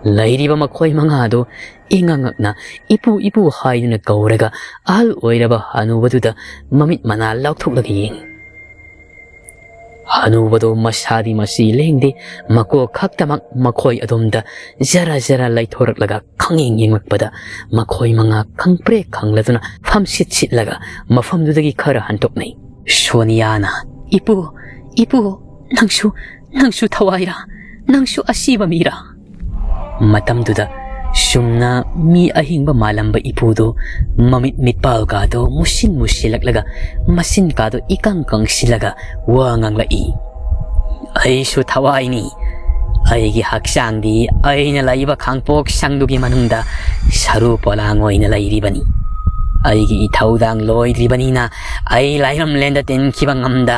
ꯂꯩꯔꯤꯕ ꯃꯈꯣꯏ ꯃꯉꯥꯗꯨ ꯏꯉꯛ ꯉꯛꯅ "ꯏꯄꯨ, ꯏꯄꯨ" ꯍꯥꯏꯗꯨꯅ ꯀꯧꯔꯒ ꯑꯍꯜ ꯑꯣꯏꯔꯕ ꯍꯅꯨꯕꯗꯨꯗ ꯃꯃꯤꯠ ꯃꯅꯥ ꯂꯥꯎꯊꯣꯛꯂꯒ ꯌꯦꯡꯉꯤ꯫ ꯍꯅꯨꯕꯗꯨ ꯃꯁꯥꯗꯤ ꯃꯁꯤ ꯂꯦꯡꯗꯦ, ꯃꯀꯣꯛ ꯈꯛꯇꯃꯛ ꯃꯈꯣꯏ ꯑꯗꯣꯝꯗ ꯖꯔ ꯖꯔ ꯂꯩꯊꯣꯔꯛꯂꯒ ꯈꯪꯌꯦꯡ ꯌꯦꯡꯂꯛꯄꯗ ꯃꯈꯣꯏ ꯃꯉꯥ ꯈꯪꯄ꯭ꯔꯦꯛ ꯈꯪꯂꯗꯨꯅ ꯐꯝꯁꯤꯠ ꯁꯤꯠꯂꯒ ꯃꯐꯝꯗꯨꯗꯒꯤ ꯈꯔ ꯍꯟꯗꯣꯛꯅꯩ꯫ ꯁꯣꯅꯤꯌꯥꯅ, "ꯏꯄꯨ, ꯏꯄꯨ, ꯅꯪꯁꯨ, ꯅꯪꯁꯨ ꯊꯋꯥꯏꯔꯥ? ꯅꯪꯁꯨ ꯑꯁꯤꯕ ꯃꯤꯔꯥ?" ꯃꯇꯝꯗꯨꯗ ꯁꯨꯝꯅ ꯃꯤ ꯑꯍꯤꯡꯕ ꯃꯥꯜꯂꯝꯕ ꯏꯄꯨꯗꯨ ꯃꯃꯤꯠ ꯃꯤꯠꯄꯥꯜꯒꯗꯣ ꯃꯨꯁꯤꯟ ꯃꯨꯁꯤꯜꯂꯛꯂꯒ ꯃꯆꯤꯟꯒꯗꯣ ꯏꯀꯪ ꯀꯪꯁꯤꯜꯂꯒ ꯋꯥ ꯉꯥꯡꯂꯛꯏ꯫ "ꯑꯩꯁꯨ ꯊꯋꯥꯏꯅꯤ꯫ ꯑꯩꯒꯤ ꯍꯛꯆꯥꯡꯗꯤ ꯑꯩꯅ ꯂꯩꯕ ꯈꯥꯡꯄꯣꯛ ꯁꯪꯗꯨꯒꯤ ꯃꯅꯨꯡꯗ ꯁꯔꯨ ꯄꯣꯂꯥꯡ ꯑꯣꯏꯅ ꯂꯩꯔꯤꯕꯅꯤ꯫ ꯑꯩꯒꯤ ꯏꯊꯧꯗꯥꯡ ꯂꯣꯏꯗ꯭ꯔꯤꯕꯅꯤꯅ ꯑꯩ ꯂꯥꯏꯔꯝꯂꯦꯟꯗ ꯇꯤꯟꯈꯤꯕ ꯉꯝꯗ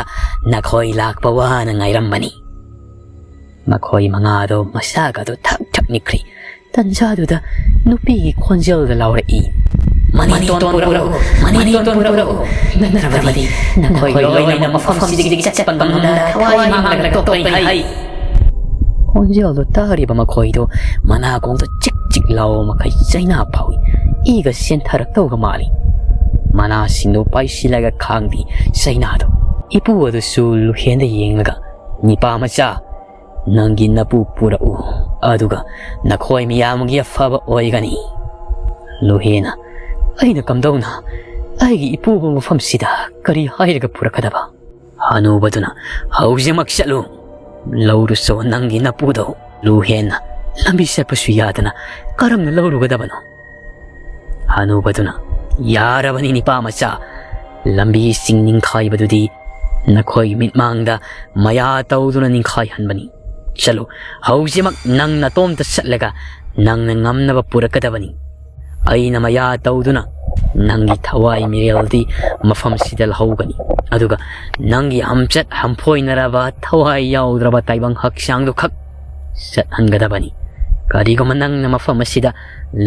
ꯅꯈꯣꯏ ꯂꯥꯛꯄ ꯋꯥꯅ ꯉꯥꯏꯔꯝꯕꯅꯤ"꯫ ꯃꯈꯣꯏ ꯃꯉꯥꯗꯣ ꯃꯁꯥꯒꯗꯣ ꯊꯛ ꯊꯛ ꯅꯤꯛꯈ꯭ꯔꯤ꯫ ꯇꯟꯖꯥꯗꯨꯗ ꯅꯨꯄꯤꯒꯤ ꯈꯣꯟꯖꯦꯜꯗ ꯂꯥꯎꯔꯛꯏ, "ꯃꯅꯤꯇꯣꯟ ꯄꯨꯔꯛꯎ, ꯃꯅꯤꯇꯣꯟ ꯄꯨꯔꯛꯎ, ꯅꯠꯇ꯭ꯔꯕꯗꯤ ꯅꯈꯣꯏ ꯂꯣꯏꯅ ꯃꯐꯝꯁꯤꯗꯒꯤ ꯆꯠꯄ ꯉꯝꯗꯅ ꯊꯋꯥꯏ ꯃꯥꯡꯂꯒ ꯇꯣꯛꯀꯅꯤ ꯍꯥꯏ"꯫ ꯈꯣꯟꯖꯦꯜꯗꯣ ꯇꯥꯔꯤꯕ ꯃꯈꯣꯏꯗꯣ ꯃꯅꯥꯀꯣꯡꯗꯣ ꯆꯤꯛ ꯆꯤꯛ ꯂꯥꯎꯕ ꯃꯈꯩ ꯆꯩꯅꯥ ꯐꯥꯎꯏ꯫ ꯏꯒ ꯆꯦꯟꯊꯔꯛꯇꯧꯒ ꯃꯥꯜꯂꯤ꯫ ꯃꯅꯥꯁꯤꯡꯗꯣ ꯄꯥꯏꯁꯤꯜꯂꯒ ꯈꯥꯡꯗꯤ ꯆꯩꯅꯥꯗꯣ꯫ ꯏꯄꯨ ꯑꯗꯨꯁꯨ ꯂꯨꯍꯦꯟꯗ ꯌꯦꯡꯂꯒ, "ꯅꯤꯄꯥ ꯃꯆꯥ, ꯅꯪꯒꯤ ꯅꯄꯨ ꯄꯨꯔꯛꯎ, ꯑꯗꯨꯒ ꯅꯈꯣꯏ ꯃꯤꯌꯥꯝꯒꯤ ꯑꯐꯕ ꯑꯣꯏꯒꯅꯤ"꯫ ꯂꯨꯍꯦꯟꯅ, "ꯑꯩꯅ ꯀꯝꯗꯧꯅ ꯑꯩꯒꯤ ꯏꯄꯨꯕꯨ ꯃꯐꯝꯁꯤꯗ ꯀꯔꯤ ꯍꯥꯏꯔꯒ ꯄꯨꯔꯛꯀꯗꯕ?" ꯍꯅꯨꯕꯗꯨꯅ, "ꯍꯧꯖꯤꯛꯃꯛ ꯆꯠꯂꯨ, ꯂꯧꯔꯨꯆꯣ ꯅꯪꯒꯤ ꯅꯄꯨꯗꯣ"꯫ ꯂꯨꯍꯦꯟꯅ, "ꯂꯝꯕꯤ ꯆꯠꯄꯁꯨ ꯌꯥꯗꯅ ꯀꯔꯝꯅ ꯂꯧꯔꯨꯒꯗꯕꯅꯣ?" ꯍꯅꯨꯕꯗꯨꯅ, "ꯌꯥꯔꯕꯅꯤ ꯅꯤꯄꯥ ꯃꯆꯥ, ꯂꯝꯕꯤ ꯆꯤꯡ ꯅꯤꯡꯈꯥꯏꯕꯗꯨꯗꯤ ꯅꯈꯣꯏꯒꯤ ꯃꯤꯠꯃꯥꯡꯗ ꯃꯌꯥ ꯇꯧꯗꯨꯅ ꯅꯤꯡꯈꯥꯏꯍꯟꯕꯅꯤ꯫ ꯆꯠꯂꯨ, ꯍꯧꯖꯤꯛꯃꯛ ꯅꯪ ꯅꯇꯣꯝꯇ ꯆꯠꯂꯒ ꯅꯪꯅ ꯉꯝꯅꯕ ꯄꯨꯔꯛꯀꯗꯕꯅꯤ꯫ ꯑꯩꯅ ꯃꯌꯥ ꯇꯧꯗꯨꯅ ꯅꯪꯒꯤ ꯊꯋꯥꯏ ꯃꯤꯔꯦꯜꯗꯤ ꯃꯐꯝꯁꯤꯗ ꯂꯧꯍꯧꯒꯅꯤ, ꯑꯗꯨꯒ ꯅꯪꯒꯤ ꯍꯝꯆꯠ ꯍꯝꯐꯣꯏꯅꯔꯕ ꯊꯋꯥꯏ ꯌꯥꯎꯗ꯭ꯔꯕ ꯇꯥꯏꯕꯪ ꯍꯛꯆꯥꯡꯗꯨ ꯈꯛ ꯆꯠꯍꯟꯒꯗꯕꯅꯤ꯫ ꯀꯔꯤꯒꯨꯝꯕ ꯅꯪꯅ ꯃꯐꯝ ꯑꯁꯤꯗ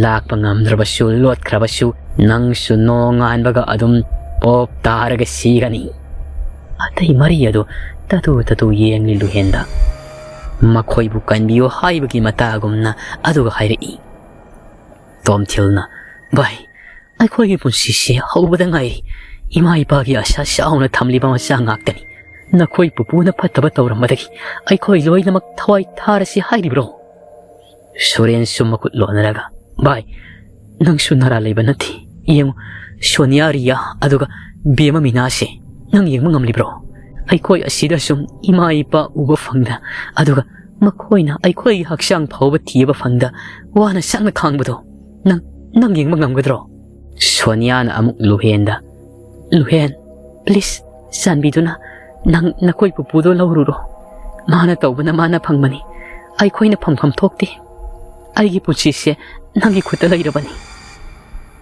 ꯂꯥꯛꯄ ꯉꯝꯗ꯭ꯔꯕꯁꯨ, ꯂꯣꯠꯈ꯭ꯔꯕꯁꯨ, ꯅꯪꯁꯨ ꯅꯣꯡꯉꯥꯟꯕꯒ ꯑꯗꯨꯝ ꯄꯣꯞ ꯇꯥꯔꯒ ꯁꯤꯒꯅꯤ"꯫ ꯑꯇꯩ ꯃꯔꯤ ꯑꯗꯨ ꯇꯥꯇꯨ ꯇꯥꯇꯨ ꯌꯦꯡꯂꯤ ꯂꯨꯍꯦꯟꯗ꯫ ꯃꯈꯣꯏꯕꯨ ꯀꯟꯕꯤꯌꯨ ꯍꯥꯏꯕꯒꯤ ꯃꯇꯥꯒꯨꯝꯅ ꯑꯗꯨꯒ ꯍꯥꯏꯔꯛꯏ꯫ ꯇꯣꯝꯊꯤꯜꯅ, "ꯚꯥꯏ, ꯑꯩꯈꯣꯏꯒꯤ ꯄꯨꯟꯁꯤꯁꯦ ꯍꯧꯕꯗ ꯉꯥꯏꯔꯤ꯫ ꯏꯃꯥ ꯏꯄꯥꯒꯤ ꯑꯁꯥ ꯆꯥꯎꯅ ꯊꯝꯂꯤꯕ ꯃꯆꯥ ꯉꯥꯛꯇꯅꯤ꯫ ꯅꯈꯣꯏ ꯄꯨꯄꯨꯅ ꯐꯠꯇꯕ ꯇꯧꯔꯝꯕꯗꯒꯤ ꯑꯩꯈꯣꯏ ꯂꯣꯏꯅꯃꯛ ꯊꯋꯥꯏ ꯊꯥꯔꯁꯤ ꯍꯥꯏꯔꯤꯕ꯭ꯔꯣ?" ꯁꯨꯔꯦꯟꯁꯨ ꯃꯈꯨꯠ ꯂꯣꯟꯅꯔꯒ, "ꯚꯥꯏ, ꯅꯪꯁꯨ ꯅꯔꯥ ꯂꯩꯕ ꯅꯠꯇꯦ꯫ ꯌꯦꯡꯉꯨ, ꯁꯣꯅꯤꯌꯥ, ꯔꯤꯌꯥ, ꯑꯗꯨꯒ ꯕꯦꯝꯃ ꯃꯤꯅꯥꯁꯦ ꯅꯪ ꯌꯦꯡꯕ ꯉꯝꯂꯤꯕ꯭ꯔꯣ? ꯑꯩꯈꯣꯏ ꯑꯁꯤꯗ ꯁꯨꯝ ꯏꯃꯥ ꯏꯄꯥ ꯎꯕ ꯐꯪꯗ, ꯑꯗꯨꯒ ꯃꯈꯣꯏꯅ ꯑꯩꯈꯣꯏꯒꯤ ꯍꯛꯆꯥꯡ ꯐꯥꯎꯕ ꯊꯤꯕ ꯐꯪꯗ ꯋꯥꯅ ꯁꯛꯅ ꯈꯥꯡꯕꯗꯣ ꯅꯪ, ꯅꯪ ꯌꯦꯡꯕ ꯉꯝꯒꯗ꯭ꯔꯣ?" ꯁꯣꯅꯤꯌꯥꯅ ꯑꯃꯨꯛ ꯂꯨꯍꯦꯟꯗ, "ꯂꯨꯍꯦꯟ, please, ꯆꯥꯟꯕꯤꯗꯨꯅ ꯅꯪ ꯅꯈꯣꯏ ꯄꯨꯄꯨꯗꯣ ꯂꯧꯔꯨꯔꯣ꯫ ꯃꯥꯅ ꯇꯧꯕꯅ ꯃꯥꯅ ꯐꯪꯕꯅꯤ꯫ ꯑꯩꯈꯣꯏꯅ ꯐꯪꯐꯝ ꯊꯣꯛꯇꯦ꯫ ꯑꯩꯒꯤ ꯄꯨꯟꯁꯤꯁꯦ ꯅꯪꯒꯤ ꯈꯨꯠꯇ ꯂꯩꯔꯕꯅꯤ꯫"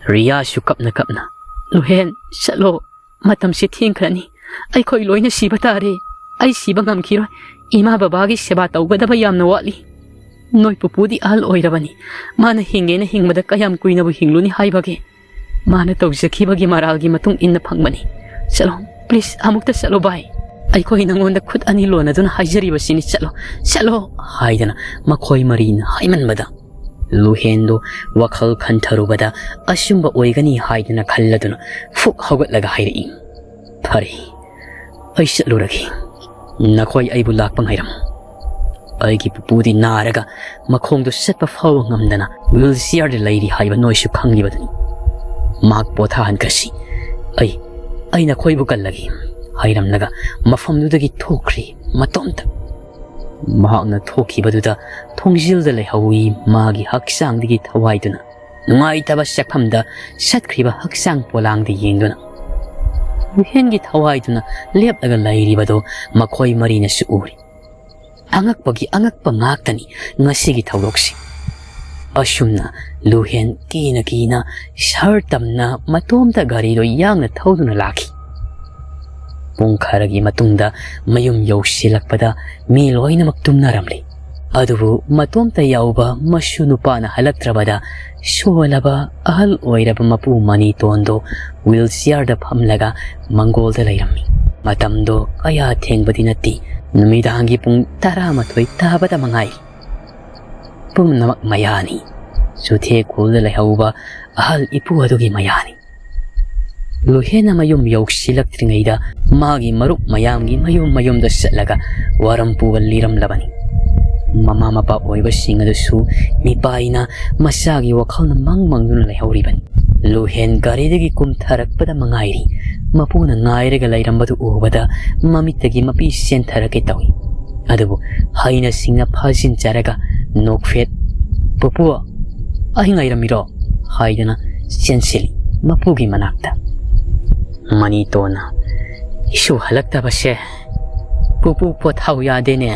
ꯔꯤꯌꯥꯁꯨ ꯀꯞꯅ ꯀꯞꯅ, "ꯂꯨꯍꯦꯟ, ꯆꯠꯂꯣ꯫ ꯃꯇꯝꯁꯦ ꯊꯦꯡꯈ꯭ꯔꯅꯤ꯫ ꯑꯩꯈꯣꯏ ꯂꯣꯏꯅ ꯁꯤꯕ ꯇꯥꯔꯦ꯫ ꯑꯩ ꯁꯤꯕ ꯉꯝꯈꯤꯔꯣꯏ꯫ ꯏꯃꯥ ꯕꯕꯥꯒꯤ ꯁꯦꯕꯥ ꯇꯧꯒꯗꯕ ꯌꯥꯝꯅ ꯋꯥꯠꯂꯤ꯫ ꯅꯣꯏ ꯄꯨꯄꯨꯗꯤ ꯑꯍꯜ ꯑꯣꯏꯔꯕꯅꯤ꯫ ꯃꯥꯅ ꯍꯤꯡꯒꯦꯅ ꯍꯤꯡꯕꯗ ꯀꯌꯥꯝ ꯀꯨꯏꯅꯕꯨ ꯍꯤꯡꯂꯨꯅꯤ ꯍꯥꯏꯕꯒꯦ? ꯃꯥꯅ ꯇꯧꯖꯈꯤꯕꯒꯤ ꯃꯔꯥꯜꯒꯤ ꯃꯇꯨꯡ ꯏꯟꯅ ꯐꯪꯕꯅꯤ꯫ ꯆꯠꯂꯣ, please, ꯑꯃꯨꯛꯇ ꯆꯠꯂꯣ ꯚꯥꯏ꯫ ꯑꯩꯈꯣꯏ ꯅꯉꯣꯟꯗ ꯈꯨꯠ ꯑꯅꯤ ꯂꯣꯟꯅꯗꯨꯅ ꯍꯥꯏꯖꯔꯤꯕꯁꯤꯅꯤ, ꯆꯠꯂꯣ, ꯆꯠꯂꯣ," ꯍꯥꯏꯗꯅ ꯃꯈꯣꯏ ꯃꯔꯤꯅ ꯍꯥꯏꯃꯟꯕꯗ ꯂꯨꯍꯦꯟꯗꯣ ꯋꯥꯈꯜ ꯈꯟꯊꯔꯨꯕꯗ ꯑꯆꯨꯝꯕ ꯑꯣꯏꯒꯅꯤ ꯍꯥꯏꯗꯅ ꯈꯜꯂꯗꯨꯅ ꯐꯨꯛ ꯍꯧꯒꯠꯂꯒ ꯍꯥꯏꯔꯛꯏ, "ꯐꯔꯦ, ꯑꯩ ꯆꯠꯂꯨꯔꯒꯦ꯫ ꯅꯈꯣꯏ ꯑꯩꯕꯨ ꯂꯥꯛꯄ ꯉꯥꯏꯔꯝꯃꯨ꯫ ꯑꯩꯒꯤ ꯄꯨꯄꯨꯗꯤ ꯅꯥꯔꯒ ꯃꯈꯣꯡꯗꯨ ꯆꯠꯄ ꯐꯥꯎꯕ ꯉꯝꯗꯅ wheelchairꯗ ꯂꯩꯔꯤ ꯍꯥꯏꯕ ꯅꯣꯏꯁꯨ ꯈꯪꯂꯤꯕꯗꯨꯅꯤ꯫ ꯃꯍꯥꯛ ꯄꯣꯊꯥꯍꯟꯈ꯭ꯔꯁꯤ꯫ ꯑꯩ, ꯑꯩ ꯅꯈꯣꯏꯕꯨ ꯀꯜꯂꯒꯦ," ꯍꯥꯏꯔꯝꯂꯒ ꯃꯐꯝꯗꯨꯗꯒꯤ ꯊꯣꯛꯈ꯭ꯔꯤ ꯃꯇꯣꯝꯇ꯫ ꯃꯍꯥꯛꯅ ꯊꯣꯛꯈꯤꯕꯗꯨꯗ ꯊꯣꯡꯖꯤꯜꯗ ꯂꯩꯍꯧꯏ ꯃꯥꯒꯤ ꯍꯛꯆꯥꯡꯗꯒꯤ ꯊꯋꯥꯏꯗꯨꯅ ꯅꯨꯡꯉꯥꯏꯇꯕ ꯆꯠꯐꯝꯗ ꯆꯠꯈ꯭ꯔꯤꯕ ꯍꯛꯆꯥꯡ ꯄꯣꯂꯥꯡꯗ ꯌꯦꯡꯗꯨꯅ꯫ ꯂꯨꯍꯦꯟꯒꯤ ꯊꯋꯥꯏꯗꯨꯅ ꯂꯦꯞꯂꯒ ꯂꯩꯔꯤꯕꯗꯨ ꯃꯈꯣꯏ ꯃꯔꯤꯅꯁꯨ ꯎꯔꯤ꯫ ꯑꯉꯛꯄꯒꯤ ꯑꯉꯛꯄ ꯉꯥꯛꯇꯅꯤ ꯉꯁꯤꯒꯤ ꯊꯧꯗꯣꯛꯁꯤ꯫ ꯑꯁꯨꯝꯅ ꯂꯨꯍꯦꯟ ꯀꯤꯅ ꯀꯤꯅ ꯁꯍꯔ ꯇꯝꯅ ꯃꯇꯣꯝꯇ ꯒꯥꯔꯤꯗꯨ ꯌꯥꯡꯅ ꯊꯧꯗꯨꯅ ꯂꯥꯛꯈꯤ꯫ ꯄꯨꯡ ꯈꯔꯒꯤ ꯃꯇꯨꯡꯗ ꯃꯌꯨꯝ ꯌꯧꯁꯤꯜꯂꯛꯄꯗ ꯃꯤ ꯂꯣꯏꯅꯃꯛ ꯇꯨꯝꯅꯔꯝꯂꯦ꯫ ꯑꯗꯨꯕꯨ ꯃꯇꯣꯝꯇ ꯌꯥꯎꯕ ꯃꯁꯨ ꯅꯨꯄꯥꯅ ꯍꯜꯂꯛꯇ꯭ꯔꯕꯗ ꯁꯣꯜꯂꯕ ꯑꯍꯜ ꯑꯣꯏꯔꯕ ꯃꯄꯨ ꯃꯅꯤꯇꯣꯟꯗꯣ wheelchairꯗ ꯐꯝꯂꯒ ꯃꯪꯒꯣꯜꯗ ꯂꯩꯔꯝꯃꯤ꯫ ꯃꯇꯝꯗꯣ ꯀꯌꯥ ꯊꯦꯡꯕꯗꯤ ꯅꯠꯇꯦ, ꯅꯨꯃꯤꯗꯥꯡꯒꯤ ꯄꯨꯡ ꯇꯔꯥꯃꯥꯊꯣꯏ ꯇꯥꯕꯗ ꯃꯉꯥꯏꯔꯤ꯫ ꯄꯨꯝꯅꯃꯛ ꯃꯌꯥꯅꯤ꯫ ꯆꯨꯊꯦꯛ ꯈꯨꯜꯗ ꯂꯩꯍꯧꯕ ꯑꯍꯜ ꯏꯄꯨ ꯑꯗꯨꯒꯤ ꯃꯌꯥꯅꯤ꯫ ꯂꯨꯍꯦꯟꯅ ꯃꯌꯨꯝ ꯌꯧꯁꯤꯜꯂꯛꯇ꯭ꯔꯤꯉꯩꯗ ꯃꯥꯒꯤ ꯃꯔꯨꯞ ꯃꯌꯥꯝꯒꯤ ꯃꯌꯨꯝ ꯃꯌꯨꯝꯗ ꯆꯠꯂꯒ ꯋꯥꯔꯝ ꯄꯨꯕ ꯂꯤꯔꯝꯂꯕꯅꯤ꯫ ꯃꯃꯥ ꯃꯄꯥ ꯑꯣꯏꯕꯁꯤꯡ ꯑꯗꯨꯁꯨ ꯃꯤꯄꯥꯏꯅ ꯃꯆꯥꯒꯤ ꯋꯥꯈꯜꯅ ꯃꯪ ꯃꯪꯗꯨꯅ ꯂꯩꯍꯧꯔꯤꯕꯅꯤ꯫ ꯂꯨꯍꯦꯟ ꯒꯥꯔꯤꯗꯒꯤ ꯀꯨꯝꯊꯔꯛꯄꯗ ꯃꯉꯥꯏꯔꯤ꯫ ꯃꯄꯨꯅ ꯉꯥꯏꯔꯒ ꯂꯩꯔꯝꯕꯗꯨ ꯎꯕꯗ ꯃꯃꯤꯠꯇꯒꯤ ꯃꯄꯤ ꯆꯦꯟꯊꯔꯛꯀꯦ ꯇꯧꯏ꯫ ꯑꯗꯨꯕꯨ ꯍꯩꯅ ꯁꯤꯡꯅ ꯐꯥꯖꯤꯟꯖꯔꯒ ꯅꯣꯛꯐꯦꯠ, "ꯄꯨꯄꯨ, ꯑꯩ ꯉꯥꯏꯔꯝꯃꯤꯔꯣ?" ꯍꯥꯏꯗꯨꯅ ꯆꯦꯟꯁꯤꯜꯂꯤ ꯃꯄꯨꯒꯤ ꯃꯅꯥꯛꯇ꯫ ꯃꯅꯤꯇꯣꯟꯅ, "ꯏꯁꯨ ꯍꯜꯂꯛꯇꯕꯁꯦ ꯄꯨꯄꯨ ꯄꯣꯊꯥꯎ ꯌꯥꯗꯦꯅꯦ꯫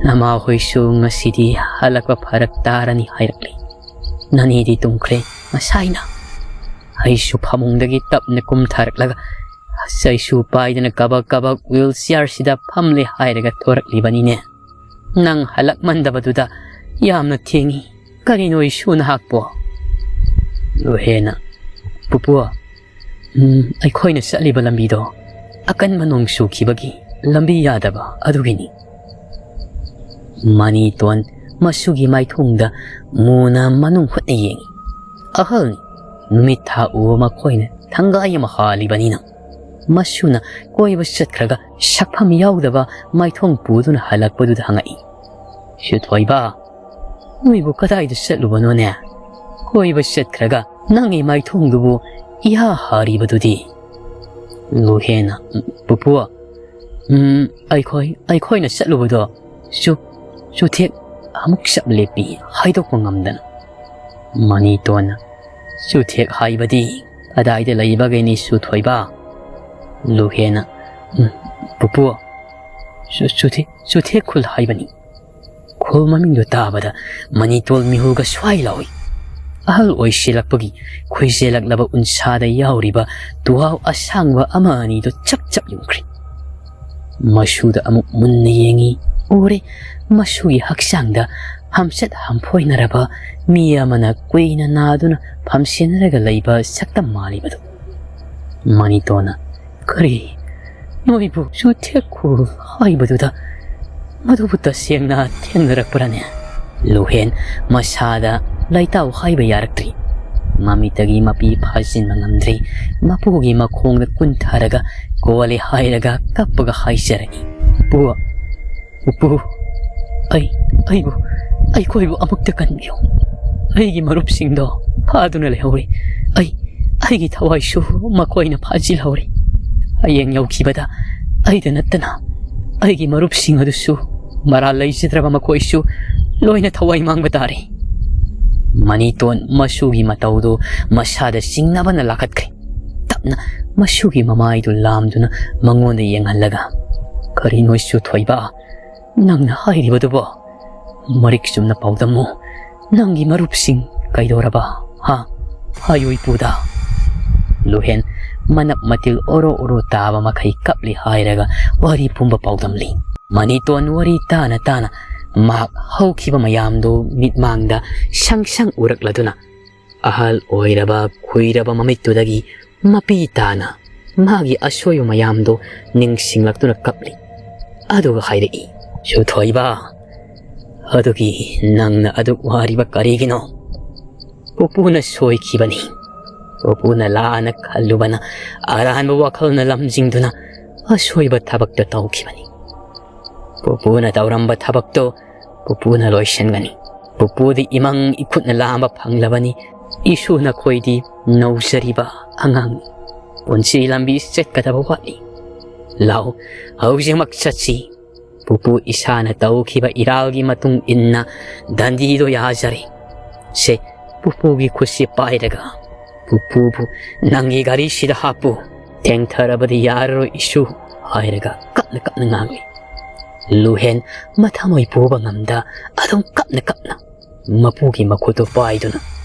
ꯅꯃꯥꯍꯣꯏꯁꯨ ꯉꯁꯤꯗꯤ ꯍꯜꯂꯛꯄ ꯐꯔꯛ ꯇꯥꯔꯅꯤ ꯍꯥꯏꯔꯛꯂꯤ꯫ ꯅꯅꯦꯗꯤ ꯇꯨꯝꯈ꯭ꯔꯦ ꯉꯁꯥꯏꯅ꯫" ꯑꯩꯁꯨ ꯐꯃꯨꯡꯗꯒꯤ ꯇꯞꯅ ꯀꯨꯝꯊꯔꯛꯂꯒ ꯆꯩꯁꯨ ꯄꯥꯏꯗꯅ ꯀꯕꯛ ꯀꯕꯛ ꯋꯤꯜ ꯆꯤꯌꯥꯔꯁꯤꯗ ꯐꯝꯂꯦ ꯍꯥꯏꯔꯒ ꯊꯣꯔꯛꯂꯤꯕꯅꯤꯅꯦ꯫ "ꯅꯪ ꯍꯜꯂꯛꯃꯟꯗꯕꯗꯨꯗ ꯌꯥꯝꯅ ꯊꯦꯡꯉꯤ꯫ ꯀꯔꯤꯅꯣ ꯏꯁꯨ ꯅꯍꯥꯛꯄꯣ?" ꯂꯨꯍꯦꯟꯅ, "ꯄꯨꯄꯨ, ꯎꯝ, ꯑꯩꯈꯣꯏꯅ ꯆꯠꯂꯤꯕ ꯂꯝꯕꯤꯗꯣ ꯑꯀꯟꯕ ꯅꯣꯡ ꯆꯨꯈꯤꯕꯒꯤ ꯂꯝꯕꯤ ꯌꯥꯗꯕ ꯑꯗꯨꯒꯤꯅꯤ꯫" ꯃꯅꯤꯇꯣꯟ ꯃꯁꯨꯒꯤ ꯃꯥꯏꯊꯣꯡꯗ ꯃꯨꯅ ꯃꯅꯨꯡ ꯍꯨꯠꯅ ꯌꯦꯡꯏ꯫ ꯑꯍꯜꯅꯤ, ꯅꯨꯃꯤꯠ ꯊꯥ ꯎꯕ ꯃꯈꯣꯏꯅ ꯊꯪꯒꯥꯏ ꯑꯃ ꯍꯥꯜꯂꯤꯕꯅꯤꯅ꯫ ꯃꯁꯨꯅ ꯀꯣꯏꯕ ꯆꯠꯈ꯭ꯔꯒ ꯁꯛꯐꯝ ꯌꯥꯎꯗꯕ ꯃꯥꯏꯊꯣꯡ ꯄꯨꯗꯨꯅ ꯍꯜꯂꯛꯄꯗꯨꯗ ꯍꯪꯉꯛꯏ, "ꯁꯨꯊꯣꯏꯕ, ꯅꯣꯏꯕꯨ ꯀꯗꯥꯏꯗ ꯆꯠꯂꯨꯕꯅꯣꯅꯦ? ꯀꯣꯏꯕ ꯆꯠꯈ꯭ꯔꯒ ꯅꯪꯒꯤ ꯃꯥꯏꯊꯣꯡꯗꯨꯕꯨ ꯏꯍꯥ ꯍꯥꯔꯤꯕꯗꯨꯗꯤ?" ꯂꯨꯍꯦꯟꯅ, "ꯄꯨꯄꯨ, ꯎꯝ, ꯑꯩꯈꯣꯏ, ꯑꯩꯈꯣꯏꯅ ꯆꯠꯂꯨꯕꯗꯣ ꯆꯨ-, ꯆꯨꯊꯦꯛ ꯑꯃꯨꯛ ꯆꯞ ꯂꯦꯞꯄꯤ, ꯍꯥꯏꯗꯣꯛꯄ ꯉꯝꯗꯅ꯫" ꯃꯅꯤꯇꯣꯟꯅ, "ꯆꯨꯊꯦꯛ ꯍꯥꯏꯕꯗꯤ ꯀꯗꯥꯏꯗ ꯂꯩꯕꯒꯦꯅꯤ ꯁꯨꯊꯣꯏꯕ?" ꯂꯨꯍꯦꯟꯅ, "ꯎꯝ, ꯄꯨꯄꯨ, ꯆꯨ-, ꯆꯨꯊꯦꯛ, ꯆꯨꯊꯦꯛ ꯈꯨꯜ ꯍꯥꯏꯕꯅꯤ꯫" ꯈꯨꯜ ꯃꯃꯤꯡꯗꯨ ꯇꯥꯕꯗ ꯃꯅꯤꯇꯣꯟ ꯃꯤꯍꯨꯜꯒ ꯁ꯭ꯋꯥꯏ ꯂꯥꯎꯏ꯫ ꯑꯍꯜ ꯑꯣꯏꯁꯤꯜꯂꯛꯄꯒꯤ ꯈꯨꯏꯖꯦꯜꯂꯛꯂꯕ ꯎꯟꯁꯥꯗ ꯌꯥꯎꯔꯤꯕ ꯇꯨꯍꯥꯎ ꯑꯁꯥꯡꯕ ꯑꯃ ꯑꯅꯤꯗꯨ ꯆꯞ ꯆꯞ ꯌꯨꯡꯈ꯭ꯔꯤ꯫ ꯃꯁꯨꯗ ꯑꯃꯨꯛ ꯃꯨꯟꯅ ꯌꯦꯡꯏ꯫ ꯎꯔꯦ, ꯃꯁꯨꯒꯤ ꯍꯛꯆꯥꯡꯗ ꯍꯝꯆꯠ ꯍꯝꯐꯣꯏꯅꯔꯕ ꯃꯤ ꯑꯃꯅ ꯀꯨꯏꯅ ꯅꯥꯗꯨꯅ ꯐꯝꯁꯦꯟꯅꯔꯒ ꯂꯩꯕ ꯁꯛꯇꯝ ꯃꯥꯜꯂꯤꯕꯗꯨ꯫ ꯃꯅꯤꯇꯣꯟꯅ, "ꯀꯔꯤ, ꯅꯣꯏꯕꯨ ꯆꯨꯊꯦꯛꯈꯨꯜ ꯍꯥꯏꯕꯗꯨꯗ ꯃꯗꯨꯕꯨ ꯇꯁꯦꯡꯅ ꯊꯦꯡꯅꯔꯛꯄ꯭ꯔꯅꯦ? ꯂꯨꯍꯦꯟ ꯃꯁꯥꯗ ꯂꯩꯇꯥꯎ ꯍꯥꯏꯕ ꯌꯥꯔꯛꯇ꯭ꯔꯤ꯫ ꯃꯃꯤꯠꯇꯒꯤ ꯃꯄꯤ ꯐꯥꯖꯤꯟꯕ ꯉꯝꯗ꯭ꯔꯤ꯫ ꯃꯄꯨꯒꯤ ꯃꯈꯣꯡꯗ ꯀꯨꯟꯊꯔꯒ ꯀꯣꯜꯂꯦ ꯍꯥꯏꯔꯒ ꯀꯞꯄꯒ ꯍꯥꯏꯖꯔꯛꯏ꯫ "ꯄꯨ, ꯄꯨꯄꯨ, ꯑꯩ, ꯑꯩꯕꯨ, ꯑꯩꯈꯣꯏꯕꯨ ꯑꯃꯨꯛꯇ ꯀꯟꯕꯤꯌꯨ꯫ ꯑꯩꯒꯤ ꯃꯔꯨꯞꯁꯤꯡꯗꯣ ꯐꯥꯗꯨꯅ ꯂꯩꯍꯧꯔꯤ꯫ ꯑꯩ, ꯑꯩꯒꯤ ꯊꯋꯥꯏꯁꯨ ꯃꯈꯣꯏꯅ ꯐꯥꯖꯤꯜꯍꯧꯔꯤ꯫ ꯍꯌꯦꯡ ꯌꯧꯈꯤꯕꯗ ꯑꯩꯗ ꯅꯠꯇꯅ ꯑꯩꯒꯤ ꯃꯔꯨꯞꯁꯤꯡ ꯑꯗꯨꯁꯨ, ꯃꯔꯥꯜ ꯂꯩꯖꯗ꯭ꯔꯕ ꯃꯈꯣꯏꯁꯨ ꯂꯣꯏꯅ ꯊꯋꯥꯏ ꯃꯥꯡꯕ ꯇꯥꯔꯦ"꯫ ꯃꯅꯤꯇꯣꯟ ꯃꯁꯨꯒꯤ ꯃꯇꯧꯗꯨ ꯃꯁꯥꯗ ꯆꯤꯡꯅꯕꯅ ꯂꯥꯈꯠꯈ꯭ꯔꯦ꯫ ꯇꯞꯅ ꯃꯁꯨꯒꯤ ꯃꯃꯥꯏꯗꯨ ꯂꯥꯝꯗꯨꯅ ꯃꯉꯣꯟꯗ ꯌꯦꯡꯍꯜꯂꯒ, "ꯀꯔꯤꯅꯣ ꯏꯁꯨ ꯊꯣꯏꯕ? ꯅꯪꯅ ꯍꯥꯏꯔꯤꯕꯗꯨꯕꯣ? ꯃꯔꯤꯛ ꯆꯨꯝꯅ ꯄꯥꯎꯗꯝꯃꯨ꯫ ꯅꯪꯒꯤ ꯃꯔꯨꯞꯁꯤꯡ ꯀꯩꯗꯧꯔꯕ? ꯍꯥ? ꯍꯥꯏꯌꯨ ꯏꯄꯨꯗ"꯫ ꯂꯨꯍꯦꯟ ꯃꯅꯞ ꯃꯇꯤꯜ ꯑꯣꯔꯣ ꯑꯣꯔꯣ ꯇꯥꯕ ꯃꯈꯩ ꯀꯞꯂꯤ ꯍꯥꯏꯔꯒ ꯋꯥꯔꯤ ꯄꯨꯝꯕ ꯄꯥꯎꯗꯝꯂꯤ꯫ ꯃꯅꯤꯇꯣꯟ ꯋꯥꯔꯤ ꯇꯥꯅ ꯇꯥꯅ ꯃꯍꯥꯛ ꯍꯧꯈꯤꯕ ꯃꯌꯥꯝꯗꯨ ꯃꯤꯠꯃꯥꯡꯗ ꯁꯪ ꯁꯪ ꯎꯔꯛꯂꯗꯨꯅ, ꯑꯍꯜ ꯑꯣꯏꯔꯕ ꯈꯨꯏꯔꯕ ꯃꯃꯤꯠꯇꯨꯗꯒꯤ ꯃꯄꯤ ꯇꯥꯅ ꯃꯥꯒꯤ ꯑꯁꯣꯏꯕ ꯃꯌꯥꯝꯗꯣ ꯅꯤꯡꯁꯤꯡꯂꯛꯇꯨꯅ ꯀꯞꯂꯤ꯫ ꯑꯗꯨꯒ ꯍꯥꯏꯔꯛꯏ, "ꯁꯨꯊꯣꯏꯕ, ꯑꯗꯨꯒꯤ ꯅꯪꯅ ꯑꯗꯨꯛ ꯋꯥꯔꯤꯕ ꯀꯔꯤꯒꯤꯅꯣ? ꯄꯨꯄꯨꯅ ꯁꯣꯏꯈꯤꯕꯅꯤ꯫ ꯄꯨꯄꯨꯅ ꯂꯥꯟꯅ ꯈꯜꯂꯨꯕꯅ ꯑꯔꯥꯟꯕ ꯋꯥꯈꯜꯅ ꯂꯝꯖꯤꯡꯗꯨꯅ ꯑꯁꯣꯏꯕ ꯊꯕꯛꯇ ꯇꯧꯈꯤꯕꯅꯤ꯫ ꯄꯨꯄꯨꯅ ꯇꯧꯔꯝꯕ ꯊꯕꯛꯇꯣ ꯄꯨꯄꯨꯅ ꯂꯣꯏꯁꯤꯟꯒꯅꯤ꯫ ꯄꯨꯄꯨꯗꯤ ꯏꯃꯪ ꯏꯈꯨꯠꯅ ꯂꯥꯝꯕ ꯐꯪꯂꯕꯅꯤ꯫ ꯏꯁꯨ ꯅꯈꯣꯏꯗꯤ ꯅꯧꯖꯔꯤꯕ ꯑꯉꯥꯡꯅꯤ꯫ ꯄꯨꯟꯁꯤ ꯂꯝꯕꯤ ꯆꯠꯀꯗꯕ ꯋꯥꯠꯂꯤ꯫ ꯂꯥꯛꯎ, ꯍꯧꯖꯤꯛꯃꯛ ꯆꯠꯁꯤ꯫ ꯄꯨꯄꯨ ꯏꯁꯥꯅ ꯇꯧꯈꯤꯕ ꯏꯔꯥꯜꯒꯤ ꯃꯇꯨꯡ ꯏꯟꯅ ꯗꯟꯗꯤꯗꯣ ꯌꯥꯖꯔꯦ꯫ ꯁꯦ, ꯄꯨꯄꯨꯒꯤ ꯈꯨꯠꯁꯤ ꯄꯥꯏꯔꯒ ꯄꯨꯄꯨꯕꯨ ꯅꯪꯒꯤ ꯒꯥꯔꯤꯁꯤꯗ ꯍꯥꯞꯄꯨ꯫ ꯊꯦꯡꯊꯔꯕꯗꯤ ꯌꯥꯔꯔꯣꯏ ꯏꯁꯨ" ꯍꯥꯏꯔꯒ ꯀꯞꯅ ꯀꯞꯅ ꯉꯥꯡꯂꯤ꯫ ꯂꯨꯍꯦꯟ ꯃꯊꯃꯣꯏ ꯄꯨꯕ ꯉꯝꯗ ꯑꯗꯨꯝ ꯀꯞꯅ ꯀꯞꯅ ꯃꯄꯨꯒꯤ ꯃꯈꯨꯠꯇꯨ ꯄꯥꯏꯗꯨꯅ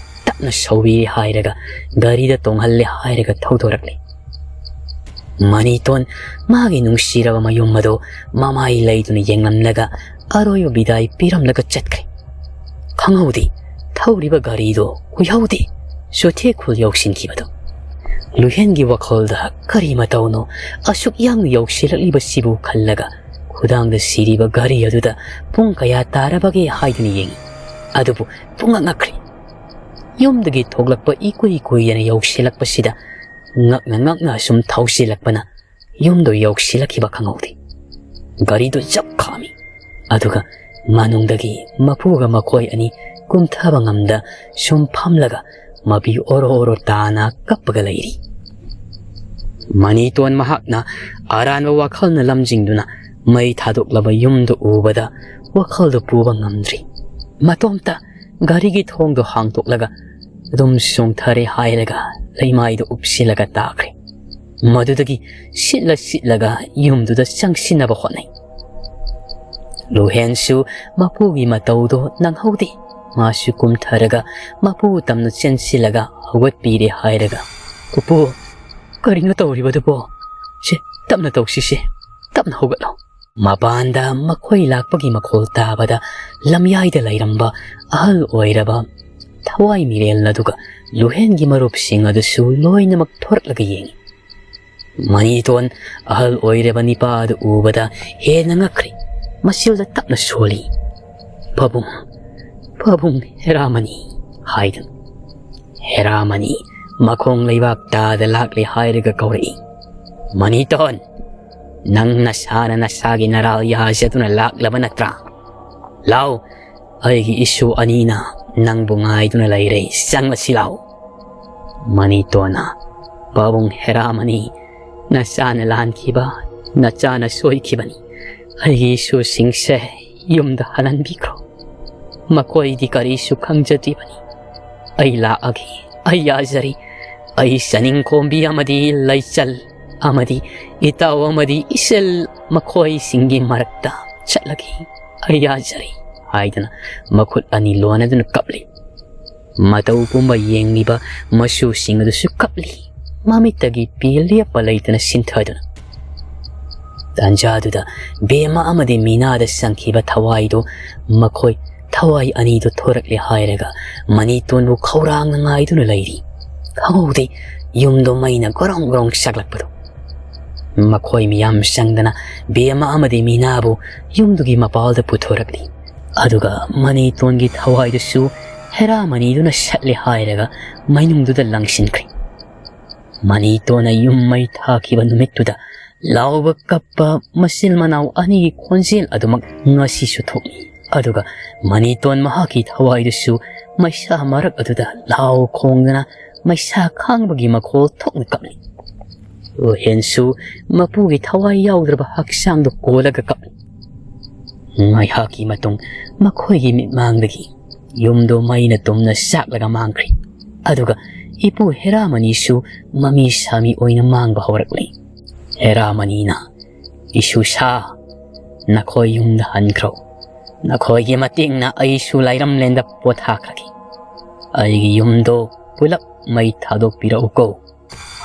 ꯇꯞꯅ ꯁꯧꯕꯤꯔꯦ ꯍꯥꯏꯔꯒ ꯒꯥꯔꯤꯗ ꯇꯣꯡꯍꯜꯂꯦ ꯍꯥꯏꯔꯒ ꯊꯧꯗꯣꯔꯛꯂꯤ꯫ ꯃꯅꯤꯇꯣꯟ ꯃꯥꯒꯤ ꯅꯨꯡꯁꯤꯔꯕ ꯃꯌꯨꯝ ꯑꯗꯨ ꯃꯃꯥꯏ ꯂꯩꯗꯨꯅ ꯌꯦꯡꯂꯝꯂꯒ ꯑꯔꯣꯏꯕ ꯕꯤꯗꯥꯏ ꯄꯤꯔꯝꯂꯒ ꯆꯠꯈ꯭ꯔꯦ꯫ ꯈꯪꯍꯧꯗꯦ, ꯊꯧꯔꯤꯕ ꯒꯥꯔꯤꯗꯣ ꯀꯨꯏꯍꯧꯗꯦ ꯆꯣꯊꯦ ꯈꯨꯜ ꯌꯧꯁꯤꯟꯈꯤꯕꯗꯣ꯫ ꯂꯨꯍꯦꯟꯒꯤ ꯋꯥꯈꯜꯗ ꯀꯔꯤ ꯃꯇꯧꯅꯣ ꯑꯁꯨꯛ ꯌꯥꯝꯅ ꯌꯧꯁꯤꯜꯂꯛꯂꯤꯕꯁꯤꯕꯨ ꯈꯜꯂꯒ ꯈꯨꯗꯥꯡꯗ ꯁꯤꯔꯤꯕ ꯘꯔꯤ ꯑꯗꯨꯗ ꯄꯨꯡ ꯀꯌꯥ ꯇꯥꯔꯕꯒꯦ ꯍꯥꯏꯗꯨꯅ ꯌꯦꯡꯏ꯫ ꯑꯗꯨꯕꯨ ꯄꯨꯡꯉꯛ ꯉꯛꯈ꯭ꯔꯦ꯫ ꯌꯨꯝꯗꯒꯤ ꯊꯣꯛꯂꯛꯄ ꯏꯀꯨꯏ ꯀꯨꯏꯗꯅ ꯌꯧꯁꯤꯜꯂꯛꯄꯁꯤꯗ ꯉꯛꯅ ꯉꯛꯅ ꯁꯨꯝ ꯊꯧꯁꯤꯜꯂꯛꯄꯅ ꯌꯨꯝꯗꯣ ꯌꯧꯁꯤꯜꯂꯛꯈꯤꯕ ꯈꯪꯍꯧꯗꯦ꯫ ꯘꯔꯤꯗꯨ ꯖꯞ ꯈꯥꯝꯃꯤ꯫ ꯑꯗꯨꯒ ꯃꯅꯨꯡꯗꯒꯤ ꯃꯄꯨꯒ ꯃꯈꯣꯏ ꯑꯅꯤ ꯀꯨꯝꯊꯕ ꯉꯝꯗ ꯁꯨꯝ ꯐꯝꯂꯒ ꯃꯄꯤ ꯑꯣꯔꯣ ꯑꯣꯔꯣ ꯇꯥꯅ ꯀꯞꯄꯒ ꯂꯩꯔꯤ꯫ ꯃꯅꯤꯇꯣꯟ ꯃꯍꯥꯛꯅ ꯑꯔꯥꯟꯕ ꯋꯥꯈꯜꯅ ꯂꯝꯖꯤꯡꯗꯨꯅ ꯃꯩ ꯊꯥꯗꯣꯛꯂꯕ ꯌꯨꯝꯗꯨ ꯎꯕꯗ ꯋꯥꯈꯜꯗꯨ ꯄꯨꯕ ꯉꯝꯗ꯭ꯔꯤ꯫ ꯃꯇꯣꯝꯇ ꯘꯔꯤꯒꯤ ꯊꯣꯡꯗꯨ ꯍꯥꯡꯗꯣꯛꯂꯒ ꯑꯗꯨꯝ ꯆꯣꯡꯊꯔꯦ ꯍꯥꯏꯔꯒ ꯂꯩꯃꯥꯏꯗꯨ ꯎꯞꯁꯤꯜꯂꯒ ꯇꯥꯈ꯭ꯔꯦ꯫ ꯃꯗꯨꯗꯒꯤ ꯁꯤꯠꯂ ꯁꯤꯠꯂꯒ ꯌꯨꯝꯗꯨꯗ ꯆꯪꯁꯤꯟꯅꯕ ꯍꯣꯠꯅꯩ꯫ ꯂꯨꯍꯦꯟꯁꯨ ꯃꯄꯨꯒꯤ ꯃꯇꯧꯗꯣ ꯅꯪꯍꯧꯗꯦ꯫ ꯃꯥꯁꯨ ꯀꯨꯝꯊꯔꯒ ꯃꯄꯨ ꯇꯝꯅ ꯆꯦꯟꯁꯤꯜꯂꯒ ꯍꯧꯒꯠꯄꯤꯔꯦ ꯍꯥꯏꯔꯒ, "ꯄꯨꯄꯨ, ꯀꯔꯤꯅꯣ ꯇꯧꯔꯤꯕꯗꯨꯕꯣ? ꯁꯦ, ꯇꯞꯅ ꯇꯧꯁꯤꯁꯦ, ꯇꯞꯅ ꯍꯧꯒꯠꯂꯣ"꯫ ꯃꯄꯥꯟꯗ ꯃꯈꯣꯏ ꯂꯥꯛꯄꯒꯤ ꯃꯈꯣꯜ ꯇꯥꯕꯗ ꯂꯝꯌꯥꯏꯗ ꯂꯩꯔꯝꯕ ꯑꯍꯜ ꯑꯣꯏꯔꯕ ꯊꯋꯥꯏ ꯃꯤꯔꯦꯜ ꯑꯗꯨꯒ ꯂꯨꯍꯦꯟꯒꯤ ꯃꯔꯨꯞꯁꯤꯡ ꯑꯗꯨꯁꯨ ꯂꯣꯏꯅꯃꯛ ꯊꯣꯔꯛꯂꯒ ꯌꯦꯡꯏ꯫ ꯃꯅꯤꯇꯣꯟ ꯑꯍꯜ ꯑꯣꯏꯔꯕ ꯅꯤꯄꯥ ꯑꯗꯨ ꯎꯕꯗ ꯍꯦꯟꯅ ꯉꯛꯈ꯭ꯔꯦ꯫ ꯃꯆꯤꯜꯗ ꯇꯞꯅ ꯁꯣꯜꯂꯤ꯫ "ꯄꯥꯕꯨꯡ, ꯄꯥꯕꯨꯡ ꯍꯦꯔꯥꯃꯅꯤ" ꯍꯥꯏꯗꯨꯅ꯫ ꯍꯦꯔꯥꯃꯅꯤ ꯃꯈꯣꯡ ꯂꯩꯕꯥꯛ ꯇꯥꯗ ꯂꯥꯛꯂꯦ ꯍꯥꯏꯔꯒ ꯀꯧꯔꯛꯏ꯫ "ꯃꯅꯤꯇꯣꯟ, ꯅꯪ ꯅꯁꯥꯅ ꯅꯁꯥꯒꯤ ꯅꯔꯥꯜ ꯌꯥꯖꯗꯨꯅ ꯂꯥꯛꯂꯕ ꯅꯠꯇ꯭ꯔꯥ? ꯂꯥꯎ, ꯑꯩꯒꯤ ꯏꯁꯨ ꯑꯅꯤꯅ ꯅꯪꯕꯨ ꯉꯥꯏꯗꯨꯅ ꯂꯩꯔꯦ, ꯆꯪꯂꯁꯤ ꯂꯥꯎ"꯫ ꯃꯅꯤꯇꯣꯟꯅ, "ꯄꯥꯕꯨꯡ ꯍꯦꯔꯥꯃꯅꯤ, ꯅꯆꯥꯅ ꯂꯥꯟꯈꯤꯕ, ꯅꯆꯥꯅ ꯁꯣꯏꯈꯤꯕꯅꯤ꯫ ꯑꯩꯒꯤ ꯏꯁꯨꯁꯤꯡꯁꯦ ꯌꯨꯝꯗ ꯍꯜꯍꯟꯕꯤꯈ꯭ꯔꯣ꯫ ꯃꯈꯣꯏꯗꯤ ꯀꯔꯤꯁꯨ ꯈꯪꯖꯗ꯭ꯔꯤꯕꯅꯤ꯫ ꯑꯩ ꯂꯥꯛꯑꯒꯦ, ꯑꯩ ꯌꯥꯖꯔꯤ꯫ ꯑꯩ ꯆꯅꯤꯡꯈꯣꯝꯕꯤ ꯑꯃꯗꯤ ꯂꯩꯆꯜ ꯑꯃꯗꯤ ꯏꯇꯥꯎ ꯑꯃꯗꯤ ꯏꯆꯜ ꯃꯈꯣꯏꯁꯤꯡꯒꯤ ꯃꯔꯛꯇ ꯆꯠꯂꯒꯦ꯫ ꯑꯩ ꯌꯥꯖꯔꯤ" ꯍꯥꯏꯗꯨꯅ ꯃꯈꯨꯠ ꯑꯅꯤ ꯂꯣꯟꯅꯗꯨꯅ ꯀꯞꯂꯤ꯫ ꯃꯇꯧ ꯄꯨꯝꯕ ꯌꯦꯡꯂꯤꯕ ꯃꯆꯨꯁꯤꯡ ꯑꯗꯨꯁꯨ ꯀꯞꯂꯤ꯫ ꯃꯃꯤꯠꯇꯒꯤ ꯄꯤ ꯂꯦꯞꯄ ꯂꯩꯇꯅ ꯁꯤꯟꯊꯗꯨꯅ꯫ ꯇꯥꯟꯖꯥꯗꯨꯗ ꯕꯦꯝꯃ ꯑꯃꯗꯤ ꯃꯤꯅꯥꯗ ꯆꯪꯈꯤꯕ ꯊꯋꯥꯏꯗꯨ, ꯃꯈꯣꯏ ꯊꯋꯥꯏ ꯑꯅꯤꯗꯨ ꯊꯣꯔꯛꯂꯦ ꯍꯥꯏꯔꯒ ꯃꯅꯤꯇꯣꯟꯕꯨ ꯈꯧꯔꯥꯡꯅ ꯉꯥꯏꯗꯨꯅ ꯂꯩꯔꯤ꯫ ꯈꯪꯍꯧꯗꯦ, ꯌꯨꯝꯗꯣ ꯃꯩꯅ ꯒꯣꯔꯣꯡ ꯒꯣꯔꯣꯡ ꯁꯥꯛꯂꯛꯄꯗꯣ꯫ ꯃꯈꯣꯏ ꯃꯤꯌꯥꯝ ꯆꯪꯗꯅ ꯕꯦꯝꯃ ꯑꯃꯗꯤ ꯃꯤꯅꯥꯕꯨ ꯌꯨꯝꯗꯨꯒꯤ ꯃꯄꯥꯜꯗ ꯄꯨꯊꯣꯔꯛꯂꯤ꯫ ꯑꯗꯨꯒ ꯃꯅꯤꯇꯣꯟꯒꯤ ꯊꯋꯥꯏꯗꯨꯁꯨ ꯍꯦꯔꯥꯃꯅꯤꯗꯨꯅ ꯁꯠꯂꯦ ꯍꯥꯏꯔꯒ ꯃꯩꯅꯨꯡꯗꯨꯗ ꯂꯪꯁꯤꯟꯈ꯭ꯔꯦ꯫ ꯃꯅꯤꯇꯣꯟꯅ ꯌꯨꯝ ꯃꯩ ꯊꯥꯈꯤꯕ ꯅꯨꯃꯤꯠꯇꯨꯗ ꯂꯥꯎꯕ ꯀꯞꯄ ꯃꯆꯤꯜ ꯃꯅꯥꯎ ꯑꯅꯤꯒꯤ ꯈꯣꯟꯖꯦꯜ ꯑꯗꯨꯃꯛ ꯉꯁꯤꯁꯨ ꯊꯣꯛꯂꯤ꯫ ꯑꯗꯨꯒ ꯃꯅꯤꯇꯣꯟ ꯃꯍꯥꯛꯀꯤ ꯊꯋꯥꯏꯗꯨꯁꯨ ꯃꯩꯁꯥ ꯃꯔꯛ ꯑꯗꯨꯗ ꯂꯥꯎ ꯈꯣꯡꯗꯅ ꯃꯩꯁꯥ ꯈꯥꯡꯕꯒꯤ ꯃꯈꯣꯜ ꯊꯣꯛꯅ ꯀꯞꯂꯤ꯫ ꯔꯣꯍꯦꯟꯁꯨ ꯃꯄꯨꯒꯤ ꯊꯋꯥꯏ ꯌꯥꯎꯗ꯭ꯔꯕ ꯍꯛꯆꯥꯡꯗꯨ ꯀꯣꯜꯂꯒ ꯀꯞꯂꯤ꯫ ꯉꯥꯏꯍꯥꯛꯀꯤ ꯃꯇꯨꯡ ꯃꯈꯣꯏꯒꯤ ꯃꯤꯠꯃꯥꯡꯗꯒꯤ ꯌꯨꯝꯗꯨ ꯃꯩꯅ ꯇꯨꯝꯅ ꯆꯥꯛꯂꯒ ꯃꯥꯡꯈ꯭ꯔꯦ꯫ ꯑꯗꯨꯒ ꯏꯄꯨ ꯍꯦꯔꯥꯃꯅꯤꯁꯨ ꯃꯃꯤ ꯁꯥꯃꯤ ꯑꯣꯏꯅ ꯃꯥꯡꯕ ꯍꯧꯔꯛꯂꯦ꯫ ꯍꯦꯔꯥꯃꯅꯤꯅ, "ꯏꯁꯨ ꯁꯥ, ꯅꯈꯣꯏ ꯌꯨꯝꯗ ꯍꯟꯈ꯭ꯔꯣ꯫ ꯅꯈꯣꯏꯒꯤ ꯃꯇꯦꯡꯅ ꯑꯩꯁꯨ ꯂꯥꯏꯔꯝꯂꯦꯟꯗ ꯄꯣꯊꯥꯈ꯭ꯔꯒꯦ꯫ ꯑꯩꯒꯤ ꯌꯨꯝꯗꯣ ꯄꯨꯂꯞ ꯃꯩ ꯊꯥꯗꯣꯛꯄꯤꯔꯛꯎꯀꯣ"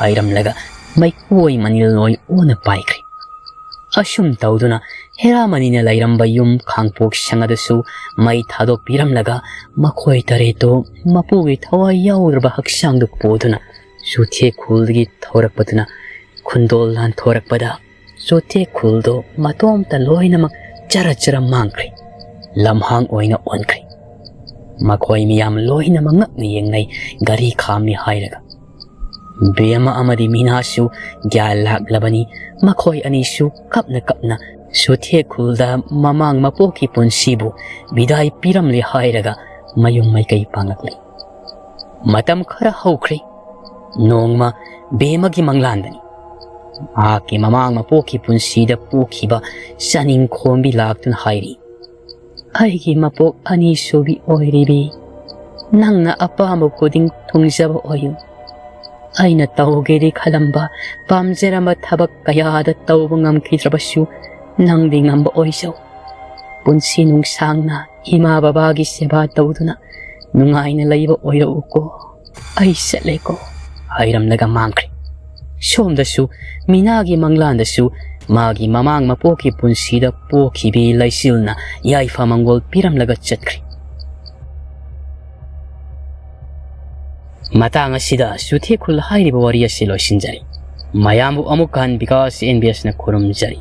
ꯍꯥꯏꯔꯝꯂꯒ ꯃꯩꯈꯨꯋꯣꯏ ꯃꯅꯤꯜꯋꯣꯏ ꯑꯣꯟꯅ ꯄꯥꯏꯈ꯭ꯔꯦ꯫ ꯑꯁꯨꯝ ꯇꯧꯗꯨꯅ ꯍꯦꯔꯥꯃꯅꯤꯅ ꯂꯩꯔꯝꯕ ꯌꯨꯝ ꯈꯥꯡꯄꯣꯛ ꯁꯪ ꯑꯗꯨꯁꯨ ꯃꯩ ꯊꯥꯗꯣꯛꯄꯤꯔꯝꯂꯒ ꯃꯈꯣꯏ ꯇꯔꯦꯠꯇꯨ ꯃꯄꯨꯒꯤ ꯊꯋꯥꯏ ꯌꯥꯎꯗ꯭ꯔꯕ ꯍꯛꯆꯥꯡꯗꯨ ꯄꯨꯗꯨꯅ ꯆꯨꯊꯦꯛ ꯈꯨꯜꯗꯒꯤ ꯊꯧꯔꯛꯄꯗꯨꯅ ꯈꯨꯟꯗꯣꯜ ꯂꯥꯟꯊꯣꯔꯛꯄꯗ ꯆꯨꯊꯦꯛ ꯈꯨꯜꯗꯨ ꯃꯇꯣꯝꯇ ꯂꯣꯏꯅꯃꯛ ꯆꯔ ꯆꯔ ꯃꯥꯡꯈ꯭ꯔꯦ꯫ ꯂꯝꯍꯥꯡ ꯑꯣꯏꯅ ꯑꯣꯟꯈ꯭ꯔꯦ꯫ ꯃꯈꯣꯏ ꯃꯤꯌꯥꯝ ꯂꯣꯏꯅꯃꯛ ꯉꯛꯅ ꯌꯦꯡꯅꯩ, ꯒꯥꯔꯤ ꯈꯥꯝꯃꯤ ꯍꯥꯏꯔꯒ꯫ ꯕꯦꯝꯃ ꯑꯃꯗꯤ ꯃꯤꯅꯥꯁꯨ ꯒ꯭ꯌꯥꯟ ꯂꯥꯛꯂꯕꯅꯤ꯫ ꯃꯈꯣꯏ ꯑꯅꯤꯁꯨ ꯀꯞꯅ ꯀꯞꯅ ꯆꯨꯊꯦꯛ ꯈꯨꯜꯗ ꯃꯃꯥꯡ ꯃꯄꯣꯛꯀꯤ ꯄꯨꯟꯁꯤꯕꯨ ꯕꯤꯗꯥꯏ ꯄꯤꯔꯝꯂꯦ ꯍꯥꯏꯔꯒ ꯃꯌꯨꯝ ꯃꯥꯏꯀꯩ ꯄꯥꯡꯂꯛꯂꯤ꯫ ꯃꯇꯝ ꯈꯔ ꯍꯧꯈ꯭ꯔꯦ꯫ ꯅꯣꯡꯃ ꯕꯦꯝꯃꯒꯤ ꯃꯪꯂꯥꯟꯗꯅꯤ꯫ ꯃꯍꯥꯛꯀꯤ ꯃꯃꯥꯡ ꯃꯄꯣꯛꯀꯤ ꯄꯨꯟꯁꯤꯗ ꯄꯣꯛꯈꯤꯕ ꯆꯥꯅꯤꯡ ꯈꯣꯝꯕꯤ ꯂꯥꯛꯇꯨꯅ ꯍꯥꯏꯔꯤ, "ꯑꯩꯒꯤ ꯃꯄꯣꯛ ꯑꯅꯤꯁꯨꯕꯤ ꯑꯣꯏꯔꯤꯕꯤ, ꯅꯪꯅ ꯑꯄꯥꯝꯕ ꯈꯨꯗꯤꯡ ꯊꯨꯡꯖꯕ ꯑꯣꯏꯌꯨ꯫ ꯑꯩꯅ ꯇꯧꯒꯦꯗꯤ ꯈꯜꯂꯝꯕ, ꯄꯥꯝꯖꯔꯝꯕ ꯊꯕꯛ ꯀꯌꯥꯗ ꯇꯧꯕ ꯉꯝꯈꯤꯗ꯭ꯔꯕꯁꯨ, ꯅꯪꯗꯤ ꯉꯝꯕ ꯑꯣꯏꯖꯧ꯫ ꯄꯨꯟꯁꯤ ꯅꯨꯡꯁꯥꯡꯅ ꯏꯃꯥ ꯕꯕꯥꯒꯤ ꯁꯦꯕꯥ ꯇꯧꯗꯨꯅ ꯅꯨꯡꯉꯥꯏꯅ ꯂꯩꯕ ꯑꯣꯏꯔꯛꯎꯀꯣ꯫ ꯑꯩ ꯆꯠꯂꯦꯀꯣ" ꯍꯥꯏꯔꯝꯂꯒ ꯃꯥꯡꯈ꯭ꯔꯦ꯫ ꯁꯣꯝꯗꯁꯨ ꯃꯤꯅꯥꯒꯤ ꯃꯪꯂꯥꯟꯗꯁꯨ ꯃꯥꯒꯤ ꯃꯃꯥꯡ ꯃꯄꯣꯛꯀꯤ ꯄꯨꯟꯁꯤꯗ ꯄꯣꯛꯈꯤꯕꯤ ꯂꯩꯆꯤꯜꯅ ꯌꯥꯏꯐ ꯃꯪꯒꯣꯜ ꯄꯤꯔꯝꯂꯒ ꯆꯠꯈ꯭ꯔꯦ꯫ ꯃꯇꯥꯡ ꯑꯁꯤꯗ ꯆꯨꯊꯦꯛꯈꯨꯜ ꯍꯥꯏꯔꯤꯕ ꯋꯥꯔꯤ ꯑꯁꯤ ꯂꯣꯏꯁꯤꯟꯖꯔꯤ꯫ ꯃꯌꯥꯝꯕꯨ ꯑꯃꯨꯛ ꯍꯟ ꯕꯤꯀꯥꯁ ꯑꯦꯟ ꯕꯤ ꯑꯦꯁꯅ ꯈꯨꯔꯨꯝꯖꯔꯤ꯫